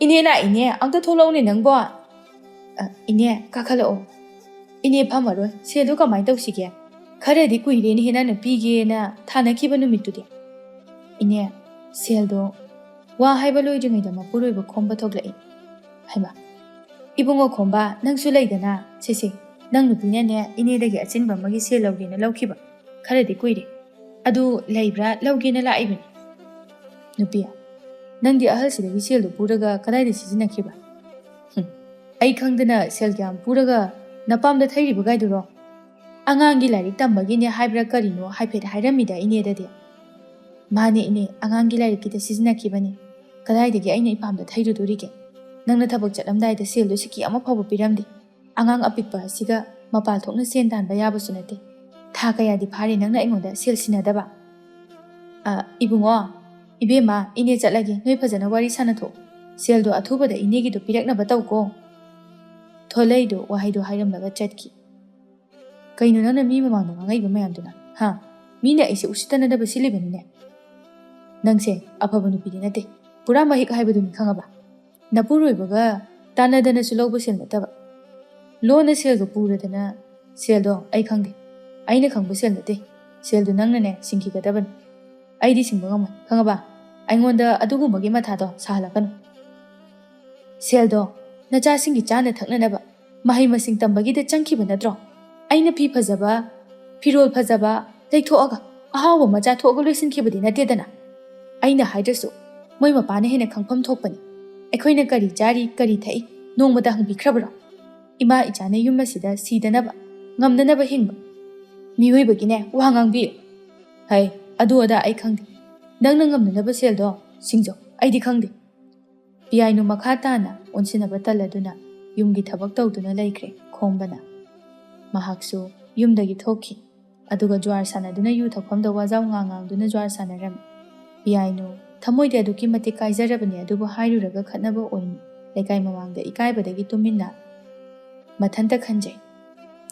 "ꯏꯅꯦ ꯂꯥꯛꯏꯅꯦ, ꯑꯝꯇ ꯊꯣꯛꯂꯛꯎꯅꯦ ꯅꯪꯕꯣ꯫" "ꯑ, ꯏꯅꯦ, ꯀꯥꯈꯠꯂꯛꯑꯣ꯫" "ꯏꯅꯦ ꯐꯝꯃꯔꯣꯏ, ꯁꯦꯜꯗꯣ ꯀꯃꯥꯏꯅ ꯇꯧꯁꯤꯒꯦ? ꯈꯔꯗꯤ ꯀꯨꯏꯔꯦꯅꯦꯍꯦ ꯅꯪꯅ ꯄꯤꯒꯦꯅ ꯊꯥꯅꯈꯤꯕ ꯅꯨꯃꯤꯠꯇꯨꯗꯤ꯫" "ꯏꯅꯦ, ꯁꯦꯜꯗꯣ꯫" ꯋꯥ ꯍꯥꯏꯕ ꯂꯣꯏꯗ꯭ꯔꯤꯉꯩꯗ ꯃꯄꯨꯔꯣꯏꯕ ꯈꯣꯝꯕ ꯊꯣꯛꯂꯛꯏ꯫ ꯍꯩꯃꯥ, ꯏꯕꯨꯡꯉꯣ ꯈꯣꯝꯕ, ꯅꯪꯁꯨ ꯂꯩꯗꯅ꯫ ꯁꯦ ꯁꯦ, ꯅꯪ ꯅꯨꯄꯤꯅꯅꯦ ꯏꯅꯦꯗꯒꯤ ꯑꯆꯤꯟꯕ ꯑꯃꯒꯤ ꯁꯦꯜ ꯂꯧꯒꯦꯅ ꯂꯧꯈꯤꯕ꯫ ꯈꯔꯗꯤ ꯀꯨꯏꯔꯦ꯫ ꯑꯗꯨ ꯂꯩꯕ꯭ꯔꯥ ꯂꯧꯒꯦꯅ ꯂꯥꯛꯏꯕꯅꯤ꯫ ꯅꯨꯄꯤ, ꯅꯪꯗꯤ ꯑꯍꯜꯁꯤꯗꯒꯤ ꯁꯦꯜꯗꯨ ꯄꯨꯔꯒ ꯀꯗꯥꯏꯗ ꯁꯤꯖꯤꯟꯅꯈꯤꯕ? ꯍꯨꯝ, ꯑꯩ ꯈꯪꯗꯅ ꯁꯦꯜ ꯀꯌꯥꯝ ꯄꯨꯔꯒ ꯅꯄꯥꯝꯗ ꯊꯩꯔꯤꯕꯒꯥꯏꯗꯨꯔꯣ? ꯑꯉꯥꯡꯒꯤ ꯂꯥꯏꯔꯤꯛ ꯇꯝꯕꯒꯤꯅꯦ ꯍꯥꯏꯕ꯭ꯔꯥ ꯀꯔꯤꯅꯣ ꯍꯥꯏꯐꯦꯠ ꯍꯥꯏꯔꯝꯃꯤꯗ ꯏꯅꯦꯗꯗꯤ꯫ ꯃꯥꯅꯦ ꯏꯅꯦ, ꯑꯉꯥꯡꯒꯤ ꯂꯥꯏꯔꯤꯛꯀꯤꯗ ꯁꯤꯖꯤꯟꯅꯈꯤꯕꯅꯤ꯫ ꯀꯗꯥꯏꯗꯒꯤ ꯑꯩꯅ ꯏꯄꯥꯝꯗ ꯊꯩꯔꯨꯗꯣꯔꯤꯒꯦ? ꯅꯪꯅ ꯊꯕꯛ ꯆꯠꯂꯝꯗꯥꯏꯗ ꯁꯦꯜꯗꯨ ꯁꯤꯀꯤ ꯑꯃ ꯐꯥꯎꯕ ꯄꯤꯔꯝꯗꯦ꯫ ꯑꯉꯥꯡ ꯑꯄꯤꯛꯄ ꯑꯁꯤꯒ ꯃꯄꯥꯜ ꯊꯣꯛꯅ ꯁꯦꯟ ꯇꯥꯟꯕ ꯌꯥꯕꯁꯨ ꯅꯠꯇꯦ꯫ ꯊꯥ ꯀꯌꯥꯗꯤ ꯐꯥꯔꯦ ꯅꯪꯅ ꯑꯩꯉꯣꯟꯗ ꯁꯦꯜ ꯁꯤꯟꯅꯗꯕ? ꯑ, ꯏꯕꯨꯡꯉꯣ, "ꯏꯕꯦꯝꯃ, ꯏꯅꯦ ꯆꯠꯂꯒꯦ, ꯅꯣꯏ ꯐꯖꯅ ꯋꯥꯔꯤ ꯁꯥꯟꯅꯊꯣꯛꯑꯣ꯫ ꯁꯦꯜꯗꯣ ꯑꯊꯨꯕꯗ ꯏꯅꯦꯒꯤꯗꯣ ꯄꯤꯔꯛꯅꯕ ꯇꯧꯀꯣ"꯫ ꯊꯣꯂꯩꯗꯣ ꯋꯥꯍꯩꯗꯣ ꯍꯥꯏꯔꯝꯂꯒ ꯆꯠꯈꯤ꯫ "ꯀꯩꯅꯣ ꯅꯪꯅ ꯃꯤ ꯃꯃꯥꯡꯗ ꯉꯥꯡꯉꯛꯏꯕ ꯃꯌꯥꯝꯗꯨꯅ? ꯍꯥ? ꯃꯤꯅ ꯑꯩꯁꯦ ꯎꯁꯤꯠꯇꯅꯗꯕ ꯁꯤꯜꯂꯤꯕꯅꯤꯅꯦ꯫ ꯅꯪꯁꯦ ꯑꯐꯕ ꯅꯨꯄꯤꯗꯤ ꯅꯠꯇꯦ, ꯄꯨꯔꯥ ꯃꯍꯤꯛ ꯍꯥꯏꯕꯗꯨꯅꯤ, ꯈꯪꯉꯕ? ꯅꯄꯨꯔꯣꯏꯕꯒ ꯇꯥꯟꯅꯗꯅꯁꯨ ꯂꯧꯕ ꯁꯦꯜ ꯅꯠꯇꯕ꯫ ꯂꯣꯟꯅ ꯁꯦꯜꯒ ꯄꯨꯔꯗꯅ, ꯁꯦꯜꯗꯣ ꯑꯩ ꯈꯪꯗꯦ꯫ ꯑꯩꯅ ꯈꯪꯕ ꯁꯦꯜ ꯅꯠꯇꯦ꯫ ꯁꯦꯜꯗꯣ ꯅꯪꯅꯅꯦ ꯁꯤꯡꯈꯤꯒꯗꯕꯅꯤ꯫ ꯑꯩꯗꯤ ꯁꯤꯡꯕ ꯉꯝꯃꯣꯏ, ꯈꯪꯉꯕ? ꯑꯩꯉꯣꯟꯗ ꯑꯗꯨꯒꯨꯝꯕꯒꯤ ꯃꯊꯥꯗꯣ ꯁꯥꯍꯜꯂꯛꯀꯅꯨ꯫ ꯁꯦꯜꯗꯣ ꯅꯆꯥꯁꯤꯡꯒꯤ ꯆꯥꯅ ꯊꯛꯅꯅꯕ, ꯃꯍꯩ ꯃꯁꯤꯡ ꯇꯝꯕꯒꯤꯗ ꯆꯪꯈꯤꯕ ꯅꯠꯇ꯭ꯔꯣ? ꯑꯩꯅ ꯐꯤ ꯐꯖꯕ, ꯐꯤꯔꯣꯜ ꯐꯖꯕ ꯂꯩꯊꯣꯛꯑꯒ, ꯑꯍꯥꯎꯕ ꯑꯃ ꯆꯥꯊꯣꯛꯑꯒ ꯂꯣꯏꯁꯤꯟꯈꯤꯕꯗꯤ ꯅꯠꯇꯦꯗꯅ꯫ ꯑꯩꯅ ꯍꯥꯏꯗ꯭ꯔꯁꯨ ꯃꯣꯏ ꯃꯄꯥꯅ ꯍꯦꯟꯅ ꯈꯪꯐꯝ ꯊꯣꯛꯄꯅꯤ꯫ ꯑꯩꯈꯣꯏꯅ ꯀꯔꯤ ꯆꯥꯔꯤ, ꯀꯔꯤ ꯊꯛꯏ, ꯅꯣꯡꯃꯇ ꯍꯪꯕꯤꯈ꯭ꯔꯕ꯭ꯔꯣ? ꯏꯃꯥ ꯏꯆꯥꯅ ꯌꯨꯝ ꯑꯁꯤꯗ ꯁꯤꯗꯅꯕ, ꯉꯝꯅꯅꯕ ꯍꯤꯡꯕ꯫ ꯃꯤꯑꯣꯏꯕꯒꯤꯅꯦ, ꯋꯥ ꯉꯥꯡꯕꯤꯌꯨ꯫ ꯍꯩ, ꯑꯗꯨ ꯑꯗꯥ ꯑꯩ ꯈꯪꯗꯦ꯫ ꯅꯪꯅ ꯉꯝꯅꯅꯕ ꯁꯦꯜꯗꯣ ꯁꯤꯡꯖꯧ, ꯑꯩꯗꯤ ꯈꯪꯗꯦ"꯫ ꯄꯤꯌꯥꯏꯅꯨ ꯃꯈꯥ ꯇꯥꯅ ꯑꯣꯟꯁꯤꯟꯅꯕ ꯇꯜꯂꯗꯨꯅ ꯌꯨꯝꯒꯤ ꯊꯕꯛ ꯇꯧꯗꯨꯅ ꯂꯩꯈ꯭ꯔꯦ ꯈꯣꯝꯕꯅ꯫ ꯃꯍꯥꯛꯁꯨ ꯌꯨꯝꯗꯒꯤ ꯊꯣꯛꯈꯤ꯫ ꯑꯗꯨꯒ ꯖ꯭ꯋꯥꯔ ꯁꯥꯟꯅꯗꯨꯅ ꯌꯨ ꯊꯛꯐꯝꯗ ꯋꯥꯖꯥꯎ ꯉꯥꯡ ꯉꯥꯡꯗꯨꯅ ꯖ꯭ꯋꯥꯔ ꯁꯥꯟꯅꯔꯝꯃꯤ꯫ ꯄꯤꯌꯥꯏꯅꯨ ꯊꯃꯣꯏꯗꯤ ꯑꯗꯨꯛꯀꯤ ꯃꯇꯤꯛ ꯀꯥꯏꯖꯔꯕꯅꯤ, ꯑꯗꯨꯕꯨ ꯍꯥꯏꯔꯨꯔꯒ ꯈꯠꯅꯕ ꯑꯣꯏꯅꯤ꯫ ꯂꯩꯀꯥꯏ ꯃꯃꯥꯡꯗ ꯏꯀꯥꯏꯕꯗꯒꯤ ꯇꯨꯃꯤꯟꯅ ꯃꯊꯟꯇ ꯈꯟꯖꯩ꯫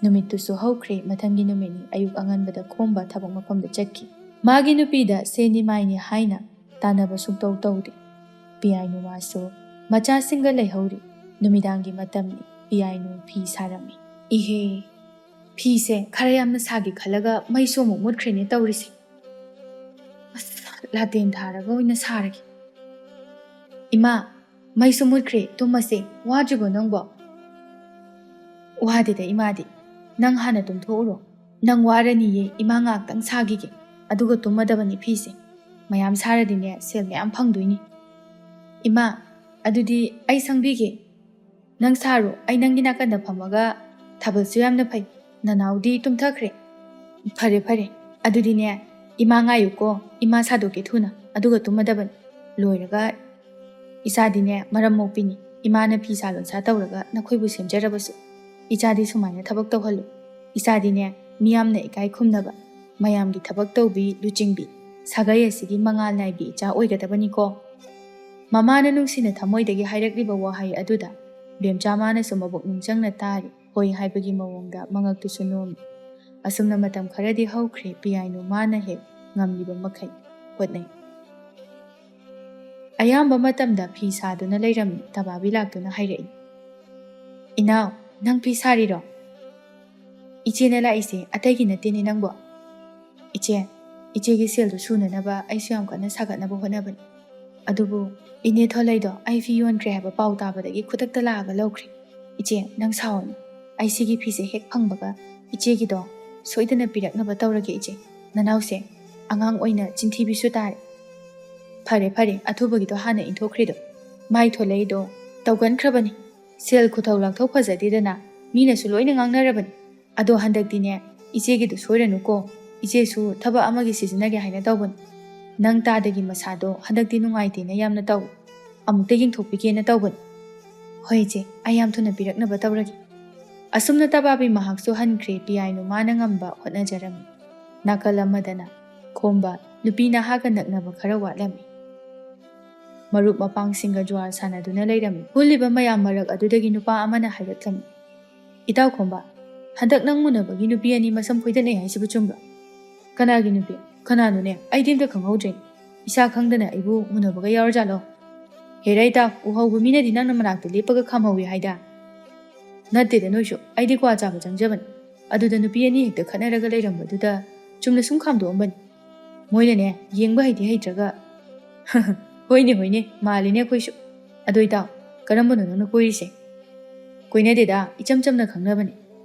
ꯅꯨꯃꯤꯠꯇꯨꯁꯨ ꯍꯧꯈ꯭ꯔꯦ꯫ ꯃꯊꯪꯒꯤ ꯅꯨꯃꯤꯠꯅꯤ꯫ ꯑꯌꯨꯛ ꯑꯉꯟꯕꯗ ꯈꯣꯝꯕ ꯊꯕꯛ ꯃꯐꯝꯗ ꯆꯠꯈꯤ꯫ ꯃꯥꯒꯤ ꯅꯨꯄꯤꯗ ꯁꯦꯟꯅꯤ ꯃꯥꯏꯅꯤ ꯍꯥꯏꯅ ꯇꯥꯟꯅꯕ ꯁꯨꯛꯇꯧ ꯇꯧꯗꯦ꯫ ꯄꯤꯌꯥꯏꯅꯨ ꯃꯥꯁꯨ ꯃꯆꯥꯁꯤꯡꯒ ꯂꯩꯍꯧꯔꯤ꯫ ꯅꯨꯃꯤꯗꯥꯡꯒꯤ ꯃꯇꯝꯅꯤ꯫ ꯄꯤꯌꯥꯏꯅꯨ ꯐꯤ ꯁꯥꯔꯝꯃꯤ꯫ "ꯏꯍꯦ, ꯐꯤꯁꯦ ꯈꯔ ꯌꯥꯝꯅ ꯁꯥꯒꯦ ꯈꯜꯂꯒ ꯃꯩꯁꯨ ꯑꯃꯨꯛ ꯃꯨꯠꯈ꯭ꯔꯦꯅꯦ ꯇꯧꯔꯤꯁꯦ꯫ ꯑꯁ, ꯂꯥꯇꯦꯟ ꯊꯥꯔꯒ ꯑꯣꯏꯅ ꯁꯥꯔꯒꯦ꯫ ꯏꯃꯥ, ꯃꯩꯁꯨ ꯃꯨꯠꯈ꯭ꯔꯦ, ꯇꯨꯝꯃꯁꯦ꯫ ꯋꯥꯗ꯭ꯔꯤꯕꯣ ꯅꯪꯕꯣ?" "ꯋꯥꯗꯦꯗ ꯏꯃꯥꯗꯤ꯫ ꯅꯪ ꯍꯥꯟꯅ ꯇꯨꯝꯊꯣꯛꯎꯔꯣ꯫ ꯅꯪ ꯋꯥꯔꯅꯤꯌꯦ, ꯏꯃꯥ ꯉꯥꯏꯍꯥꯛꯇꯪ ꯁꯥꯈꯤꯒꯦ꯫ ꯑꯗꯨꯒ ꯇꯨꯝꯃꯗꯕꯅꯤ ꯐꯤꯁꯦ꯫ ꯃꯌꯥꯝ ꯁꯥꯔꯗꯤꯅꯦ, ꯁꯦꯜ ꯃꯌꯥꯝ ꯐꯪꯗꯣꯏꯅꯤ꯫" "ꯏꯃꯥ, ꯑꯗꯨꯗꯤ ꯑꯩ ꯁꯪꯕꯤꯒꯦ꯫ ꯅꯪ ꯁꯥꯔꯣ, ꯑꯩ ꯅꯪꯒꯤ ꯅꯥꯀꯟꯗ ꯐꯝꯃꯒ ꯊꯥꯕꯜꯁꯨ ꯌꯥꯝꯅ ꯐꯩ꯫ ꯅꯅꯥꯎꯗꯤ ꯇꯨꯝꯊꯈ꯭ꯔꯦ꯫" "ꯐꯔꯦ, ꯐꯔꯦ꯫ ꯑꯗꯨꯗꯤꯅꯦ, ꯏꯃꯥ ꯉꯥꯏꯌꯨꯀꯣ꯫ ꯏꯃꯥ ꯁꯥꯗꯣꯛꯀꯦ ꯊꯨꯅ, ꯑꯗꯨꯒ ꯇꯨꯝꯃꯗꯕꯅꯤ꯫ ꯂꯣꯏꯔꯒ ꯏꯆꯥꯗꯤꯅꯦ, ꯃꯔꯝ ꯃꯣꯛꯄꯤꯅꯤ꯫ ꯏꯃꯥꯅ ꯐꯤ ꯁꯥ ꯂꯣꯟꯁꯥ ꯇꯧꯔꯒ ꯅꯈꯣꯏꯕꯨ ꯁꯦꯝꯖꯔꯕꯁꯨ, ꯏꯆꯥꯗꯤ ꯁꯨꯃꯥꯏꯅ ꯊꯕꯛ ꯇꯧꯍꯜꯂꯨ꯫ ꯏꯆꯥꯗꯤꯅꯦ, ꯃꯤꯌꯥꯝꯅ ꯏꯀꯥꯏ ꯈꯨꯝꯅꯕ, ꯃꯌꯥꯝꯒꯤ ꯊꯕꯛ ꯇꯧꯕꯤ, ꯂꯨꯆꯤꯡꯕꯤ, ꯁꯥꯒꯩ ꯑꯁꯤꯒꯤ ꯃꯉꯥꯜ ꯅꯥꯏꯕꯤ ꯏꯆꯥ ꯑꯣꯏꯒꯗꯕꯅꯤꯀꯣ꯫ ꯃꯃꯥꯅ ꯅꯨꯡꯁꯤꯅ ꯊꯃꯣꯏꯗꯒꯤ ꯍꯥꯏꯔꯛꯂꯤꯕ ꯋꯥꯍꯩ ꯑꯗꯨꯗ ꯕꯦꯝꯆꯥ ꯃꯥꯅꯁꯨ ꯃꯕꯨꯛꯅꯤꯡ ꯆꯪꯅ ꯇꯥꯔꯤ, ꯍꯣꯏ ꯍꯥꯏꯕꯒꯤ ꯃꯑꯣꯡꯗ ꯃꯉꯛꯇꯨꯁꯨ ꯅꯣꯝꯃꯤ꯫ ꯑꯁꯨꯝꯅ ꯃꯇꯝ ꯈꯔꯗꯤ ꯍꯧꯈ꯭ꯔꯦ, ꯄꯤꯌꯥꯏꯅꯨ ꯃꯥꯅ ꯍꯦꯛ ꯉꯝꯂꯤꯕ ꯃꯈꯩ ꯍꯣꯠꯅꯩ꯫ ꯑꯌꯥꯝꯕ ꯃꯇꯝꯗ ꯐꯤ ꯁꯥꯗꯨꯅ ꯂꯩꯔꯝꯃꯤ꯫ ꯇꯕꯥꯕꯤ ꯂꯥꯛꯇꯨꯅ ꯍꯥꯏꯔꯛꯏ, "ꯏꯅꯥꯎ, ꯅꯪ ꯐꯤ ꯁꯥꯔꯤꯔꯣ?" "ꯏꯆꯦꯅ ꯂꯥꯛꯏꯁꯦ ꯑꯇꯩꯒꯤ ꯅꯠꯇꯦꯅꯦ ꯅꯪꯕꯣ꯫ ꯏꯆꯦ, ꯏꯆꯦꯒꯤ ꯁꯦꯜꯗꯨ ꯁꯨꯅꯅꯕ ꯑꯩꯁꯨ ꯌꯥꯝ ꯀꯟꯅ ꯁꯥꯒꯠꯅꯕ ꯍꯣꯠꯅꯕꯅꯤ꯫ ꯑꯗꯨꯕꯨ ꯏꯅꯦ ꯊꯣꯂꯩꯗꯣ ꯑꯩ ꯐꯤ ꯌꯣꯟꯈ꯭ꯔꯦ ꯍꯥꯏꯕ ꯄꯥꯎ ꯇꯥꯕꯗꯒꯤ ꯈꯨꯗꯛꯇ ꯂꯥꯛꯑꯒ ꯂꯧꯈ꯭ꯔꯦ꯫ ꯏꯆꯦ, ꯅꯪ ꯁꯥꯎꯔꯅꯨ꯫ ꯑꯩ ꯁꯤꯒꯤ ꯐꯤꯁꯦ ꯍꯦꯛ ꯐꯪꯕꯒ ꯏꯆꯦꯒꯤꯗꯣ ꯁꯣꯏꯗꯅ ꯄꯤꯔꯛꯅꯕ ꯇꯧꯔꯒꯦ ꯏꯆꯦ꯫ ꯅꯅꯥꯎꯁꯦ ꯑꯉꯥꯡ ꯑꯣꯏꯅ ꯆꯤꯟꯊꯤꯕꯤꯁꯨ ꯇꯥꯔꯦ꯫" "ꯐꯔꯦ, ꯐꯔꯦ, ꯑꯊꯨꯕꯒꯤꯗꯣ ꯍꯥꯟꯅ ꯏꯟꯊꯣꯛꯈ꯭ꯔꯤꯗꯣ꯫ ꯃꯥꯏ ꯊꯣꯂꯩꯗꯣ ꯇꯧꯒꯟꯈ꯭ꯔꯕꯅꯤ꯫ ꯁꯦꯜ ꯈꯨꯊꯧ ꯂꯥꯛꯊꯧ ꯐꯖꯗꯦꯗꯅ ꯃꯤꯅꯁꯨ ꯂꯣꯏꯅ ꯉꯥꯡꯅꯔꯕꯅꯤ꯫ ꯑꯗꯣ ꯍꯟꯗꯛꯇꯤꯅꯦ, ꯏꯆꯦꯒꯤꯗꯨ ꯁꯣꯏꯔꯅꯨꯀꯣ꯫ ꯏꯆꯦꯁꯨ ꯊꯕꯛ ꯑꯃꯒꯤ ꯁꯤꯖꯤꯟꯅꯒꯦ ꯍꯥꯏꯅ ꯇꯧꯕꯅꯤ꯫ ꯅꯪ ꯇꯥꯗꯒꯤ ꯃꯁꯥꯗꯣ ꯍꯟꯗꯛꯇꯤ ꯅꯨꯡꯉꯥꯏꯇꯦꯅ ꯌꯥꯝꯅ ꯇꯧꯏ꯫ ꯑꯃꯨꯛꯇ ꯌꯦꯡꯊꯣꯛꯄꯤꯒꯦꯅ ꯇꯧꯕꯅꯤ꯫" "ꯍꯣꯏ ꯏꯆꯦ, ꯑꯩ ꯌꯥꯝ ꯊꯨꯅ ꯄꯤꯔꯛꯅꯕ ꯇꯧꯔꯒꯦ꯫" ꯑꯁꯨꯝꯅ ꯇꯕꯥꯕꯤ ꯃꯍꯥꯛꯁꯨ ꯍꯟꯈ꯭ꯔꯦ꯫ ꯄꯤꯌꯥꯏꯅꯨ ꯃꯥꯅ ꯉꯝꯕ ꯍꯣꯠꯅꯖꯔꯝꯃꯤ꯫ ꯅꯥꯀꯜ ꯑꯃꯗꯅ ꯈꯣꯝꯕ ꯅꯨꯄꯤ ꯅꯍꯥꯒ ꯅꯛꯅꯕ ꯈꯔ ꯋꯥꯠꯂꯝꯃꯤ꯫ ꯃꯔꯨꯞ ꯃꯄꯥꯡꯁꯤꯡꯒ ꯖꯨꯋꯥꯔ ꯁꯥꯟꯅꯗꯨꯅ ꯂꯩꯔꯝꯃꯤ꯫ ꯄꯨꯜꯂꯤꯕ ꯃꯌꯥꯝ ꯃꯔꯛ ꯑꯗꯨꯗꯒꯤ ꯅꯨꯄꯥ ꯑꯃꯅ ꯍꯥꯏꯔꯛꯂꯝꯃꯤ, "ꯏꯇꯥꯎ ꯈꯣꯝꯕ, ꯍꯟꯗꯛ ꯅꯪ ꯃꯨꯟꯅꯕꯒꯤ ꯅꯨꯄꯤ ꯑꯅꯤ ꯃꯁꯝ ꯐꯣꯏꯗꯠꯅꯩ ꯍꯥꯏꯁꯤꯕꯨ ꯆꯨꯝꯕ꯭ꯔꯣ?" "ꯀꯅꯥꯒꯤ ꯅꯨꯄꯤ? ꯀꯅꯥꯅꯣꯅꯦ? ꯑꯩꯗꯤ ꯑꯝꯇ ꯈꯪꯍꯧꯗ꯭ꯔꯦ꯫ ꯏꯁꯥ ꯈꯪꯗꯅ ꯑꯩꯕꯨ ꯃꯨꯟꯅꯕꯒ ꯌꯥꯎꯔꯖꯥꯠꯂꯣ?" "ꯍꯦꯔꯥ ꯏꯇꯥꯎ, ꯎꯍꯧꯕ ꯃꯤꯅꯗꯤ ꯅꯪꯅ ꯃꯅꯥꯛꯇ ꯂꯦꯞꯄꯒ ꯈꯥꯝꯍꯧꯋꯤ ꯍꯥꯏꯗ꯫" "ꯅꯠꯇꯦꯗ ꯅꯣꯏꯁꯨ, ꯑꯩꯗꯤ ꯀ꯭ꯋꯥ ꯆꯥꯕ ꯆꯪꯖꯕꯅꯤ꯫ ꯑꯗꯨꯗ ꯅꯨꯄꯤ ꯑꯅꯤ ꯍꯦꯛꯇ ꯈꯠꯅꯔꯒ ꯂꯩꯔꯝꯕꯗꯨꯗ ꯆꯨꯝꯅ ꯁꯨꯝ ꯈꯥꯝꯗꯣꯛꯑꯝꯕꯅꯤ꯫ ꯃꯣꯏꯅꯅꯦ, ꯌꯦꯡꯕ ꯍꯩꯗꯤ ꯍꯩꯇ꯭ꯔꯒ꯫" "ꯍꯣꯏꯅꯦ, ꯍꯣꯏꯅꯦ, ꯃꯥꯜꯂꯤꯅꯦ ꯑꯩꯈꯣꯏꯁꯨ꯫ ꯑꯗꯣ ꯏꯇꯥꯎ, ꯀꯔꯝꯕꯅꯣ ꯅꯪꯅ ꯀꯣꯏꯔꯤꯁꯦ?" "ꯀꯣꯏꯅꯗꯦꯗ, ꯏꯆꯝ ꯆꯝꯅ ꯈꯪꯅꯕꯅꯤ꯫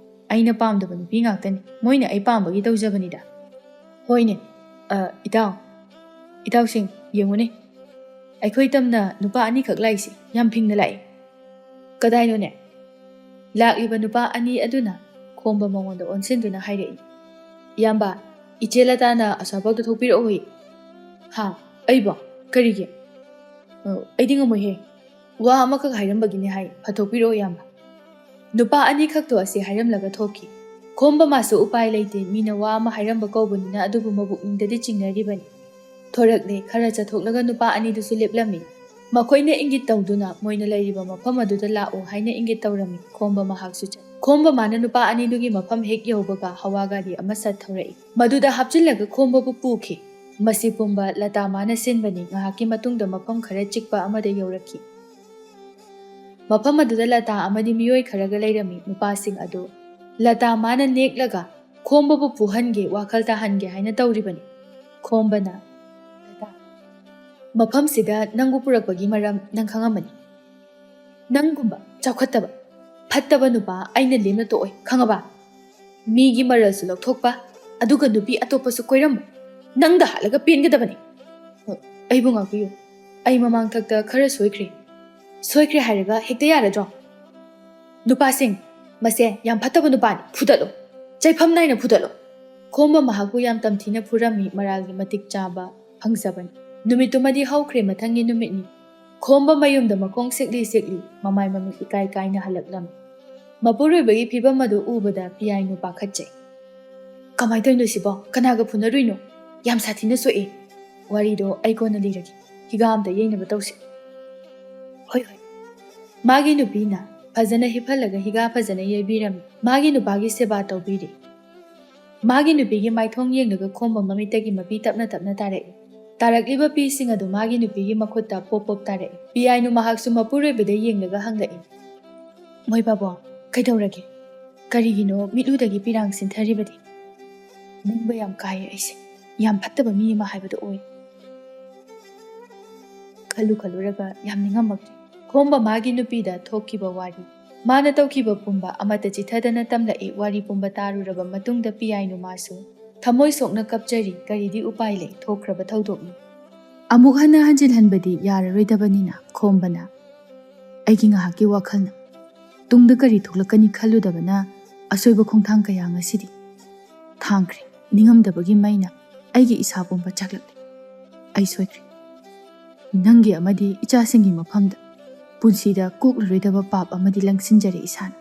ꯑꯩꯅ ꯄꯥꯝꯗꯕ ꯅꯨꯄꯤ ꯉꯥꯛꯇꯅꯤ꯫ ꯃꯣꯏꯅ ꯑꯩ ꯄꯥꯝꯕꯒꯤ ꯇꯧꯖꯕꯅꯤꯗ꯫" "ꯍꯣꯏꯅꯦ, ꯑ, ꯏꯇꯥꯎ, ꯏꯇꯥꯎꯁꯤꯡ, ꯌꯦꯡꯉꯨꯅꯦ꯫ ꯑꯩꯈꯣꯏ ꯇꯝꯅ ꯅꯨꯄꯥ ꯑꯅꯤꯈꯛ ꯂꯥꯛꯏꯁꯦ, ꯌꯥꯝ ꯐꯤꯡꯅ ꯂꯥꯛꯏ꯫" "ꯀꯗꯥꯏꯅꯣꯅꯦ?" ꯂꯥꯛꯂꯤꯕ ꯅꯨꯄꯥ ꯑꯅꯤ ꯑꯗꯨꯅ ꯈꯣꯝꯕ ꯃꯉꯣꯟꯗ ꯑꯣꯟꯁꯤꯟꯗꯨꯅ ꯍꯥꯏꯔꯛꯏ, "ꯏꯌꯥꯝꯕ, ꯏꯆꯦ ꯂꯇꯥꯅ ꯑꯁ꯭ꯋꯥꯏꯐꯥꯎꯗ ꯊꯣꯛꯄꯤꯔꯛꯑꯣꯌꯦ꯫" "ꯍꯥ? ꯑꯩꯕꯣ? ꯀꯔꯤꯒꯤ?" "ꯑ, ꯑꯩꯗꯤ ꯉꯝꯃꯣꯏꯍꯦ꯫ ꯋꯥ ꯑꯃꯈꯛ ꯍꯥꯏꯔꯝꯕꯒꯤꯅꯦ ꯍꯥꯏ, ꯐꯊꯣꯛꯄꯤꯔꯛꯑꯣ ꯏꯌꯥꯝꯕ꯫" ꯅꯨꯄꯥ ꯑꯅꯤꯈꯛꯇꯣ ꯑꯁꯤ ꯍꯥꯏꯔꯝꯂꯒ ꯊꯣꯛꯈꯤ꯫ ꯈꯣꯝꯕ ꯃꯥꯁꯨ ꯎꯄꯥꯏ ꯂꯩꯇꯦ, ꯃꯤꯅ ꯋꯥ ꯑꯃ ꯍꯥꯏꯔꯝꯕ ꯀꯧꯕꯅꯤꯅ ꯑꯗꯨꯕꯨ ꯃꯕꯨꯛꯅꯤꯡꯗꯗꯤ ꯆꯤꯡꯅꯔꯤꯕꯅꯤ꯫ ꯊꯣꯔꯛꯂꯦ꯫ ꯈꯔ ꯆꯠꯊꯣꯛꯂꯒ ꯅꯨꯄꯥ ꯑꯅꯤꯗꯨꯁꯨ ꯂꯦꯞꯂꯝꯃꯤ꯫ ꯃꯈꯣꯏꯅ ꯏꯪꯒꯤꯠ ꯇꯧꯗꯨꯅ ꯃꯣꯏꯅ ꯂꯩꯔꯤꯕ ꯃꯐꯝ ꯑꯗꯨꯗ ꯂꯥꯛꯑꯣ ꯍꯥꯏꯅ ꯏꯪꯒꯤꯠ ꯇꯧꯔꯝꯃꯤ꯫ ꯈꯣꯝꯕ ꯃꯍꯥꯛꯁꯨ ꯆꯠ-, ꯈꯣꯝꯕ ꯃꯥꯅ ꯅꯨꯄꯥ ꯑꯅꯤꯗꯨꯒꯤ ꯃꯐꯝ ꯍꯦꯛ ꯌꯧꯕꯒ ꯍꯋꯥ ꯒꯥꯔꯤ ꯑꯃ ꯁꯠ ꯊꯧꯔꯛꯏ꯫ ꯃꯗꯨꯗ ꯍꯥꯞꯆꯤꯜꯂꯒ ꯈꯣꯝꯕꯕꯨ ꯄꯨꯈꯤ꯫ ꯃꯁꯤ ꯄꯨꯝꯕ ꯂꯇꯥ ꯃꯥꯅ ꯁꯤꯟꯕꯅꯤ꯫ ꯉꯥꯏꯍꯥꯛꯀꯤ ꯃꯇꯨꯡꯗ ꯃꯐꯝ ꯈꯔ ꯆꯤꯛꯄ ꯑꯃꯗ ꯌꯧꯔꯛꯈꯤ꯫ ꯃꯐꯝ ꯑꯗꯨꯗ ꯂꯇꯥ ꯑꯃꯗꯤ ꯃꯤꯑꯣꯏ ꯈꯔꯒ ꯂꯩꯔꯝꯃꯤ꯫ ꯅꯨꯄꯥꯁꯤꯡ ꯑꯗꯨ ꯂꯇꯥ ꯃꯥꯅ ꯅꯦꯛꯂꯒ ꯈꯣꯝꯕꯕꯨ ꯐꯨꯍꯟꯒꯦ, ꯋꯥꯈꯜ ꯇꯥꯍꯟꯒꯦ ꯍꯥꯏꯅ ꯇꯧꯔꯤꯕꯅꯤ꯫ ꯈꯣꯝꯕꯅ, "ꯂꯇꯥ, ꯃꯐꯝꯁꯤꯗ ꯅꯪꯕꯨ ꯄꯨꯔꯛꯄꯒꯤ ꯃꯔꯝ ꯅꯪ ꯈꯪꯉꯝꯃꯅꯤ꯫ ꯅꯪꯒꯨꯝꯕ ꯆꯥꯎꯈꯠꯇꯕ, ꯐꯠꯇꯕ ꯅꯨꯄꯥ ꯑꯩꯅ ꯂꯦꯝꯅ ꯇꯣꯛꯑꯣꯏ, ꯈꯪꯉꯕ? ꯃꯤꯒꯤ ꯃꯔꯜꯁꯨ ꯂꯧꯊꯣꯛꯄ, ꯑꯗꯨꯒ ꯅꯨꯄꯤ ꯑꯇꯣꯞꯄꯁꯨ ꯀꯣꯏꯔꯝꯕ, ꯅꯪꯗ ꯍꯥꯠꯂꯒ ꯄꯦꯟꯒꯗꯕꯅꯤ꯫ ꯑꯩꯕꯨ ꯉꯥꯛꯄꯤꯌꯨ, ꯑꯩ ꯃꯃꯥꯡꯊꯛꯇ ꯈꯔ ꯁꯣꯏꯈ꯭ꯔꯦ꯫ ꯁꯣꯏꯈ꯭ꯔꯦ ꯍꯥꯏꯔꯒ ꯍꯦꯛꯇ ꯌꯥꯔꯗ꯭ꯔꯣ? ꯅꯨꯄꯥꯁꯤꯡ, ꯃꯁꯦ ꯌꯥꯝ ꯐꯠꯇꯕ ꯅꯨꯄꯥꯅꯤ, ꯐꯨꯗꯠꯂꯣ, ꯆꯩꯐꯝ ꯅꯥꯏꯅ ꯐꯨꯗꯠꯂꯣ꯫" ꯈꯣꯝꯕ ꯃꯍꯥꯛꯄꯨ ꯌꯥꯝ ꯇꯝꯊꯤꯅ ꯐꯨꯔꯝꯃꯤ꯫ ꯃꯔꯥꯜꯒꯤ ꯃꯇꯤꯛ ꯆꯥꯕ ꯐꯪꯖꯕꯅꯤ꯫ ꯅꯨꯃꯤꯠꯇꯨꯃꯗꯤ ꯍꯧꯈ꯭ꯔꯦ꯫ ꯃꯊꯪꯒꯤ ꯅꯨꯃꯤꯠꯅꯤ꯫ ꯈꯣꯝꯕ ꯃꯌꯨꯝꯗ ꯃꯈꯣꯡ ꯁꯦꯛꯂꯤ ꯁꯦꯛꯂꯤ, ꯃꯃꯥꯏ ꯃꯃꯤꯠ ꯏꯀꯥꯏ ꯀꯥꯏꯅ ꯍꯜꯂꯛꯂꯝꯃꯤ꯫ ꯃꯄꯨꯔꯣꯏꯕꯒꯤ ꯐꯤꯕꯝ ꯑꯗꯨ ꯎꯕꯗ ꯄꯤꯌꯥꯏꯅꯨ ꯄꯥꯈꯠꯆꯩ꯫ "ꯀꯃꯥꯏꯅ ꯇꯧꯔꯤꯅꯣ ꯁꯤꯕꯣ? ꯀꯅꯥꯒ ꯐꯨꯅꯔꯨꯏꯅꯣ? ꯌꯥꯝ ꯁꯥꯊꯤꯅ ꯁꯣꯛꯑꯦ꯫ ꯋꯥꯔꯤꯗꯣ ꯑꯩ ꯀꯣꯟꯅ ꯂꯤꯔꯒꯦ꯫ ꯍꯤꯒꯥ ꯑꯝꯇ ꯌꯩꯅꯕ ꯇꯧꯁꯤ꯫" "ꯍꯣꯏ, ꯍꯣꯏ꯫" ꯃꯥꯒꯤ ꯅꯨꯄꯤꯅ ꯐꯖꯅ ꯍꯤꯞꯍꯜꯂꯒ ꯍꯤꯒꯥ ꯐꯖꯅ ꯌꯩꯕꯤꯔꯝꯃꯤ꯫ ꯃꯥꯒꯤ ꯅꯨꯄꯥꯒꯤ ꯁꯦꯕꯥ ꯇꯧꯕꯤꯔꯤ꯫ ꯃꯥꯒꯤ ꯅꯨꯄꯤꯒꯤ ꯃꯥꯏꯊꯣꯡ ꯌꯦꯡꯂꯒ ꯈꯣꯝꯕ ꯃꯃꯤꯠꯇꯒꯤ ꯃꯄꯤ ꯇꯞꯅ ꯇꯞꯅ ꯇꯥꯔꯛꯏ꯫ ꯇꯥꯔꯛꯂꯤꯕ ꯄꯤꯁꯤꯡ ꯑꯗꯨ ꯃꯥꯒꯤ ꯅꯨꯄꯤꯒꯤ ꯃꯈꯨꯠꯇ ꯄꯣꯞ ꯄꯣꯞ ꯇꯥꯔꯛꯏ꯫ ꯄꯤꯌꯥꯏꯅꯨ ꯃꯍꯥꯛꯁꯨ ꯃꯄꯨꯔꯣꯏꯕꯗ ꯌꯦꯡꯂꯒ ꯍꯪꯂꯛꯏ, "ꯃꯣꯏ ꯄꯥꯕꯣ, ꯀꯩꯗꯧꯔꯒꯦ? ꯀꯔꯤꯒꯤꯅꯣ ꯃꯤꯠꯂꯨꯗꯒꯤ ꯄꯤꯔꯥꯡ ꯁꯤꯟꯊꯔꯤꯕꯗꯤ? ꯅꯤꯡꯕ ꯌꯥꯝ ꯀꯥꯏꯌꯦ ꯑꯩꯁꯦ꯫ ꯌꯥꯝ ꯐꯠꯇꯕ ꯃꯤ ꯑꯃ ꯍꯥꯏꯕꯗꯣ ꯑꯣꯏ꯫" ꯈꯜꯂꯨ ꯈꯜꯂꯨꯔꯒ ꯌꯥꯝ ꯅꯤꯡꯉꯝꯃꯛꯇ꯭ꯔꯦ꯫ ꯈꯣꯝꯕ ꯃꯥꯒꯤ ꯅꯨꯄꯤꯗ ꯊꯣꯛꯈꯤꯕ ꯋꯥꯔꯤ, ꯃꯥꯅ ꯇꯧꯈꯤꯕ ꯄꯨꯝꯕ ꯑꯃꯠꯇ ꯆꯤꯊꯗꯅ ꯇꯝꯂꯛꯏ꯫ ꯋꯥꯔꯤ ꯄꯨꯝꯕ ꯇꯥꯔꯨꯔꯕ ꯃꯇꯨꯡꯗ ꯄꯤꯌꯥꯏꯅꯨ ꯃꯥꯁꯨ ꯊꯃꯣꯏ ꯁꯣꯛꯅ ꯀꯞꯆꯔꯤ꯫ ꯀꯔꯤꯗꯤ ꯎꯄꯥꯏ ꯂꯩ, ꯊꯣꯛꯈ꯭ꯔꯕ ꯊꯧꯗꯣꯛꯅꯤ꯫ ꯑꯃꯨꯛ ꯍꯟꯅ ꯍꯟꯖꯤꯜꯍꯟꯕꯗꯤ ꯌꯥꯔꯔꯣꯏꯗꯕꯅꯤꯅ ꯈꯣꯝꯕꯅ, "ꯑꯩꯒꯤ ꯉꯥꯏꯍꯥꯛꯀꯤ ꯋꯥꯈꯜꯅ꯫ ꯇꯨꯡꯗ ꯀꯔꯤ ꯊꯣꯛꯂꯛꯀꯅꯤ ꯈꯜꯂꯨꯗꯕꯅ ꯑꯁꯣꯏꯕ ꯈꯣꯡꯊꯥꯡ ꯀꯌꯥ ꯉꯁꯤꯗꯤ ꯊꯥꯡꯈ꯭ꯔꯦ꯫ ꯅꯤꯡꯉꯝꯗꯕꯒꯤ ꯃꯩꯅ ꯑꯩꯒꯤ ꯏꯁꯥ ꯄꯨꯝꯕ ꯆꯥꯛꯂꯛꯂꯦ꯫ ꯑꯩ ꯁꯣꯏꯈ꯭ꯔꯦ꯫ ꯅꯪꯒꯤ ꯑꯃꯗꯤ ꯏꯆꯥꯁꯤꯡꯒꯤ ꯃꯐꯝꯗ ꯄꯨꯟꯁꯤꯗ ꯀꯣꯛꯂꯔꯣꯏꯗꯕ ꯄꯥꯞ ꯑꯃꯗꯤ ꯂꯪꯁꯤꯟꯖꯔꯦ ꯏꯁꯥꯅ꯫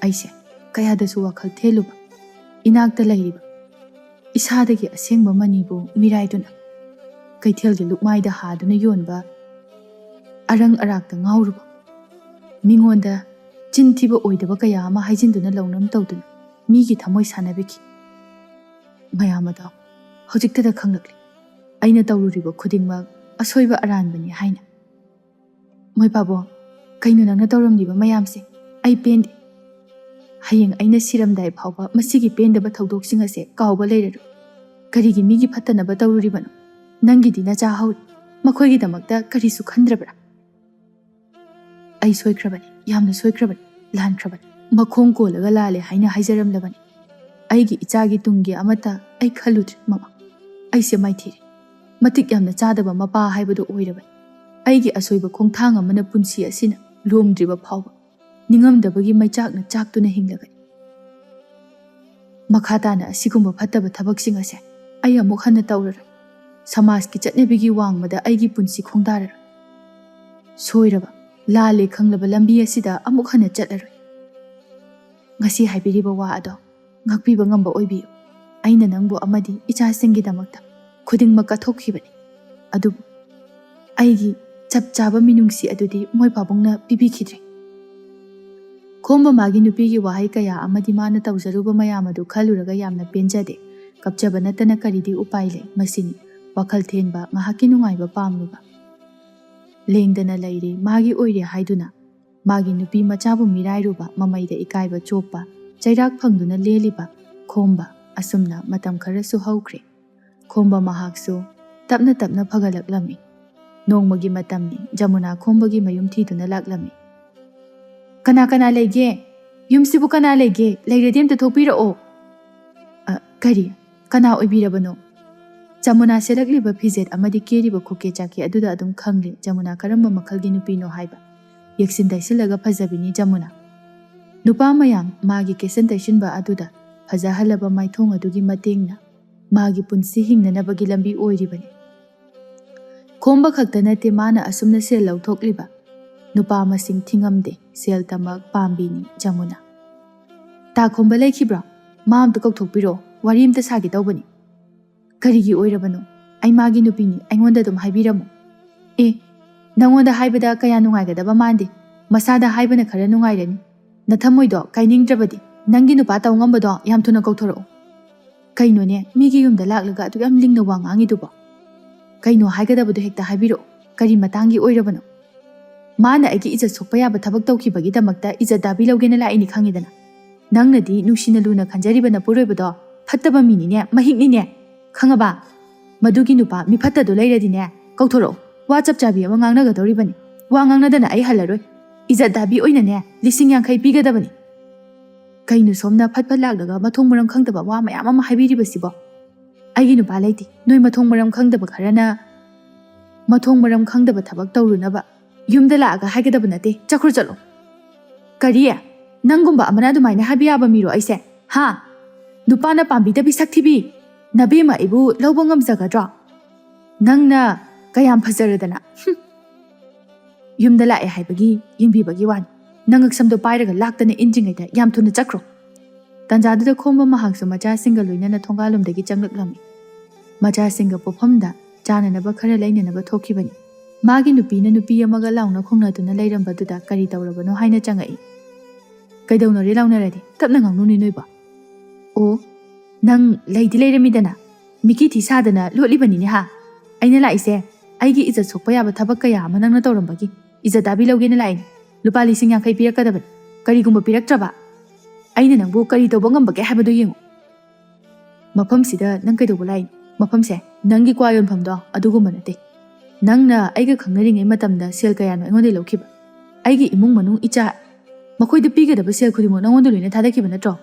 ꯑꯩꯁꯦ ꯀꯌꯥꯗꯁꯨ ꯋꯥꯈꯜ ꯊꯦꯜꯂꯨꯕ, ꯏꯅꯥꯛꯇ ꯂꯩꯔꯤꯕ ꯏꯁꯥꯗꯒꯤ ꯑꯁꯦꯡꯕ ꯃꯅꯤꯕꯨ ꯃꯤꯔꯥꯏꯗꯨꯅ ꯀꯩꯊꯦꯜꯒꯤ ꯂꯨꯛꯃꯥꯏꯗ ꯍꯥꯗꯨꯅ ꯌꯣꯟꯕ ꯑꯔꯪ ꯑꯔꯥꯛꯇ ꯉꯥꯎꯔꯨꯕ, ꯃꯤꯉꯣꯟꯗ ꯆꯤꯟ ꯊꯤꯕ ꯑꯣꯏꯗꯕ ꯀꯌꯥ ꯑꯃ ꯍꯥꯏꯖꯤꯟꯗꯨꯅ ꯂꯧꯅꯝ ꯇꯧꯗꯨꯅ ꯃꯤꯒꯤ ꯊꯃꯣꯏ ꯁꯥꯟꯅꯕꯤꯈꯤ꯫ ꯃꯌꯥꯝ ꯑꯗꯣ ꯍꯧꯖꯤꯛꯇꯗ ꯈꯪꯂꯛꯂꯤ꯫ ꯑꯩꯅ ꯇꯧꯔꯨꯔꯤꯕ ꯈꯨꯗꯤꯡꯃꯛ ꯑꯁꯣꯏꯕ ꯑꯔꯥꯟꯕꯅꯤ ꯍꯥꯏꯅ꯫ ꯃꯣꯏ ꯄꯥꯕꯨꯡ, ꯀꯩꯅꯣ ꯅꯪꯅ ꯇꯧꯔꯝꯂꯤꯕ ꯃꯌꯥꯝꯁꯦ? ꯑꯩ ꯄꯦꯟꯗꯦ꯫ ꯍꯌꯦꯡ ꯑꯩꯅ ꯁꯤꯔꯝꯗꯥꯏ ꯐꯥꯎꯕ ꯃꯁꯤꯒꯤ ꯄꯦꯟꯗꯕ ꯊꯧꯗꯣꯛꯁꯤꯡ ꯑꯁꯦ ꯀꯥꯎꯕ ꯂꯩꯔꯔꯣꯏ꯫ ꯀꯔꯤꯒꯤ ꯃꯤꯒꯤ ꯐꯠꯇꯅꯕ ꯇꯧꯔꯨꯔꯤꯕꯅꯣ? ꯅꯪꯒꯤꯗꯤ ꯅꯆꯥ ꯍꯧꯔꯤ, ꯃꯈꯣꯏꯒꯤꯗꯃꯛꯇ ꯀꯔꯤꯁꯨ ꯈꯟꯗ꯭ꯔꯕ꯭ꯔꯥ? ꯑꯩ ꯁꯣꯏꯈ꯭ꯔꯕꯅꯤ, ꯌꯥꯝꯅ ꯁꯣꯏꯈ꯭ꯔꯕꯅꯤ, ꯂꯥꯟꯈ꯭ꯔꯕꯅꯤ꯫ ꯃꯈꯣꯡ ꯀꯣꯜꯂꯒ ꯂꯥꯜꯂꯦ ꯍꯥꯏꯅ ꯍꯥꯏꯖꯔꯝꯂꯕꯅꯤ꯫ ꯑꯩꯒꯤ ꯏꯆꯥꯒꯤ ꯇꯨꯡꯒꯤ ꯑꯃꯠꯇ ꯑꯩ ꯈꯜꯂꯨꯗ꯭ꯔꯦ, ꯃꯃꯥ꯫ ꯑꯩꯁꯦ ꯃꯥꯏꯊꯤꯔꯦ꯫ ꯃꯇꯤꯛ ꯌꯥꯝꯅ ꯆꯥꯗꯕ ꯃꯄꯥ ꯍꯥꯏꯕꯗꯨ ꯑꯣꯏꯔꯕꯅꯤ꯫ ꯑꯩꯒꯤ ꯑꯁꯣꯏꯕ ꯈꯣꯡꯊꯥꯡ ꯑꯃꯅ ꯄꯨꯟꯁꯤ ꯑꯁꯤꯅ ꯂꯣꯝꯗ꯭ꯔꯤꯕ ꯐꯥꯎꯕ ꯅꯤꯡꯉꯝꯗꯕꯒꯤ ꯃꯩꯆꯥꯛꯅ ꯆꯥꯛꯇꯨꯅ ꯍꯤꯡꯂꯒꯅꯤ꯫ ꯃꯈꯥ ꯇꯥꯅ ꯑꯁꯤꯒꯨꯝꯕ ꯐꯠꯇꯕ ꯊꯕꯛꯁꯤꯡ ꯑꯁꯦ ꯑꯩ ꯑꯃꯨꯛ ꯍꯟꯅ ꯇꯧꯔꯔꯣꯏ꯫ ꯁꯃꯥꯖꯀꯤ ꯆꯠꯅꯕꯤꯒꯤ ꯋꯥꯡꯃꯗ ꯑꯩꯒꯤ ꯄꯨꯟꯁꯤ ꯈꯣꯡꯗꯥꯔꯔꯣꯏ꯫ ꯁꯣꯏꯔꯕ, ꯂꯥꯜꯂꯦ ꯈꯪꯂꯕ ꯂꯝꯕꯤ ꯑꯁꯤꯗ ꯑꯃꯨꯛ ꯍꯟꯅ ꯆꯠꯂꯔꯣꯏ꯫ ꯉꯁꯤ ꯍꯥꯏꯕꯤꯔꯤꯕ ꯋꯥ ꯑꯗꯣ ꯉꯥꯛꯄꯤꯕ ꯉꯝꯕ ꯑꯣꯏꯕꯤꯌꯨ꯫ ꯑꯩꯅ ꯅꯪꯕꯨ ꯑꯃꯗꯤ ꯏꯆꯥꯁꯤꯡꯒꯤꯗꯃꯛꯇ ꯈꯨꯗꯤꯡꯃꯛ ꯀꯠꯊꯣꯛꯈꯤꯕꯅꯤ꯫ ꯑꯗꯨꯕꯨ ꯑꯩꯒꯤ ꯆꯞ ꯆꯥꯕ ꯃꯤꯅꯨꯡꯁꯤ ꯑꯗꯨꯗꯤ ꯃꯣꯏ ꯄꯥꯕꯨꯡꯅ ꯄꯤꯕꯤꯈꯤꯗ꯭ꯔꯦ꯫ ꯈꯣꯝꯕ ꯃꯥꯒꯤ ꯅꯨꯄꯤꯒꯤ ꯋꯥꯍꯩ ꯀꯌꯥ ꯑꯃꯗꯤ ꯃꯥꯅ ꯇꯧꯖꯔꯨꯕ ꯃꯌꯥꯝ ꯑꯗꯨ ꯈꯜꯂꯨꯔꯒ ꯌꯥꯝꯅ ꯄꯦꯟꯖꯗꯦ꯫ ꯀꯞꯆꯕ ꯅꯠꯇꯅ ꯀꯔꯤꯗꯤ ꯎꯄꯥꯏ ꯂꯩ? ꯃꯁꯤꯅꯤ ꯋꯥꯈꯜ ꯊꯦꯟꯕ, ꯉꯥꯏꯍꯥꯛꯀꯤ ꯅꯨꯡꯉꯥꯏꯕ ꯄꯥꯝꯂꯨꯕ꯫ ꯂꯦꯡꯗꯅ ꯂꯩꯔꯦ, ꯃꯥꯒꯤ ꯑꯣꯏꯔꯦ ꯍꯥꯏꯗꯨꯅ ꯃꯥꯒꯤ ꯅꯨꯄꯤ ꯃꯆꯥꯕꯨ ꯃꯤꯔꯥꯏꯔꯨꯕ, ꯃꯃꯩꯗ ꯏꯀꯥꯏꯕ ꯆꯣꯞꯄ, ꯆꯩꯔꯥꯛ ꯐꯪꯗꯨꯅ ꯂꯦꯜꯂꯤꯕ ꯈꯣꯝꯕ꯫ ꯑꯁꯨꯝꯅ ꯃꯇꯝ ꯈꯔꯁꯨ ꯍꯧꯈ꯭ꯔꯦ꯫ ꯈꯣꯝꯕ ꯃꯍꯥꯛꯁꯨ ꯇꯞꯅ ꯇꯞꯅ ꯐꯒꯠꯂꯛꯂꯝꯃꯤ꯫ ꯅꯣꯡꯃꯒꯤ ꯃꯇꯝꯅꯤ, ꯖꯃꯨꯅꯥ ꯈꯣꯝꯕꯒꯤ ꯃꯌꯨꯝ ꯊꯤꯗꯨꯅ ꯂꯥꯛꯂꯝꯃꯤ꯫ "ꯀꯅꯥ ꯀꯅꯥ ꯂꯩꯒꯦ? ꯌꯨꯝꯁꯤꯕꯨ ꯀꯅꯥ ꯂꯩꯒꯦ? ꯂꯩꯔꯗꯤ ꯑꯝꯇ ꯊꯣꯛꯄꯤꯔꯛꯑꯣ꯫" "ꯑ, ꯀꯔꯤ? ꯀꯅꯥ ꯑꯣꯏꯕꯤꯔꯕꯅꯣ?" ꯖꯃꯨꯅꯥ ꯁꯦꯠꯂꯛꯂꯤꯕ ꯐꯤꯖꯦꯠ ꯑꯃꯗꯤ ꯀꯦꯔꯤꯕ ꯈꯨꯀꯦ ꯆꯥꯀꯦ ꯑꯗꯨꯗ ꯑꯗꯨꯝ ꯈꯪꯂꯦ ꯖꯃꯨꯅꯥ ꯀꯔꯝꯕ ꯃꯈꯜꯒꯤ ꯅꯨꯄꯤꯅꯣ ꯍꯥꯏꯕ꯫ ꯌꯦꯛꯁꯤꯟ ꯇꯩꯁꯤꯜꯂꯒ ꯐꯖꯕꯤꯅꯤ ꯖꯃꯨꯅꯥ꯫ ꯅꯨꯄꯥ ꯃꯌꯥꯝ ꯃꯥꯒꯤ ꯀꯦꯁꯟ ꯇꯩꯁꯤꯟꯕ ꯑꯗꯨꯗ ꯐꯖꯍꯜꯂꯕ ꯃꯥꯏꯊꯣꯡ ꯑꯗꯨꯒꯤ ꯃꯇꯦꯡꯅ ꯃꯥꯒꯤ ꯄꯨꯟꯁꯤ ꯍꯤꯡꯅꯅꯕꯒꯤ ꯂꯝꯕꯤ ꯑꯣꯏꯔꯤꯕꯅꯤ꯫ ꯈꯣꯝꯕ ꯈꯛꯇ ꯅꯠꯇꯦ ꯃꯥꯅ ꯑꯁꯨꯝꯅ ꯁꯦꯜ ꯂꯧꯊꯣꯛꯂꯤꯕ꯫ ꯅꯨꯄꯥ ꯃꯁꯤꯡ ꯊꯤꯉꯝꯗꯦ, ꯁꯦꯜ ꯇꯃꯛ ꯄꯥꯝꯕꯤꯅꯤ ꯖꯃꯨꯅꯥ꯫ "ꯇꯥ ꯈꯣꯝꯕ ꯂꯩꯈꯤꯕ꯭ꯔꯣ? ꯃꯥ ꯑꯝꯇ ꯀꯧꯊꯣꯛꯄꯤꯔꯛꯑꯣ, ꯋꯥꯔꯤ ꯑꯝꯇ ꯁꯥꯒꯦ ꯇꯧꯕꯅꯤ꯫" "ꯀꯔꯤꯒꯤ ꯑꯣꯏꯔꯕꯅꯣ?" "ꯑꯩ ꯃꯥꯒꯤ ꯅꯨꯄꯤꯅꯤ, ꯑꯩꯉꯣꯟꯗ ꯑꯗꯨꯝ ꯍꯥꯏꯕꯤꯔꯝꯃꯣ"꯫ "ꯑꯦ, ꯅꯪꯉꯣꯟꯗ ꯍꯥꯏꯕꯗ ꯀꯌꯥ ꯅꯨꯡꯉꯥꯏꯒꯗꯕ ꯃꯥꯟꯗꯦ, ꯃꯁꯥꯗ ꯍꯥꯏꯕꯅ ꯈꯔ ꯅꯨꯡꯉꯥꯏꯔꯅꯤ꯫ ꯅꯊꯃꯣꯏꯗꯣ ꯀꯥꯏꯅꯤꯡꯗ꯭ꯔꯕꯗꯤ ꯅꯪꯒꯤ ꯅꯨꯄꯥ ꯇꯧ ꯉꯝꯕꯗꯣ ꯌꯥꯝ ꯊꯨꯅ ꯀꯧꯊꯣꯔꯛꯎ"꯫ "ꯀꯩꯅꯣꯅꯦ, ꯃꯤꯒꯤ ꯌꯨꯝꯗ ꯂꯥꯛꯂꯒ ꯑꯗꯨꯛ ꯌꯥꯝ ꯂꯤꯡꯅ ꯋꯥ ꯉꯥꯡꯉꯤꯗꯨꯕꯣ? ꯀꯩꯅꯣ ꯍꯥꯏꯒꯗꯕꯗꯣ ꯍꯦꯛꯇ ꯍꯥꯏꯕꯤꯔꯛꯑꯣ, ꯀꯔꯤ ꯃꯇꯥꯡꯒꯤ ꯑꯣꯏꯔꯕꯅꯣ?" "ꯃꯥꯅ ꯑꯩꯒꯤ ꯏꯖꯠ ꯁꯣꯛꯄ ꯌꯥꯕ ꯊꯕꯛ ꯇꯧꯈꯤꯕꯒꯤ ꯗꯃꯛꯇ ꯏꯖꯠ ꯗꯥꯕꯤ ꯂꯧꯒꯦꯅ ꯂꯥꯛꯏꯅꯤ ꯈꯪꯉꯤꯗꯅ꯫ ꯅꯪꯅꯗꯤ ꯅꯨꯡꯁꯤꯅ ꯂꯨꯅ ꯈꯟꯖꯔꯤꯕ ꯅꯄꯨꯔꯣꯏꯕꯗꯣ ꯐꯠꯇꯕ ꯃꯤꯅꯤꯅꯦ, ꯃꯍꯤꯛꯅꯤꯅꯦ꯫ ꯈꯪꯉꯕ? ꯃꯗꯨꯒꯤ ꯅꯨꯄꯥ ꯃꯤꯐꯠꯇꯗꯣ ꯂꯩꯔꯗꯤꯅꯦ, ꯀꯧꯊꯣꯔꯛꯑꯣ, ꯋꯥ ꯆꯞ ꯆꯥꯕꯤ ꯑꯃ ꯉꯥꯡꯅꯒꯗꯧꯔꯤꯕꯅꯤ꯫ ꯋꯥ ꯉꯥꯡꯅꯗꯅ ꯑꯩ ꯍꯜꯂꯔꯣꯏ꯫ ꯏꯖꯠ ꯗꯥꯕꯤ ꯑꯣꯏꯅꯅꯦ ꯂꯤꯁꯤꯡ ꯌꯥꯡꯈꯩ ꯄꯤꯒꯗꯕꯅꯤ"꯫ ꯀꯩꯅꯣ ꯁꯣꯝꯅ ꯐꯠ ꯐꯠ ꯂꯥꯛꯂꯒ ꯃꯊꯣꯡ ꯃꯔꯝ ꯈꯪꯗꯕ ꯋꯥ ꯃꯌꯥꯝ ꯑꯃ ꯍꯥꯏꯕꯤꯔꯤꯕꯁꯤꯕꯣ? "ꯑꯩꯒꯤ ꯅꯨꯄꯥ ꯂꯩꯇꯦ, ꯅꯣꯏ ꯃꯊꯣꯡ ꯃꯔꯝ ꯈꯪꯗꯕ ꯈꯔꯅ ꯃꯊꯣꯡ ꯃꯔꯝ ꯈꯪꯗꯕ ꯊꯕꯛ ꯇꯧꯔꯨꯅꯕ ꯌꯨꯝꯗ ꯂꯥꯛꯑꯒ ꯍꯥꯏꯒꯗꯕ ꯅꯠꯇꯦ, ꯆꯠꯈ꯭ꯔꯣ ꯆꯠꯂꯣ"꯫ "ꯀꯔꯤ? ꯅꯪꯒꯨꯝꯕ ꯑꯃꯅ ꯑꯗꯨꯃꯥꯏꯅ ꯍꯥꯏꯕ ꯌꯥꯕ ꯃꯤꯔꯣ ꯑꯩꯁꯦ? ꯍꯥ? ꯅꯨꯄꯥꯅ ꯄꯥꯝꯕꯤꯗꯕꯤ ꯁꯛ ꯊꯤꯕꯤ? ꯅꯕꯦꯝꯃ ꯑꯩꯕꯨ ꯂꯧꯕ ꯉꯝꯖꯒꯗ꯭ꯔꯣ? ꯅꯪꯅ ꯀꯌꯥꯝ ꯐꯖꯔꯗꯅ꯫ ꯍꯨꯝ꯫ ꯌꯨꯝꯗ ꯂꯥꯛꯑꯦ ꯍꯥꯏꯕꯒꯤ ꯌꯦꯡꯕꯤꯕꯒꯤ ꯋꯥꯅꯤ꯫ ꯅꯉꯛꯁꯝꯗꯣ ꯄꯥꯏꯔꯒ ꯂꯥꯛꯇꯅ ꯏꯟꯗ꯭ꯔꯤꯉꯩꯗ ꯌꯥꯝ ꯊꯨꯅ ꯆꯠꯈ꯭ꯔꯣ"꯫ ꯇꯥꯟꯖꯥꯗꯨꯗ ꯈꯣꯝꯕ ꯃꯍꯥꯛꯁꯨ ꯃꯆꯥꯁꯤꯡꯒ ꯂꯣꯏꯅꯅ ꯊꯣꯡꯒꯥꯜꯂꯣꯝꯗꯒꯤ ꯆꯪꯂꯛꯂꯝꯃꯤ꯫ ꯃꯆꯥꯁꯤꯡꯒ ꯄꯣꯠꯐꯝꯗ ꯆꯥꯅꯅꯕ ꯈꯔ ꯂꯩꯅꯅꯕ ꯊꯣꯛꯈꯤꯕꯅꯤ꯫ ꯃꯥꯒꯤ ꯅꯨꯄꯤꯅ ꯅꯨꯄꯤ ꯑꯃꯒ ꯂꯥꯎꯅ ꯈꯣꯡꯅꯗꯨꯅ ꯂꯩꯔꯝꯕꯗꯨꯗ ꯀꯔꯤ ꯇꯧꯔꯕꯅꯣ ꯍꯥꯏꯅ ꯆꯪꯉꯛꯏ꯫ "ꯀꯩꯗꯧꯅꯔꯦ ꯂꯥꯎꯅꯔꯗꯤ? ꯇꯞꯅ ꯉꯥꯡꯅꯨꯅꯦ ꯅꯣꯏꯕꯣ꯫ ꯑꯣ, ꯅꯪ ꯂꯩꯗꯤ ꯂꯩꯔꯝꯃꯤꯗꯅ, ꯃꯤꯀꯤ ꯊꯤ ꯁꯥꯗꯅ ꯂꯣꯠꯂꯤꯕꯅꯤꯅꯦ ꯍꯥ? ꯑꯩꯅ ꯂꯥꯛꯏꯁꯦ ꯑꯩꯒꯤ ꯏꯖꯠ ꯁꯣꯛꯄ ꯌꯥꯕ ꯊꯕꯛ ꯀꯌꯥ ꯑꯃ ꯅꯪꯅ ꯇꯧꯔꯝꯕꯒꯤ ꯏꯖꯠ ꯗꯥꯕꯤ ꯂꯧꯒꯦꯅ ꯂꯥꯛꯏꯅꯦ꯫ ꯂꯨꯄꯥ ꯂꯤꯁꯤꯡ ꯌꯥꯡꯈꯩ ꯄꯤꯔꯛꯀꯗꯕꯅꯤ꯫ ꯀꯔꯤꯒꯨꯝꯕ ꯄꯤꯔꯛꯇ꯭ꯔꯕ ꯑꯩꯅ ꯅꯪꯕꯨ ꯀꯔꯤ ꯇꯧꯕ ꯉꯝꯕꯒꯦ ꯍꯥꯏꯕꯗꯨ ꯌꯦꯡꯉꯨ"꯫ "ꯃꯐꯝꯁꯤꯗ ꯅꯪ ꯀꯩꯗꯧꯕ ꯂꯥꯛꯏꯅꯣ? ꯃꯐꯝꯁꯦ ꯅꯪꯒꯤ ꯀ꯭ꯋꯥ ꯌꯣꯟꯐꯝꯗꯣ ꯑꯗꯨꯒꯨꯝꯕ ꯅꯠꯇꯦ꯫ ꯅꯪꯅ ꯑꯩꯒ ꯈꯪꯅꯔꯤꯉꯩ ꯃꯇꯝꯗ ꯁꯦꯜ ꯀꯌꯥꯅꯣ ꯑꯩꯉꯣꯟꯗꯒꯤ ꯂꯧꯈꯤꯕ? ꯑꯩꯒꯤ ꯏꯃꯨꯡ ꯃꯅꯨꯡ, ꯏꯆꯥ, ꯃꯈꯣꯏꯗ ꯄꯤꯒꯗꯕ ꯁꯦꯜ ꯈꯨꯗꯤꯡꯃꯛ ꯅꯉꯣꯟꯗ ꯂꯣꯏꯅ ꯊꯥꯗꯈꯤꯕ ꯅꯠꯇ꯭ꯔꯣ?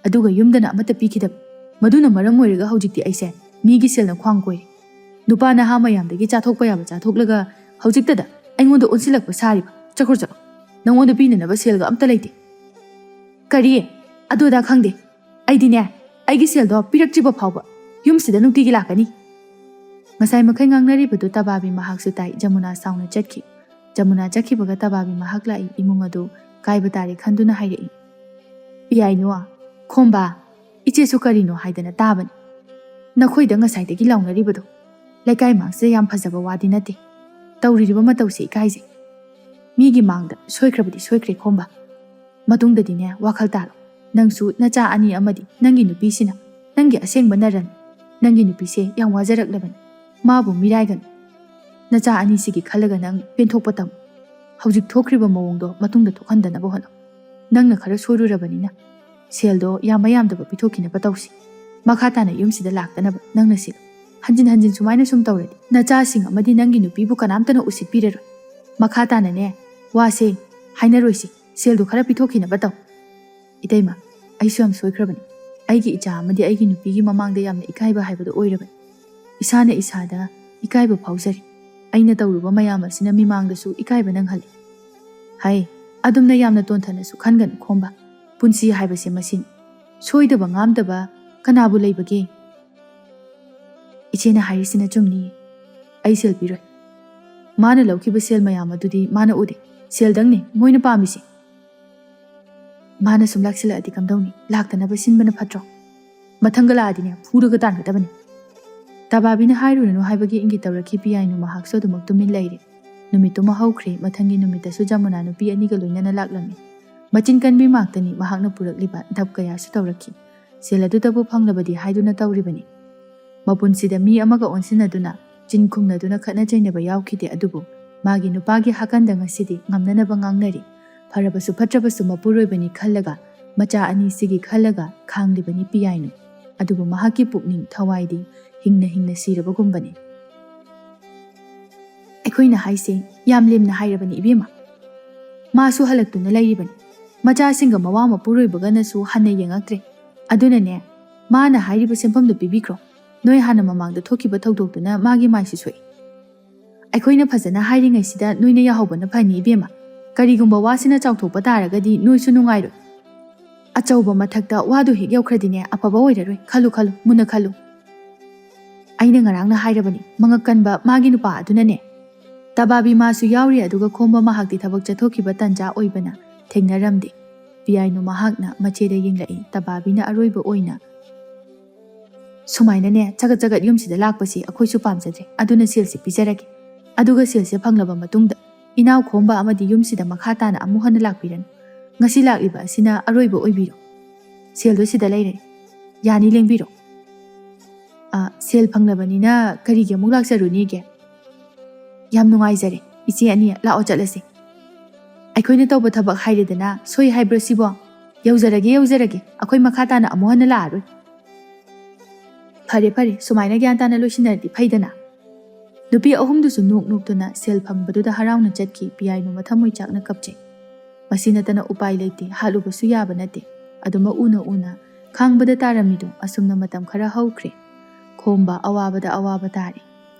ꯑꯗꯨꯒ ꯌꯨꯝꯗꯅ ꯑꯃꯠꯇ ꯄꯤꯈꯤꯗꯕ꯫ ꯃꯗꯨꯅ ꯃꯔꯝ ꯑꯣꯏꯔꯒ ꯍꯧꯖꯤꯛꯇꯤ ꯑꯩꯁꯦ ꯃꯤꯒꯤ ꯁꯦꯜꯅ ꯈ꯭ꯋꯥꯡ ꯀꯣꯏꯔꯦ꯫ ꯅꯨꯄꯥ ꯅꯍꯥ ꯃꯌꯥꯝꯗꯒꯤ ꯆꯥꯊꯣꯛꯄ ꯌꯥꯕ ꯆꯥꯊꯣꯛꯂꯒ ꯍꯧꯖꯤꯛꯇꯗ ꯑꯩꯉꯣꯟꯗ ꯑꯣꯟꯁꯤꯜꯂꯛꯄ ꯁꯥꯔꯤꯕ꯫ ꯆꯠꯈ꯭ꯔꯣ ꯆꯠꯂꯣ꯫ ꯅꯉꯣꯟꯗ ꯄꯤꯅꯅꯕ ꯁꯦꯜꯒ ꯑꯝꯇ ꯂꯩꯇꯦ"꯫ "ꯀꯔꯤ? ꯑꯗꯨ ꯑꯗꯥ ꯈꯪꯗꯦ꯫ ꯑꯩꯗꯤꯅꯦ, ꯑꯩꯒꯤ ꯁꯦꯜꯗꯣ ꯄꯤꯔꯛꯇ꯭ꯔꯤꯕ ꯐꯥꯎꯕ ꯌꯨꯝꯁꯤꯗ ꯅꯨꯡꯇꯤꯒꯤ ꯂꯥꯛꯀꯅꯤ"꯫ ꯉꯁꯥꯏ ꯃꯈꯩ ꯉꯥꯡꯅꯔꯤꯕꯗꯨ ꯇꯕꯥꯕꯤ ꯃꯍꯥꯛꯁꯨ ꯇꯥꯏ꯫ ꯖꯃꯨꯅꯥ ꯁꯥꯎꯅ ꯆꯠꯈꯤ꯫ ꯖꯃꯨꯅꯥ ꯆꯠꯈꯤꯕꯒ ꯇꯕꯥꯕꯤ ꯃꯍꯥꯛ ꯂꯥꯛꯏ꯫ ꯏꯃꯨꯡ ꯑꯗꯨ ꯀꯥꯏꯕ ꯇꯥꯔꯦ ꯈꯟꯗꯨꯅ ꯍꯥꯏꯔꯛꯏ꯫ "ꯄꯤꯌꯥꯏꯅꯨ, ꯈꯣꯝꯕꯥ, ꯏꯆꯦꯁꯨ ꯀꯔꯤꯅꯣ ꯍꯥꯏꯗꯅ ꯇꯥꯕꯅꯤ꯫ ꯅꯈꯣꯏꯗ ꯉꯁꯥꯏꯗꯒꯤ ꯂꯥꯎꯅꯔꯤꯕꯗꯣ ꯂꯩꯀꯥꯏ ꯃꯥꯡꯁꯤꯗ ꯌꯥꯝ ꯐꯖꯕ ꯋꯥꯗꯤ ꯅꯠꯇꯦ꯫ ꯇꯧꯔꯤꯕ ꯃꯇꯧꯁꯦ ꯏꯀꯥꯏꯖꯩ꯫ ꯃꯤꯒꯤ ꯃꯥꯡꯗ ꯁꯣꯏꯈ꯭ꯔꯕꯗꯤ ꯁꯣꯏꯈ꯭ꯔꯦ ꯈꯣꯝꯕ꯫ ꯃꯇꯨꯡꯗꯗꯤꯅꯦ, ꯋꯥꯈꯜ ꯇꯥꯔꯣ꯫ ꯅꯪꯁꯨ ꯅꯆꯥ ꯑꯅꯤ ꯑꯃꯗꯤ ꯅꯪꯒꯤ ꯅꯨꯄꯤꯁꯤꯅ ꯅꯪꯒꯤ ꯑꯁꯦꯡꯕ ꯅꯔꯟ꯫ ꯅꯪꯒꯤ ꯅꯨꯄꯤꯁꯦ ꯌꯥꯝ ꯋꯥꯖꯔꯛꯂꯕꯅꯤ꯫ ꯃꯥꯕꯨ ꯃꯤꯔꯥꯏꯒꯅꯨ꯫ ꯅꯆꯥ ꯑꯅꯤꯁꯤꯒꯤ ꯈꯜꯂꯒ ꯅꯪ ꯄꯦꯟꯊꯣꯛꯄ ꯇꯝꯃꯨ꯫ ꯍꯧꯖꯤꯛ ꯊꯣꯛꯈ꯭ꯔꯤꯕ ꯃꯑꯣꯡꯗꯣ ꯃꯇꯨꯡꯗ ꯊꯣꯛꯍꯟꯗꯅꯕ ꯍꯣꯠꯅꯧ꯫ ꯅꯪꯅ ꯈꯔ ꯁꯣꯏꯔꯨꯔꯕꯅꯤꯅ ꯁꯦꯜꯗꯣ ꯌꯥꯝꯕ ꯌꯥꯝꯗꯕ ꯄꯤꯊꯣꯛꯈꯤꯅꯕ ꯇꯧꯁꯤ꯫ ꯃꯈꯥ ꯇꯥꯅ ꯌꯨꯝꯁꯤꯗ ꯂꯥꯛꯇꯅꯕ ꯅꯪꯅ ꯁꯤꯜꯂꯨ꯫ ꯍꯟꯖꯤꯟ ꯍꯟꯖꯤꯟ ꯁꯨꯃꯥꯏꯅ ꯁꯨꯝ ꯇꯧꯔꯗꯤ ꯅꯆꯥꯁꯤꯡ ꯑꯃꯗꯤ ꯅꯪꯒꯤ ꯅꯨꯄꯤꯕꯨ ꯀꯅꯥꯝꯇꯅ ꯎꯁꯤꯠꯄꯤꯔꯔꯣꯏ꯫ ꯃꯈꯥ ꯇꯥꯅꯅꯦ, ꯋꯥꯁꯦ ꯍꯥꯏꯅꯔꯣꯏꯁꯤ꯫ ꯁꯦꯜꯗꯨ ꯈꯔ ꯄꯤꯊꯣꯛꯈꯤꯅꯕ ꯇꯧ꯫ ꯏꯇꯩꯃ, ꯑꯩꯁꯨ ꯌꯥꯝ ꯁꯣꯏꯈ꯭ꯔꯕꯅꯤ꯫ ꯑꯩꯒꯤ ꯏꯆꯥ ꯑꯃꯗꯤ ꯑꯩꯒꯤ ꯅꯨꯄꯤꯒꯤ ꯃꯃꯥꯡꯗ ꯌꯥꯝꯅ ꯏꯀꯥꯏꯕ ꯍꯥꯏꯕꯗꯨ ꯑꯣꯏꯔꯕꯅꯤ꯫ ꯏꯁꯥꯅ ꯏꯁꯥꯗ ꯏꯀꯥꯏꯕ ꯐꯥꯎꯖꯔꯤ꯫ ꯑꯩꯅ ꯇꯧꯔꯨꯕ ꯃꯌꯥꯝ ꯑꯁꯤꯅ ꯃꯤꯃꯥꯡꯗꯁꯨ ꯏꯀꯥꯏꯕ ꯅꯪꯍꯜꯂꯤ꯫ ꯍꯥꯏ, ꯑꯗꯨꯝꯅ ꯌꯥꯝꯅ ꯇꯣꯟꯊꯅꯁꯨ ꯈꯟꯒꯅꯨ ꯈꯣꯝꯕ꯫ ꯄꯨꯟꯁꯤ ꯍꯥꯏꯕꯁꯦ ꯃꯁꯤꯅꯤ꯫ ꯁꯣꯏꯗꯕ ꯉꯥꯝꯗꯕ ꯀꯅꯥꯕꯨ ꯂꯩꯕꯒꯦ? ꯏꯆꯦꯅ ꯍꯥꯏꯔꯤꯁꯤꯅ ꯆꯨꯝꯅꯤ꯫ ꯑꯩ ꯁꯦꯜ ꯄꯤꯔꯣꯏ꯫ ꯃꯥꯅ ꯂꯧꯈꯤꯕ ꯁꯦꯜ ꯃꯌꯥꯝ ꯑꯗꯨꯗꯤ ꯃꯥꯅ ꯎꯗꯦ꯫ ꯁꯦꯜꯗꯪꯅꯤ ꯃꯣꯏꯅ ꯄꯥꯝꯃꯤꯁꯦ꯫ ꯃꯥꯅ ꯁꯨꯝ ꯂꯥꯛꯁꯤꯜꯂꯛꯑꯗꯤ ꯀꯝꯗꯧꯅꯤ? ꯂꯥꯛꯇꯅꯕ ꯁꯤꯟꯕꯅ ꯐꯠꯇ꯭ꯔꯣ? ꯃꯊꯪꯒ ꯂꯥꯛꯑꯗꯤꯅꯦ, ꯐꯨꯔꯒ ꯇꯥꯟꯒꯗꯕꯅꯤ꯫ ꯇꯕꯥꯕꯤꯅ ꯍꯥꯏꯔꯨꯔꯅꯨ ꯍꯥꯏꯕꯒꯤ ꯏꯪꯒꯤꯠ ꯇꯧꯔꯛꯈꯤ ꯄꯤꯌꯥꯏꯅꯨ ꯃꯍꯥꯛꯁꯨ ꯑꯗꯨꯃꯛ ꯇꯨꯃꯤꯟ ꯂꯩꯔꯦ꯫ ꯅꯨꯃꯤꯠꯇꯨꯃ ꯍꯧꯈ꯭ꯔꯦ꯫ ꯃꯊꯪꯒꯤ ꯅꯨꯃꯤꯠꯇꯁꯨ ꯖꯃꯨꯅꯥ ꯅꯨꯄꯤ ꯑꯅꯤꯒ ꯂꯣꯏꯅꯅ ꯂꯥꯛꯂꯝꯃꯤ꯫ ꯃꯆꯤꯟ ꯀꯟꯕꯤ ꯃꯥꯛꯇꯅꯤ ꯃꯍꯥꯛꯅ ꯄꯨꯔꯛꯂꯤꯕ ꯙꯞ ꯀꯌꯥꯁꯨ ꯇꯧꯔꯛꯈꯤ꯫ ꯁꯦꯜ ꯑꯗꯨꯇꯕꯨ ꯐꯪꯂꯕꯗꯤ ꯍꯥꯏꯗꯨꯅ ꯇꯧꯔꯤꯕꯅꯤ꯫ ꯃꯄꯨꯟꯁꯤꯗ ꯃꯤ ꯑꯃꯒ ꯑꯣꯟꯁꯤꯟꯅꯗꯨꯅ, ꯆꯤꯟ ꯈꯨꯝꯅꯗꯨꯅ ꯈꯠꯅ ꯆꯩꯅꯕ ꯌꯥꯎꯈꯤꯗꯦ, ꯑꯗꯨꯕꯨ ꯃꯥꯒꯤ ꯅꯨꯄꯥꯒꯤ ꯍꯥꯀꯟꯗ ꯉꯁꯤꯗꯤ ꯉꯝꯅꯅꯕ ꯉꯥꯡꯅꯔꯤ꯫ ꯐꯔꯕꯁꯨ ꯐꯠꯇ꯭ꯔꯕꯁꯨ ꯃꯄꯨꯔꯣꯏꯕꯅꯤ ꯈꯜꯂꯒ, ꯃꯆꯥ ꯑꯅꯤꯁꯤꯒꯤ ꯈꯜꯂꯒ ꯈꯥꯡꯂꯤꯕꯅꯤ ꯄꯤꯌꯥꯏꯅꯨ꯫ ꯑꯗꯨꯕꯨ ꯃꯍꯥꯛꯀꯤ ꯄꯨꯛꯅꯤꯡ ꯊꯋꯥꯏꯗꯤ ꯍꯤꯡꯅ ꯍꯤꯡꯅ ꯁꯤꯔꯕꯒꯨꯝꯕꯅꯤ꯫ ꯑꯩꯈꯣꯏꯅ ꯍꯥꯏꯁꯦ ꯌꯥꯝ ꯂꯦꯝꯅ ꯍꯥꯏꯔꯕꯅꯤ ꯏꯕꯦꯝꯃ꯫ ꯃꯥꯁꯨ ꯍꯜꯂꯛꯇꯨꯅ ꯂꯩꯔꯤꯕꯅꯤ꯫ ꯃꯆꯥꯁꯤꯡꯒ ꯃꯋꯥ ꯃꯄꯨꯔꯣꯏꯕꯒꯅꯁꯨ ꯍꯟꯅ ꯌꯦꯡꯉꯛꯇ꯭ꯔꯦ꯫ ꯑꯗꯨꯅꯅꯦ, ꯃꯥꯅ ꯍꯥꯏꯔꯤꯕ ꯁꯦꯟꯐꯝꯗꯨ ꯄꯤꯕꯤꯈ꯭ꯔꯣ꯫ ꯅꯣꯏ ꯍꯥꯟꯅ ꯃꯃꯥꯡꯗ ꯊꯣꯛꯈꯤꯕ ꯊꯧꯗꯣꯛꯇꯨꯅ ꯃꯥꯒꯤ ꯃꯥꯏꯁꯨ ꯁꯣꯛꯏ꯫ ꯑꯩꯈꯣꯏꯅ ꯐꯖꯅ ꯍꯥꯏꯔꯤꯉꯩꯁꯤꯗ ꯅꯣꯏꯅ ꯌꯥꯍꯧꯕꯅ ꯐꯅꯤ ꯏꯕꯦꯝꯃ꯫ ꯀꯔꯤꯒꯨꯝꯕ ꯋꯥꯁꯤꯅ ꯆꯥꯎꯊꯣꯛꯄ ꯇꯥꯔꯒꯗꯤ ꯅꯣꯏꯁꯨ ꯅꯨꯡꯉꯥꯏꯔꯣꯏ꯫ ꯑꯆꯧꯕ ꯃꯊꯛꯇ ꯋꯥꯗꯨ ꯍꯦꯛ ꯌꯧꯈ꯭ꯔꯗꯤꯅꯦ, ꯑꯐꯕ ꯑꯣꯏꯔꯔꯣꯏ꯫ ꯈꯜꯂꯨ ꯈꯜꯂꯨ, ꯃꯨꯟꯅ ꯈꯜꯂꯨ꯫ ꯑꯩꯅ ꯉꯔꯥꯡꯅ ꯍꯥꯏꯔꯕꯅꯤ, ꯃꯉꯛ ꯀꯟꯕ ꯃꯥꯒꯤ ꯅꯨꯄꯥ ꯑꯗꯨꯅꯅꯦ꯫ ꯇꯕꯥꯕꯤ ꯃꯥꯁꯨ ꯌꯥꯎꯔꯤ, ꯑꯗꯨꯒ ꯈꯣꯝꯕ ꯃꯍꯥꯛꯇꯤ ꯊꯕꯛ ꯆꯠꯊꯣꯛꯈꯤꯕ ꯇꯟꯖꯥ ꯑꯣꯏꯕꯅ ꯊꯦꯡꯅꯔꯝꯗꯦ꯫ ꯄꯤꯌꯥꯏꯅꯨ ꯃꯍꯥꯛꯅ ꯃꯆꯦꯗ ꯌꯦꯡꯂꯛꯏ꯫ ꯇꯕꯥꯕꯤꯅ ꯑꯔꯣꯏꯕ ꯑꯣꯏꯅ ꯁꯨꯃꯥꯏꯅꯅꯦ ꯆꯒꯠ ꯆꯒꯠ ꯌꯨꯝꯁꯤꯗ ꯂꯥꯛꯄꯁꯤ ꯑꯩꯈꯣꯏꯁꯨ ꯄꯥꯝꯖꯗ꯭ꯔꯦ꯫ ꯑꯗꯨꯅ ꯁꯦꯜꯁꯦ ꯄꯤꯖꯔꯒꯦ꯫ ꯑꯗꯨꯒ ꯁꯦꯜꯁꯦ ꯐꯪꯂꯕ ꯃꯇꯨꯡꯗ ꯏꯅꯥꯎ ꯈꯣꯝꯕ ꯑꯃꯗꯤ ꯌꯨꯝꯁꯤꯗ ꯃꯈꯥ ꯇꯥꯅ ꯑꯃꯨꯛ ꯍꯟꯅ ꯂꯥꯛꯄꯤꯔꯅꯨ꯫ ꯉꯁꯤ ꯂꯥꯛꯂꯤꯕ ꯑꯁꯤꯅ ꯑꯔꯣꯏꯕ ꯑꯣꯏꯕꯤꯔꯣ꯫ ꯁꯦꯜꯗꯣ ꯁꯤꯗ ꯂꯩꯔꯦ꯫ ꯌꯥꯅꯤ, ꯂꯦꯡꯕꯤꯔꯣ꯫ ꯑ, ꯁꯦꯜ ꯐꯪꯂꯕꯅꯤꯅ ꯀꯔꯤꯒꯤ ꯑꯃꯨꯛ ꯂꯥꯛꯆꯔꯨꯅꯤꯒꯦ? ꯌꯥꯝ ꯅꯨꯡꯉꯥꯏꯖꯔꯦ, ꯏꯆꯦ ꯑꯅꯤ, ꯂꯥꯛꯑꯣ ꯆꯠꯂꯁꯦ꯫ ꯑꯩꯈꯣꯏꯅ ꯇꯧꯕ ꯊꯕꯛ ꯍꯥꯏꯔꯦꯗꯅ, ꯁꯣꯏ ꯍꯥꯏꯕ꯭ꯔꯣ ꯁꯤꯕꯣ? ꯌꯧꯖꯔꯒꯦ, ꯌꯧꯖꯔꯒꯦ, ꯑꯩꯈꯣꯏ ꯃꯈꯥ ꯇꯥꯅ ꯑꯃꯨꯛ ꯍꯟꯅ ꯂꯥꯛꯑꯔꯣꯏ꯫ ꯐꯔꯦ, ꯐꯔꯦ, ꯁꯨꯃꯥꯏꯅ ꯒ꯭ꯌꯥꯟ ꯇꯥꯅ ꯂꯣꯏꯁꯤꯟꯅꯔꯗꯤ ꯐꯩꯗꯅ꯫ ꯅꯨꯄꯤ ꯑꯍꯨꯝꯗꯨꯁꯨ ꯅꯣꯛ ꯅꯣꯛꯇꯨꯅ ꯁꯦꯜ ꯐꯪꯕꯗꯨꯗ ꯍꯔꯥꯎꯅ ꯆꯠꯈꯤ꯫ ꯄꯤꯌꯥꯏꯅꯨ ꯃꯊꯃꯣꯏ ꯆꯥꯛꯅ ꯀꯞꯆꯩ꯫ ꯃꯁꯤ ꯅꯠꯇꯅ ꯎꯄꯥꯏ ꯂꯩꯇꯦ, ꯍꯥꯠꯂꯨꯕꯁꯨ ꯌꯥꯕ ꯅꯠꯇꯦ꯫ ꯑꯗꯨꯃꯛ ꯎꯅ ꯎꯅ ꯈꯥꯡꯕꯗ ꯇꯥꯔꯝꯃꯤꯗꯣ ꯑꯁꯨꯝꯅ ꯃꯇꯝ ꯈꯔ ꯍꯧꯈ꯭ꯔꯦ꯫ ꯈꯣꯝꯕ ꯑꯋꯥꯕꯗ ꯑꯋꯥꯕ ꯇꯥꯔꯦ꯫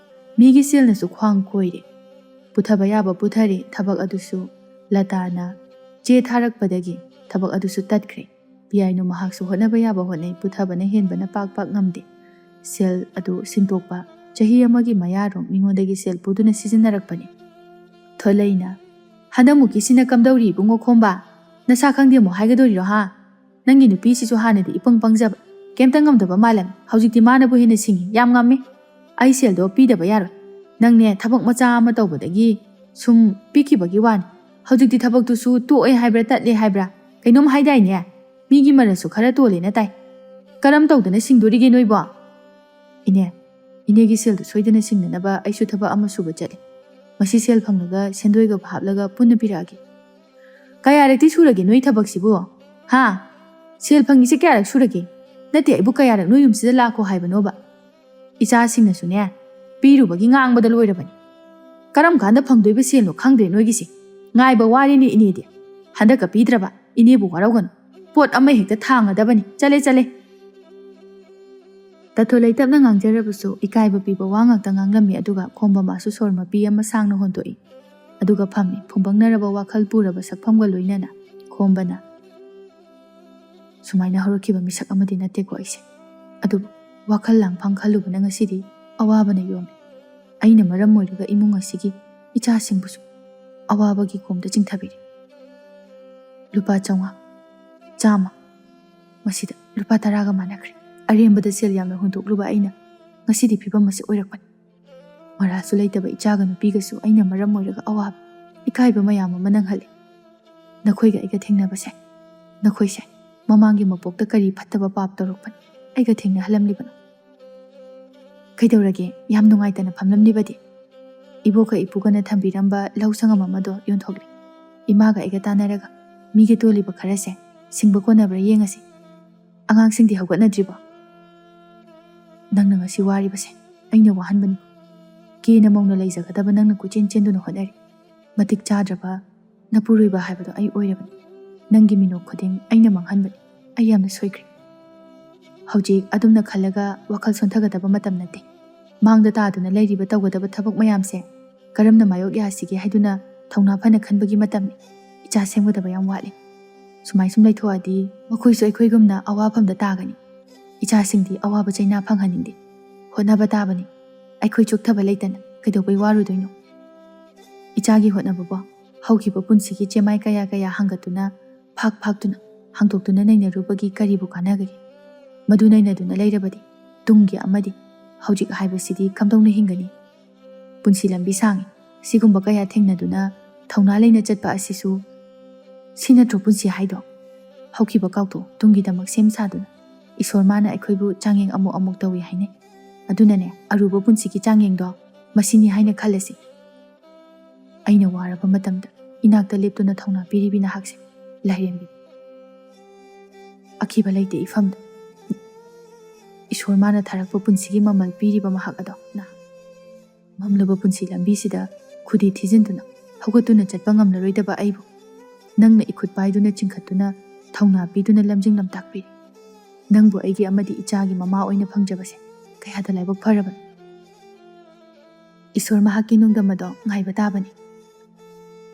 ꯃꯤꯒꯤ ꯁꯦꯜꯅꯁꯨ ꯈ꯭ꯋꯥꯡ ꯀꯣꯏꯔꯦ꯫ ꯄꯨꯊꯕ ꯌꯥꯕ ꯄꯨꯊꯔꯦ, ꯊꯕꯛ ꯑꯗꯨꯁꯨ ꯂꯇꯥꯅ ꯆꯦ ꯊꯥꯔꯛꯄꯗꯒꯤ ꯊꯕꯛ ꯑꯗꯨꯁꯨ ꯇꯠꯈ꯭ꯔꯦ꯫ ꯄꯤꯌꯥꯏꯅꯨ ꯃꯍꯥꯛꯁꯨ ꯍꯣꯠꯅꯕ ꯌꯥꯕ ꯍꯣꯠꯅꯩ, ꯄꯨꯊꯕꯅ ꯍꯦꯟꯕꯅ ꯄꯥꯛ ꯄꯥꯛ ꯉꯝꯗꯦ꯫ ꯁꯦꯜ ꯑꯗꯨ ꯁꯤꯟꯗꯣꯛꯄ ꯆꯍꯤ ꯑꯃꯒꯤ ꯃꯌꯥꯔꯣꯝ ꯃꯤꯉꯣꯟꯗꯒꯤ ꯁꯦꯜ ꯄꯨꯗꯨꯅ ꯁꯤꯖꯤꯟꯅꯔꯛꯄꯅꯤ꯫ ꯊꯣꯂꯩꯅ, "ꯍꯟꯗꯛꯃꯨꯛꯀꯤꯁꯤꯅ ꯀꯝꯗꯧꯔꯤ ꯏꯕꯨꯡꯉꯣ ꯈꯣꯝꯕ? ꯅꯁꯥ ꯈꯪꯗꯦ ꯑꯃꯨꯛ ꯍꯥꯏꯒꯗꯣꯔꯤꯔꯣ ꯍꯥ? ꯅꯪꯒꯤ ꯅꯨꯄꯤꯁꯤꯁꯨ ꯍꯥꯟꯅꯗꯤ ꯏꯄꯪ ꯄꯪꯖꯕ, ꯀꯩꯝꯇ ꯉꯝꯗꯕ ꯃꯥꯜꯂꯝꯃꯤ꯫ ꯍꯧꯖꯤꯛꯇꯤ ꯃꯥꯅꯕꯨ ꯍꯦꯟꯅ ꯁꯤꯡꯉꯤ, ꯌꯥꯝ ꯉꯝꯃꯤ꯫ ꯑꯩ ꯁꯦꯜꯗꯣ ꯄꯤꯗꯕ ꯌꯥꯔꯣꯏ꯫ ꯅꯪꯅꯦ ꯊꯕꯛ ꯃꯆꯥ ꯑꯃ ꯇꯧꯕꯗꯒꯤ ꯁꯨꯝ ꯄꯤꯈꯤꯕꯒꯤ ꯋꯥꯅꯤ꯫ ꯍꯧꯖꯤꯛꯇꯤ ꯊꯕꯛꯇꯨꯁꯨ ꯇꯣꯛꯑꯦ ꯍꯥꯏꯕ꯭ꯔꯥ ꯇꯠꯂꯦ ꯍꯥꯏꯕ꯭ꯔꯥ ꯀꯩꯅꯣꯝ ꯍꯥꯏꯗꯥꯏꯅꯦ? ꯃꯤꯒꯤ ꯃꯔꯜꯁꯨ ꯈꯔ ꯇꯣꯜꯂꯦꯅ ꯇꯥꯏ꯫ ꯀꯔꯝ ꯇꯧꯗꯅ ꯁꯤꯡꯗꯣꯔꯤꯒꯦ ꯅꯣꯏꯕꯣ?" "ꯏꯅꯦ, ꯏꯅꯦꯒꯤ ꯁꯦꯜꯗꯨ ꯁꯣꯏꯗꯅ ꯁꯤꯡꯅꯅꯕ ꯑꯩꯁꯨ ꯊꯕꯛ ꯑꯃ ꯁꯨꯕ ꯆꯠꯂꯦ꯫ ꯃꯁꯤ ꯁꯦꯜ ꯐꯪꯂꯒ ꯁꯦꯟꯗꯣꯏꯒ ꯍꯥꯞꯂꯒ ꯄꯨꯟꯅ ꯄꯤꯔꯛꯑꯒꯦ꯫" "ꯀꯌꯥꯔꯛꯇꯤ ꯁꯨꯔꯒꯦ ꯅꯣꯏ ꯊꯕꯛꯁꯤꯕꯨ? ꯍꯥ? ꯁꯦꯜ ꯐꯪꯉꯤꯁꯦ ꯀꯌꯥꯔꯛ ꯁꯨꯔꯒꯦ? ꯅꯠꯇꯦ, ꯑꯩꯕꯨ ꯀꯌꯥꯔꯛ ꯅꯣꯏ ꯌꯨꯝꯁꯤꯗ ꯂꯥꯛꯈꯣ ꯍꯥꯏꯕꯅꯣꯕ?" "ꯏꯆꯥꯁꯤꯡꯅꯁꯨꯅꯦ, ꯄꯤꯔꯨꯕꯒꯤ ꯉꯥꯡꯕꯗ ꯂꯣꯏꯔꯕꯅꯤ꯫ ꯀꯔꯝ ꯀꯥꯟꯗ ꯐꯪꯗꯣꯏꯕ ꯁꯦꯜꯅꯣ ꯈꯪꯗ꯭ꯔꯦ ꯅꯣꯏꯒꯤꯁꯦ꯫ ꯉꯥꯏꯕ ꯋꯥꯔꯦꯅꯦ ꯏꯅꯦꯗꯤ꯫ ꯍꯟꯗꯛꯀ ꯄꯤꯗ꯭ꯔꯕ ꯏꯅꯦꯕꯨ ꯋꯥꯔꯧꯒꯅꯨ꯫ ꯄꯣꯠ ꯑꯃ ꯍꯦꯛꯇ ꯊꯥꯡꯉꯗꯕꯅꯤ꯫ ꯆꯠꯂꯦ, ꯆꯠꯂꯦ꯫" ꯇꯥꯊꯣꯂꯩ ꯇꯞꯅ ꯉꯥꯡꯖꯔꯕꯁꯨ ꯏꯀꯥꯏꯕ ꯄꯤꯕ ꯋꯥ ꯉꯥꯛꯇ ꯉꯥꯡꯂꯝꯃꯤ, ꯑꯗꯨꯒ ꯈꯣꯝꯕ ꯃꯥꯁꯨ ꯁꯣꯔ ꯃꯄꯤ ꯑꯃ ꯁꯥꯡꯅ ꯍꯣꯟꯗꯣꯛꯏ꯫ ꯑꯗꯨꯒ ꯐꯝꯃꯤ꯫ ꯐꯨꯝꯕꯪꯅꯔꯕ ꯋꯥꯈꯜ ꯄꯨꯔꯕ ꯁꯛꯐꯝꯒ ꯂꯣꯏꯅꯅ ꯈꯣꯝꯕꯅ, "ꯁꯨꯃꯥꯏꯅ ꯍꯧꯔꯛꯈꯤꯕ ꯃꯤꯁꯛ ꯑꯃꯗꯤ ꯅꯠꯇꯦꯀꯣ ꯑꯩꯁꯦ꯫ ꯑꯗꯨꯕꯨ ꯋꯥꯈꯜ ꯂꯥꯡꯐꯥꯡ ꯈꯜꯂꯨꯕꯅ ꯉꯁꯤꯗꯤ ꯑꯋꯥꯕꯅ ꯌꯣꯝꯃꯤ꯫ ꯑꯩꯅ ꯃꯔꯝ ꯑꯣꯏꯔꯒ ꯏꯃꯨꯡ ꯑꯁꯤꯒꯤ ꯏꯆꯥꯁꯤꯡꯕꯨꯁꯨ ꯑꯋꯥꯕꯒꯤ ꯀꯣꯝꯗ ꯆꯤꯡꯊꯕꯤꯔꯦ꯫ ꯂꯨꯄꯥ ꯆꯥꯝꯃꯉꯥ, ꯆꯥꯝꯃ, ꯃꯁꯤꯗ ꯂꯨꯄꯥ ꯇꯔꯥꯒ ꯃꯥꯟꯅꯈ꯭ꯔꯦ꯫ ꯑꯔꯦꯝꯕꯗ ꯁꯦꯜ ꯌꯥꯝꯅ ꯍꯨꯟꯗꯣꯛꯂꯨꯕ ꯑꯩꯅ ꯉꯁꯤꯗꯤ ꯐꯤꯕꯝ ꯑꯁꯤ ꯑꯣꯏꯔꯛꯄꯅꯤ꯫ ꯃꯔꯥꯁꯨ ꯂꯩꯇꯕ ꯏꯆꯥꯒ ꯅꯨꯄꯤꯒꯁꯨ ꯑꯩꯅ ꯃꯔꯝ ꯑꯣꯏꯔꯒ ꯑꯋꯥꯕ, ꯏꯀꯥꯏꯕ ꯃꯌꯥꯝ ꯑꯃ ꯅꯪꯍꯜꯂꯦ꯫ ꯅꯈꯣꯏꯒ ꯑꯩꯒ ꯊꯦꯡꯅꯕꯁꯦ, ꯅꯈꯣꯏꯁꯦ ꯃꯃꯥꯡꯒꯤ ꯃꯄꯣꯛꯇ ꯀꯔꯤ ꯐꯠꯇꯕ ꯄꯥꯞ ꯇꯧꯔꯛꯄꯅ ꯑꯩꯒ ꯊꯦꯡꯅꯍꯜꯂꯝꯂꯤꯕꯅꯣ? ꯀꯩꯗꯧꯔꯒꯦ? ꯌꯥꯝ ꯅꯨꯡꯉꯥꯏꯇꯅ ꯐꯝꯂꯝꯂꯤꯕꯗꯤ? ꯏꯕꯣꯛꯀ ꯏꯄꯨꯒꯅ ꯊꯝꯕꯤꯔꯝꯕ ꯂꯧ ꯁꯪꯉꯝ ꯑꯃꯗꯣ ꯌꯣꯟꯊꯣꯛꯂꯦ꯫ ꯏꯃꯥꯒ ꯑꯩꯒ ꯇꯥꯟꯅꯔꯒ ꯃꯤꯒꯤ ꯇꯣꯜꯂꯤꯕ ꯈꯔꯁꯦ ꯁꯤꯡꯕ ꯀꯣꯟꯅꯕ꯭ꯔꯥ ꯌꯦꯡꯉꯁꯤ꯫ ꯑꯉꯥꯡꯁꯤꯡꯗꯤ ꯍꯧꯒꯠꯅꯗ꯭ꯔꯤꯕꯣ? ꯅꯪꯅ ꯉꯁꯤ ꯋꯥꯔꯤꯕꯁꯦ ꯑꯩꯅ ꯋꯥꯍꯟꯕꯅꯤ꯫ ꯀꯦꯅ ꯃꯧꯅ ꯂꯩꯖꯒꯗꯕ ꯅꯪꯅ ꯀꯣꯏꯆꯦꯟ ꯆꯦꯟꯗꯨꯅ ꯍꯣꯠꯅꯔꯤ꯫ ꯃꯇꯤꯛ ꯆꯥꯗ꯭ꯔꯕ ꯅꯄꯨꯔꯣꯏꯕ ꯍꯥꯏꯕꯗꯣ ꯑꯩ ꯑꯣꯏꯔꯕꯅꯤ꯫ ꯅꯪꯒꯤ ꯃꯤꯅꯣꯛ ꯈꯨꯗꯤꯡ ꯑꯩꯅ ꯃꯥꯡꯍꯟꯕꯅꯤ꯫ ꯑꯩ ꯌꯥꯝꯅ ꯁꯣꯏꯈ꯭ꯔꯦ꯫ ꯍꯧꯖꯤꯛ ꯑꯗꯨꯝꯅ ꯈꯜꯂꯒ ꯋꯥꯈꯜ ꯁꯣꯟꯊꯒꯗꯕ ꯃꯇꯝ ꯅꯠꯇꯦ꯫ ꯃꯥꯡꯗ ꯇꯥꯗꯨꯅ ꯂꯩꯔꯤꯕ ꯇꯧꯒꯗꯕ ꯊꯕꯛ ꯃꯌꯥꯝꯁꯦ ꯀꯔꯝꯅ ꯃꯥꯌꯣꯛ ꯌꯥꯁꯤꯒꯦ ꯍꯥꯏꯗꯨꯅ ꯊꯧꯅꯥ ꯐꯅ ꯈꯟꯕꯒꯤ ꯃꯇꯝꯅꯤ꯫ ꯏꯆꯥ ꯁꯦꯝꯒꯗꯕ ꯌꯥꯝ ꯋꯥꯠꯂꯤ꯫ ꯁꯨꯃꯥꯏ ꯁꯨꯝ ꯂꯩꯊꯣꯛꯑꯗꯤ ꯃꯈꯣꯏꯁꯨ ꯑꯩꯈꯣꯏꯒꯨꯝꯅ ꯑꯋꯥꯐꯝꯗ ꯇꯥꯒꯅꯤ꯫ ꯏꯆꯥꯁꯤꯡꯗꯤ ꯑꯋꯥꯕ ꯆꯩꯅꯥ ꯐꯪꯍꯟꯅꯤꯡꯗꯦ꯫ ꯍꯣꯠꯅꯕ ꯇꯥꯕꯅꯤ꯫ ꯑꯩꯈꯣꯏ ꯆꯣꯛꯊꯕ ꯂꯩꯇꯅ ꯀꯩꯗꯧꯕꯩ ꯋꯥꯔꯨꯗꯣꯏꯅꯣ? ꯏꯆꯥꯒꯤ ꯍꯣꯠꯅꯕꯕꯨ ꯍꯧꯈꯤꯕ ꯄꯨꯟꯁꯤꯒꯤ ꯆꯦꯃꯥꯏ ꯀꯌꯥ ꯀꯌꯥ ꯍꯥꯡꯒꯠꯇꯨꯅ, ꯐꯥꯛ ꯐꯥꯛꯇꯨꯅ, ꯍꯥꯡꯗꯣꯛꯇꯨꯅ ꯅꯩꯅꯔꯨꯕꯒꯤ ꯀꯔꯤꯕꯨ ꯀꯥꯟꯅꯒꯅꯤ? ꯃꯗꯨ ꯅꯩꯅꯗꯨꯅ ꯂꯩꯔꯕꯗꯤ ꯇꯨꯡꯒꯤ ꯑꯃꯗꯤ ꯍꯧꯖꯤꯛ ꯍꯥꯏꯕꯁꯤꯗꯤ ꯀꯝꯗꯧꯅ ꯍꯤꯡꯒꯅꯤ? ꯄꯨꯟꯁꯤ ꯂꯝꯕꯤ ꯁꯥꯡꯉꯤ꯫ ꯁꯤꯒꯨꯝꯕ ꯀꯌꯥ ꯊꯦꯡꯅꯗꯨꯅ ꯊꯧꯅꯥ ꯂꯩꯅ ꯆꯠꯄ ꯑꯁꯤꯁꯨ ꯁꯤ ꯅꯠꯇ꯭ꯔꯣ ꯄꯨꯟꯁꯤ ꯍꯥꯏꯗꯣ? ꯍꯧꯈꯤꯕ ꯀꯥꯎꯊꯣꯛ, ꯇꯨꯡꯒꯤꯗꯃꯛ ꯁꯦꯝ ꯁꯥꯗꯨꯅ ꯏꯁꯣꯔ ꯃꯥꯅ ꯑꯩꯈꯣꯏꯕꯨ ꯆꯥꯡꯌꯦꯡ ꯑꯃꯨꯛ ꯑꯃꯨꯛ ꯇꯧꯏ ꯍꯥꯏꯅꯩ꯫ ꯑꯗꯨꯅꯅꯦ, ꯑꯔꯨꯕ ꯄꯨꯟꯁꯤꯒꯤ ꯆꯥꯡꯌꯦꯡꯗꯣ ꯃꯁꯤꯅꯤ ꯍꯥꯏꯅ ꯈꯜꯂꯁꯤ꯫ ꯑꯩꯅ ꯋꯥꯔꯕ ꯃꯇꯝꯗ ꯏꯅꯥꯛꯇ ꯂꯦꯞꯇꯨꯅ ꯊꯧꯅꯥ ꯄꯤꯔꯤꯕꯤ ꯅꯍꯥꯛꯁꯦ ꯂꯥꯏꯔꯦꯝꯕꯤ꯫ ꯑꯀꯤꯕ ꯂꯩꯇꯦ ꯏꯐꯝꯗ꯫ ꯏꯁꯣꯔ ꯃꯥꯅ ꯊꯥꯔꯛꯄ ꯄꯨꯟꯁꯤꯒꯤ ꯃꯃꯜ ꯄꯤꯔꯤꯕ ꯃꯍꯥꯛ ꯑꯗꯣ ꯅꯍꯥꯛ ꯃꯝꯂꯕ ꯄꯨꯟꯁꯤ ꯂꯝꯕꯤꯁꯤꯗ ꯈꯨꯗꯤ ꯊꯤꯖꯤꯟꯗꯨꯅ ꯍꯧꯒꯠꯇꯨꯅ ꯆꯠꯄ ꯉꯝꯂꯔꯣꯏꯗꯕ ꯑꯩꯕꯨ ꯅꯪꯅ ꯏꯈꯨꯠ ꯄꯥꯏꯗꯨꯅ ꯆꯤꯡꯈꯠꯇꯨꯅ ꯊꯧꯅꯥ ꯄꯤꯗꯨꯅ ꯂꯝꯖꯤꯡ ꯂꯝꯇꯥꯛꯄꯤꯔꯤ꯫ ꯅꯪꯕꯨ ꯑꯩꯒꯤ ꯑꯃꯗꯤ ꯏꯆꯥꯒꯤ ꯃꯃꯥ ꯑꯣꯏꯅ ꯐꯪꯖꯕꯁꯦ ꯀꯌꯥꯗ ꯂꯥꯏꯕꯛ ꯐꯔꯕꯅꯤ꯫ ꯏꯁꯣꯔ ꯃꯍꯥꯛꯀꯤ ꯅꯨꯡꯗꯝ ꯑꯗꯣ ꯉꯥꯏꯕ ꯇꯥꯕꯅꯤ꯫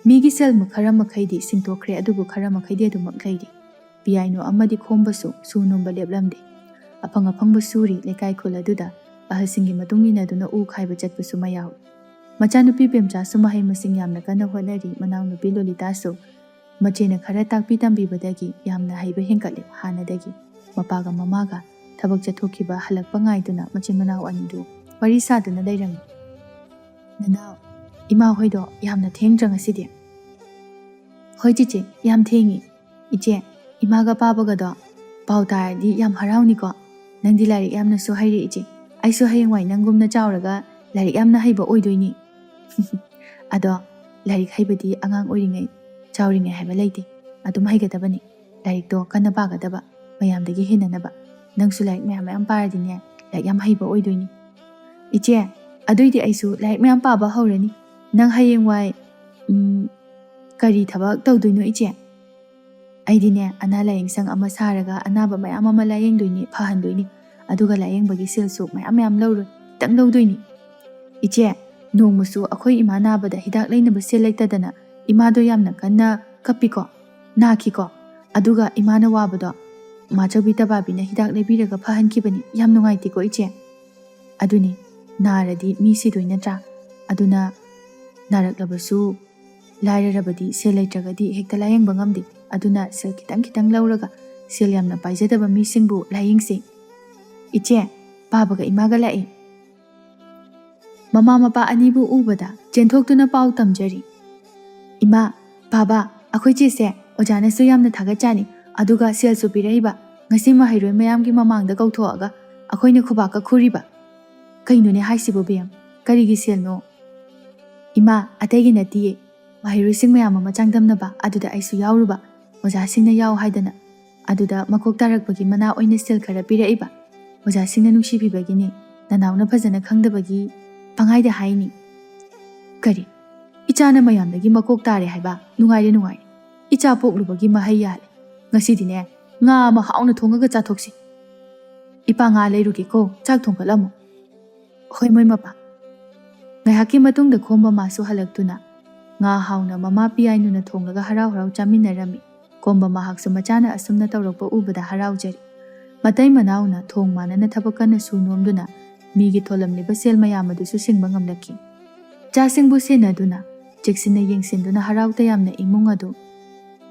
ꯃꯤꯒꯤ ꯁꯦꯜ ꯈꯔ ꯃꯈꯩꯗꯤ ꯁꯤꯡꯇꯣꯛꯈ꯭ꯔꯦ, ꯑꯗꯨꯕꯨ ꯈꯔ ꯃꯈꯩꯗꯤ ꯑꯗꯨꯃꯛ ꯂꯩꯔꯤ꯫ ꯄꯤꯌꯥꯏꯅꯣ ꯑꯃꯗꯤ ꯈꯣꯝꯕꯁꯨ ꯁꯨ ꯅꯣꯝꯕ ꯂꯦꯞꯂꯝꯗꯦ꯫ ꯑꯐꯪ ꯑꯐꯪꯕ ꯁꯨꯔꯤ, ꯂꯩꯀꯥꯏ ꯈꯨꯜ ꯑꯗꯨꯗ ꯑꯍꯜꯁꯤꯡꯒꯤ ꯃꯇꯨꯡ ꯏꯟꯅꯗꯨꯅ ꯎ ꯈꯥꯏꯕ ꯆꯠꯄꯁꯨ ꯃꯌꯥꯎꯏ꯫ ꯃꯆꯥꯅꯨꯄꯤ ꯄꯦꯝꯆꯥꯁꯨ ꯃꯍꯩ ꯃꯁꯤꯡ ꯌꯥꯝꯅ ꯀꯟꯅ ꯍꯣꯠꯅꯔꯤ, ꯃꯅꯥꯎꯅꯨꯄꯤ ꯂꯣꯂꯤꯇꯥꯁꯨ ꯃꯆꯦꯅ ꯈꯔ ꯇꯥꯛꯄꯤ ꯇꯝꯕꯤꯕꯗꯒꯤ ꯌꯥꯝꯅ ꯍꯩꯕ ꯍꯦꯟꯒꯠꯂꯦ꯫ ꯍꯥꯟꯅꯗꯒꯤ ꯃꯄꯥꯒ ꯃꯃꯥꯒ ꯊꯕꯛ ꯆꯠꯊꯣꯛꯈꯤꯕ ꯍꯜꯂꯛꯄ ꯉꯥꯏꯗꯨꯅ ꯃꯆꯤꯟ ꯃꯅꯥꯎ ꯑꯅꯤꯗꯨ ꯋꯥꯔꯤ ꯁꯥꯗꯨꯅ ꯂꯩꯔꯝꯃꯤ꯫ "ꯅꯅꯥꯎ, ꯏꯃꯥ ꯍꯣꯏꯗꯣ ꯌꯥꯝꯅ ꯊꯦꯡꯗ꯭ꯔ ꯉꯁꯤꯗꯤ?" "ꯍꯣꯏ ꯆꯤꯆꯦ, ꯌꯥꯝ ꯊꯦꯡꯉꯤ꯫ ꯏꯆꯦ, ꯏꯃꯥꯒ ꯄꯥꯕꯒꯗꯣ ꯄꯥꯎ ꯇꯥꯔꯗꯤ ꯌꯥꯝ ꯍꯔꯥꯎꯅꯤꯀꯣ꯫ ꯅꯪꯗꯤ ꯂꯥꯏꯔꯤꯛ ꯌꯥꯝꯅꯁꯨ ꯍꯩꯔꯦ ꯏꯆꯦ꯫ ꯑꯩꯁꯨ ꯍꯌꯦꯡꯋꯥꯏ ꯅꯪꯒꯨꯝꯅ ꯆꯥꯎꯔꯒ ꯂꯥꯏꯔꯤꯛ ꯌꯥꯝꯅ ꯍꯩꯕ ꯑꯣꯏꯗꯣꯏꯅꯤ꯫" "ꯑꯗꯣ ꯂꯥꯏꯔꯤꯛ ꯍꯩꯕꯗꯤ ꯑꯉꯥꯡ ꯑꯣꯏꯔꯤꯉꯩ, ꯆꯥꯎꯔꯤꯉꯩ ꯍꯥꯏꯕ ꯂꯩꯇꯦ꯫ ꯑꯗꯨꯝ ꯍꯩꯒꯗꯕꯅꯤ꯫ ꯂꯥꯏꯔꯤꯛꯇꯣ ꯀꯟꯅ ꯄꯥꯒꯗꯕ, ꯃꯌꯥꯝꯗꯒꯤ ꯍꯦꯟꯅꯅꯕ꯫ ꯅꯪꯁꯨ ꯂꯥꯏꯔꯤꯛ ꯃꯌꯥꯝ ꯃꯌꯥꯝ ꯄꯥꯔꯗꯤꯅꯦ, ꯂꯥꯏꯔꯤꯛ ꯌꯥꯝ ꯍꯩꯕ ꯑꯣꯏꯗꯣꯏꯅꯤ꯫" "ꯏꯆꯦ, ꯑꯗꯨꯏꯗꯤ ꯑꯩꯁꯨ ꯂꯥꯏꯔꯤꯛ ꯃꯌꯥꯝ ꯄꯥꯕ ꯍꯧꯔꯅꯤ꯫ ꯅꯪ ꯍꯌꯦꯡꯋꯥꯏ, ꯎꯝ, ꯀꯔꯤ ꯊꯕꯛ ꯇꯧꯗꯣꯏꯅꯣ ꯏꯆꯦ?" "ꯑꯩꯗꯤꯅꯦ, ꯑꯅꯥ ꯂꯥꯏꯌꯦꯡ ꯁꯪ ꯑꯃ ꯁꯥꯔꯒ ꯑꯅꯥꯕ ꯃꯌꯥꯝ ꯑꯃ ꯂꯥꯏꯌꯦꯡꯗꯣꯏꯅꯤ, ꯐꯍꯟꯗꯣꯏꯅꯤ꯫ ꯑꯗꯨꯒ ꯂꯥꯏꯌꯦꯡꯕꯒꯤ ꯁꯦꯜꯁꯨ ꯃꯌꯥꯝ ꯃꯌꯥꯝ ꯂꯧꯔꯣꯏ, ꯈꯤꯇꯪ ꯂꯧꯗꯣꯏꯅꯤ꯫" "ꯏꯆꯦ, ꯅꯣꯡꯃꯁꯨ ꯑꯩꯈꯣꯏ ꯏꯃꯥ ꯅꯥꯕꯗ ꯍꯤꯗꯥꯛ ꯂꯩꯅꯕ ꯁꯦꯜ ꯂꯩꯇꯗꯅ ꯏꯃꯥꯗꯣ ꯌꯥꯝꯅ ꯀꯟꯅ ꯀꯞꯄꯤꯀꯣ, ꯅꯥꯈꯤꯀꯣ꯫ ꯑꯗꯨꯒ ꯏꯃꯥꯅ ꯋꯥꯕꯗꯣ ꯃꯥꯆꯧꯕꯤ ꯇꯕꯥꯕꯤꯅ ꯍꯤꯗꯥꯛ ꯂꯩꯕꯤꯔꯒ ꯐꯍꯟꯈꯤꯕꯅꯤ꯫ ꯌꯥꯝ ꯅꯨꯡꯉꯥꯏꯇꯦꯀꯣ ꯏꯆꯦ꯫ ꯑꯗꯨꯅꯤ, ꯅꯥꯔꯗꯤ ꯃꯤ ꯁꯤꯗꯣꯏ ꯅꯠꯇ꯭ꯔꯥ? ꯑꯗꯨꯅ ꯅꯥꯔꯛꯂꯕꯁꯨ ꯂꯥꯏꯔꯔꯕꯗꯤ ꯁꯦꯜ ꯂꯩꯇ꯭ꯔꯒꯗꯤ ꯍꯦꯛꯇ ꯂꯥꯌꯦꯡꯕ ꯉꯝꯗꯦ꯫ ꯑꯗꯨꯅ ꯁꯦꯜ ꯈꯤꯇꯪ ꯈꯤꯇꯪ ꯂꯧꯔꯒ ꯁꯦꯜ ꯌꯥꯝꯅ ꯄꯥꯏꯖꯗꯕ ꯃꯤꯁꯤꯡꯕꯨ ꯂꯥꯌꯦꯡꯁꯤ꯫" "ꯏꯆꯦ, ꯄꯥꯕꯒ ꯏꯃꯥꯒ ꯂꯥꯛꯏ꯫" ꯃꯃꯥ ꯃꯄꯥ ꯑꯅꯤꯕꯨ ꯎꯕꯗ ꯆꯦꯟꯊꯣꯛꯇꯨꯅ ꯄꯥꯎ ꯇꯝꯖꯔꯤ꯫ "ꯏꯃꯥ, ꯄꯥꯕ, ꯑꯩꯈꯣꯏ ꯆꯦꯁꯦ ꯑꯣꯖꯥꯅꯁꯨ ꯌꯥꯝꯅ ꯊꯥꯒꯠꯆꯅꯤ, ꯑꯗꯨꯒ ꯁꯦꯜꯁꯨ ꯄꯤꯔꯛꯏꯕ꯫ ꯉꯁꯤ ꯃꯍꯩꯔꯣꯏ ꯃꯌꯥꯝꯒꯤ ꯃꯃꯥꯡꯗ ꯀꯧꯊꯣꯛꯑꯒ ꯑꯩꯈꯣꯏꯅ ꯈꯨꯕꯥꯛꯀ ꯈꯨꯔꯤꯕ꯫" "ꯀꯩꯅꯣꯅꯦ ꯍꯥꯏꯁꯤꯕꯨ ꯕꯦꯝ? ꯀꯔꯤꯒꯤ ꯁꯦꯜꯅꯣ?" "ꯏꯃꯥ, ꯑꯇꯩꯒꯤ ꯅꯠꯇꯤꯌꯦ, ꯃꯍꯩꯔꯣꯏꯁꯤꯡ ꯃꯌꯥꯝ ꯑꯃ ꯆꯥꯡꯗꯝꯅꯕ, ꯑꯗꯨꯗ ꯑꯩꯁꯨ ꯌꯥꯎꯔꯨꯕ, ꯑꯣꯖꯥꯁꯤꯡꯅ ꯌꯥꯎ ꯍꯥꯏꯗꯅ꯫ ꯑꯗꯨꯗ ꯃꯀꯣꯛ ꯇꯥꯔꯛꯄꯒꯤ ꯃꯅꯥ ꯑꯣꯏꯅ ꯁꯦꯜ ꯈꯔ ꯄꯤꯔꯛꯏꯕ꯫ ꯑꯣꯖꯥꯁꯤꯡꯅ ꯅꯨꯡꯁꯤꯕꯤꯕꯒꯤꯅꯤ, ꯅꯅꯥꯎꯅ ꯐꯖꯅ ꯈꯪꯗꯕꯒꯤ ꯄꯪꯍꯥꯏꯗ ꯍꯥꯏꯅꯤ꯫" "ꯀꯔꯤ? ꯏꯆꯥꯅ ꯃꯌꯥꯝꯗꯒꯤ ꯃꯀꯣꯛ ꯇꯥꯔꯦ ꯍꯥꯏꯕ? ꯅꯨꯡꯉꯥꯏꯔꯦ, ꯅꯨꯡꯉꯥꯏꯔꯦ꯫ ꯏꯆꯥ ꯄꯣꯛꯂꯨꯕꯒꯤ ꯃꯍꯩ ꯌꯥꯜꯂꯦ꯫ ꯉꯁꯤꯗꯤꯅꯦ, ꯉꯥ ꯑꯃ ꯍꯥꯎꯅ ꯊꯣꯡꯉꯒ ꯆꯥꯊꯣꯛꯁꯤ꯫" "ꯏꯄꯥ, ꯉꯥ ꯂꯩꯔꯨꯒꯦꯀꯣ, ꯆꯥꯛ ꯊꯣꯡꯒꯠꯂꯝꯃꯨ꯫" "ꯍꯣꯏ, ꯃꯣꯏ ꯃꯄꯥ꯫" ꯉꯥꯏꯍꯥꯛꯀꯤ ꯃꯇꯨꯡꯗ ꯈꯣꯝꯕ ꯃꯥꯁꯨ ꯍꯜꯂꯛꯇꯨꯅ ꯉꯥ ꯍꯥꯎꯅ ꯃꯃꯥ ꯄꯤꯌꯥꯏꯅꯨꯅ ꯊꯣꯡꯂꯒ ꯍꯔꯥꯎ ꯍꯔꯥꯎ ꯆꯥꯃꯤꯟꯅꯔꯝꯃꯤ꯫ ꯈꯣꯝꯕ ꯃꯍꯥꯛꯁꯨ ꯃꯆꯥꯅ ꯑꯁꯨꯝꯅ ꯇꯧꯔꯛꯄ ꯎꯕꯗ ꯍꯔꯥꯎꯖꯔꯤ꯫ ꯃꯇꯩ ꯃꯅꯥꯎꯅ ꯊꯣꯡ ꯃꯥꯟꯅꯅ ꯊꯕꯛ ꯀꯟꯅ ꯁꯨ ꯅꯣꯝꯗꯨꯅ ꯃꯤꯒꯤ ꯊꯣꯜꯂꯝꯂꯤꯕ ꯁꯦꯜ ꯃꯌꯥꯝ ꯑꯗꯨꯁꯨ ꯁꯤꯡꯕ ꯉꯝꯂꯛꯈꯤ꯫ ꯆꯥꯁꯤꯡꯕꯨ ꯁꯦꯟꯅꯗꯨꯅ, ꯆꯦꯛꯁꯤꯟꯅ ꯌꯦꯡꯁꯤꯟꯗꯨꯅ ꯍꯔꯥꯎ ꯇꯌꯥꯝꯅ ꯏꯃꯨꯡ ꯑꯗꯨ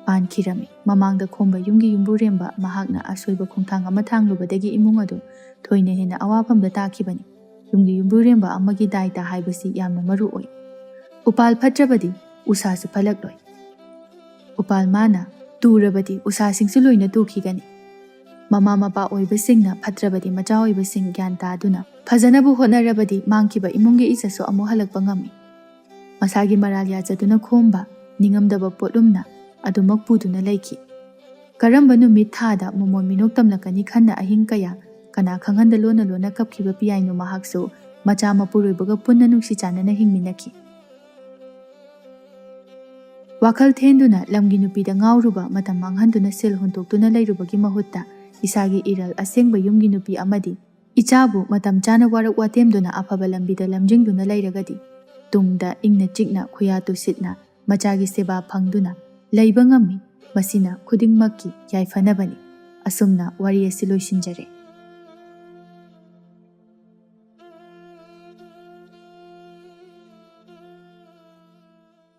ꯄꯥꯟꯈꯤꯔꯝꯃꯤ꯫ ꯃꯃꯥꯡꯗ ꯈꯣꯝꯕ ꯌꯨꯝꯒꯤ ꯌꯨꯝꯕꯨꯔꯦꯝꯕ ꯃꯍꯥꯛꯅ ꯑꯁꯣꯏꯕ ꯈꯣꯡꯊꯥꯡ ꯑꯃ ꯊꯥꯡꯂꯨꯕꯗꯒꯤ ꯏꯃꯨꯡ ꯑꯗꯨ ꯊꯣꯏꯅ ꯍꯦꯟꯅ ꯑꯋꯥꯐꯝꯗ ꯇꯥꯈꯤꯕꯅꯤ꯫ ꯌꯨꯝꯒꯤ ꯌꯨꯝꯕꯨꯔꯦꯝꯕ ꯑꯃꯒꯤ ꯗꯥꯏꯇ ꯍꯥꯏꯕꯁꯤ ꯌꯥꯝꯅ ꯃꯔꯨ ꯑꯣꯏ꯫ ꯎꯄꯥꯜ ꯐꯠꯇ꯭ꯔꯕꯗꯤ ꯎꯁꯥꯁꯨ ꯐꯠꯂꯛꯂꯣꯏ꯫ ꯎꯄꯥꯜ ꯃꯥꯅ ꯇꯨꯔꯕꯗꯤ ꯎꯁꯥꯁꯤꯡꯁꯨ ꯂꯣꯏꯅ ꯇꯨꯈꯤꯒꯅꯤ꯫ ꯃꯃꯥ ꯃꯄꯥ ꯑꯣꯏꯕꯁꯤꯡꯅ ꯐꯠꯇ꯭ꯔꯕꯗꯤ ꯃꯆꯥ ꯑꯣꯏꯕꯁꯤꯡ ꯒ꯭ꯌꯥꯟ ꯇꯥꯗꯨꯅ ꯐꯖꯅꯕꯨ ꯍꯣꯠꯅꯔꯕꯗꯤ ꯃꯥꯡꯈꯤꯕ ꯏꯃꯨꯡꯒꯤ ꯏꯖꯠꯁꯨ ꯑꯃꯨꯛ ꯍꯜꯂꯛꯄ ꯉꯝꯃꯤ꯫ ꯃꯁꯥꯒꯤ ꯃꯔꯥꯜ ꯌꯥꯖꯗꯨꯅ ꯈꯣꯝꯕ ꯅꯤꯡꯉꯝꯗꯕ ꯄꯣꯠꯂꯨꯝꯅ ꯑꯗꯨꯃꯛ ꯄꯨꯗꯨꯅ ꯂꯩꯈꯤ꯫ ꯀꯔꯝꯕ ꯅꯨꯃꯤꯠ ꯊꯥꯗ ꯃꯃꯣꯟ ꯃꯤꯅꯣꯛ ꯇꯝꯂꯛꯀꯅꯤ ꯈꯟꯅ ꯑꯍꯤꯡ ꯀꯌꯥ ꯀꯅꯥ ꯈꯪꯍꯟꯗ ꯂꯣꯟꯅ ꯂꯣꯟꯅ ꯀꯞꯈꯤꯕ ꯄꯤꯌꯥꯏꯅꯨ ꯃꯍꯥꯛꯁꯨ ꯃꯆꯥ ꯃꯄꯨꯔꯣꯏꯕꯒ ꯄꯨꯟꯅ ꯅꯨꯡꯁꯤ ꯆꯥꯟꯅꯅ ꯍꯤꯡꯃꯤꯟꯅꯈꯤ꯫ ꯋꯥꯈꯜ ꯊꯦꯟꯗꯨꯅ ꯂꯝꯒꯤ ꯅꯨꯄꯤꯗ ꯉꯥꯎꯔꯨꯕ, ꯃꯇꯝ ꯃꯥꯡꯍꯟꯗꯨꯅ ꯁꯦꯜ ꯍꯨꯟꯗꯣꯛꯇꯨꯅ ꯂꯩꯔꯨꯕꯒꯤ ꯃꯍꯨꯠꯇ ꯏꯁꯥꯒꯤ ꯏꯔꯜ ꯑꯁꯦꯡꯕ ꯌꯨꯝꯒꯤ ꯅꯨꯄꯤ ꯑꯃꯗꯤ ꯏꯆꯥꯕꯨ ꯃꯇꯝ ꯆꯥꯅ ꯋꯥꯔꯛ ꯋꯥꯇꯦꯝꯗꯨꯅ ꯑꯐꯕ ꯂꯝꯕꯤꯗ ꯂꯝꯖꯤꯡꯗꯨꯅ ꯂꯩꯔꯒꯗꯤ ꯇꯨꯡꯗ ꯏꯪꯅ ꯆꯤꯛꯅ ꯈꯨꯌꯥ ꯇꯨꯁꯤꯠꯅ ꯃꯆꯥꯒꯤ ꯁꯦꯕꯥ ꯐꯪꯗꯨꯅ ꯂꯩꯕ ꯉꯝꯃꯤ꯫ ꯃꯁꯤꯅ ꯈꯨꯗꯤꯡꯃꯛꯀꯤ ꯌꯥꯏꯐꯅꯕꯅꯤ꯫ ꯑꯁꯨꯝꯅ ꯋꯥꯔꯤ ꯑꯁꯤ ꯂꯣꯏꯁꯤꯟꯖꯔꯦ꯫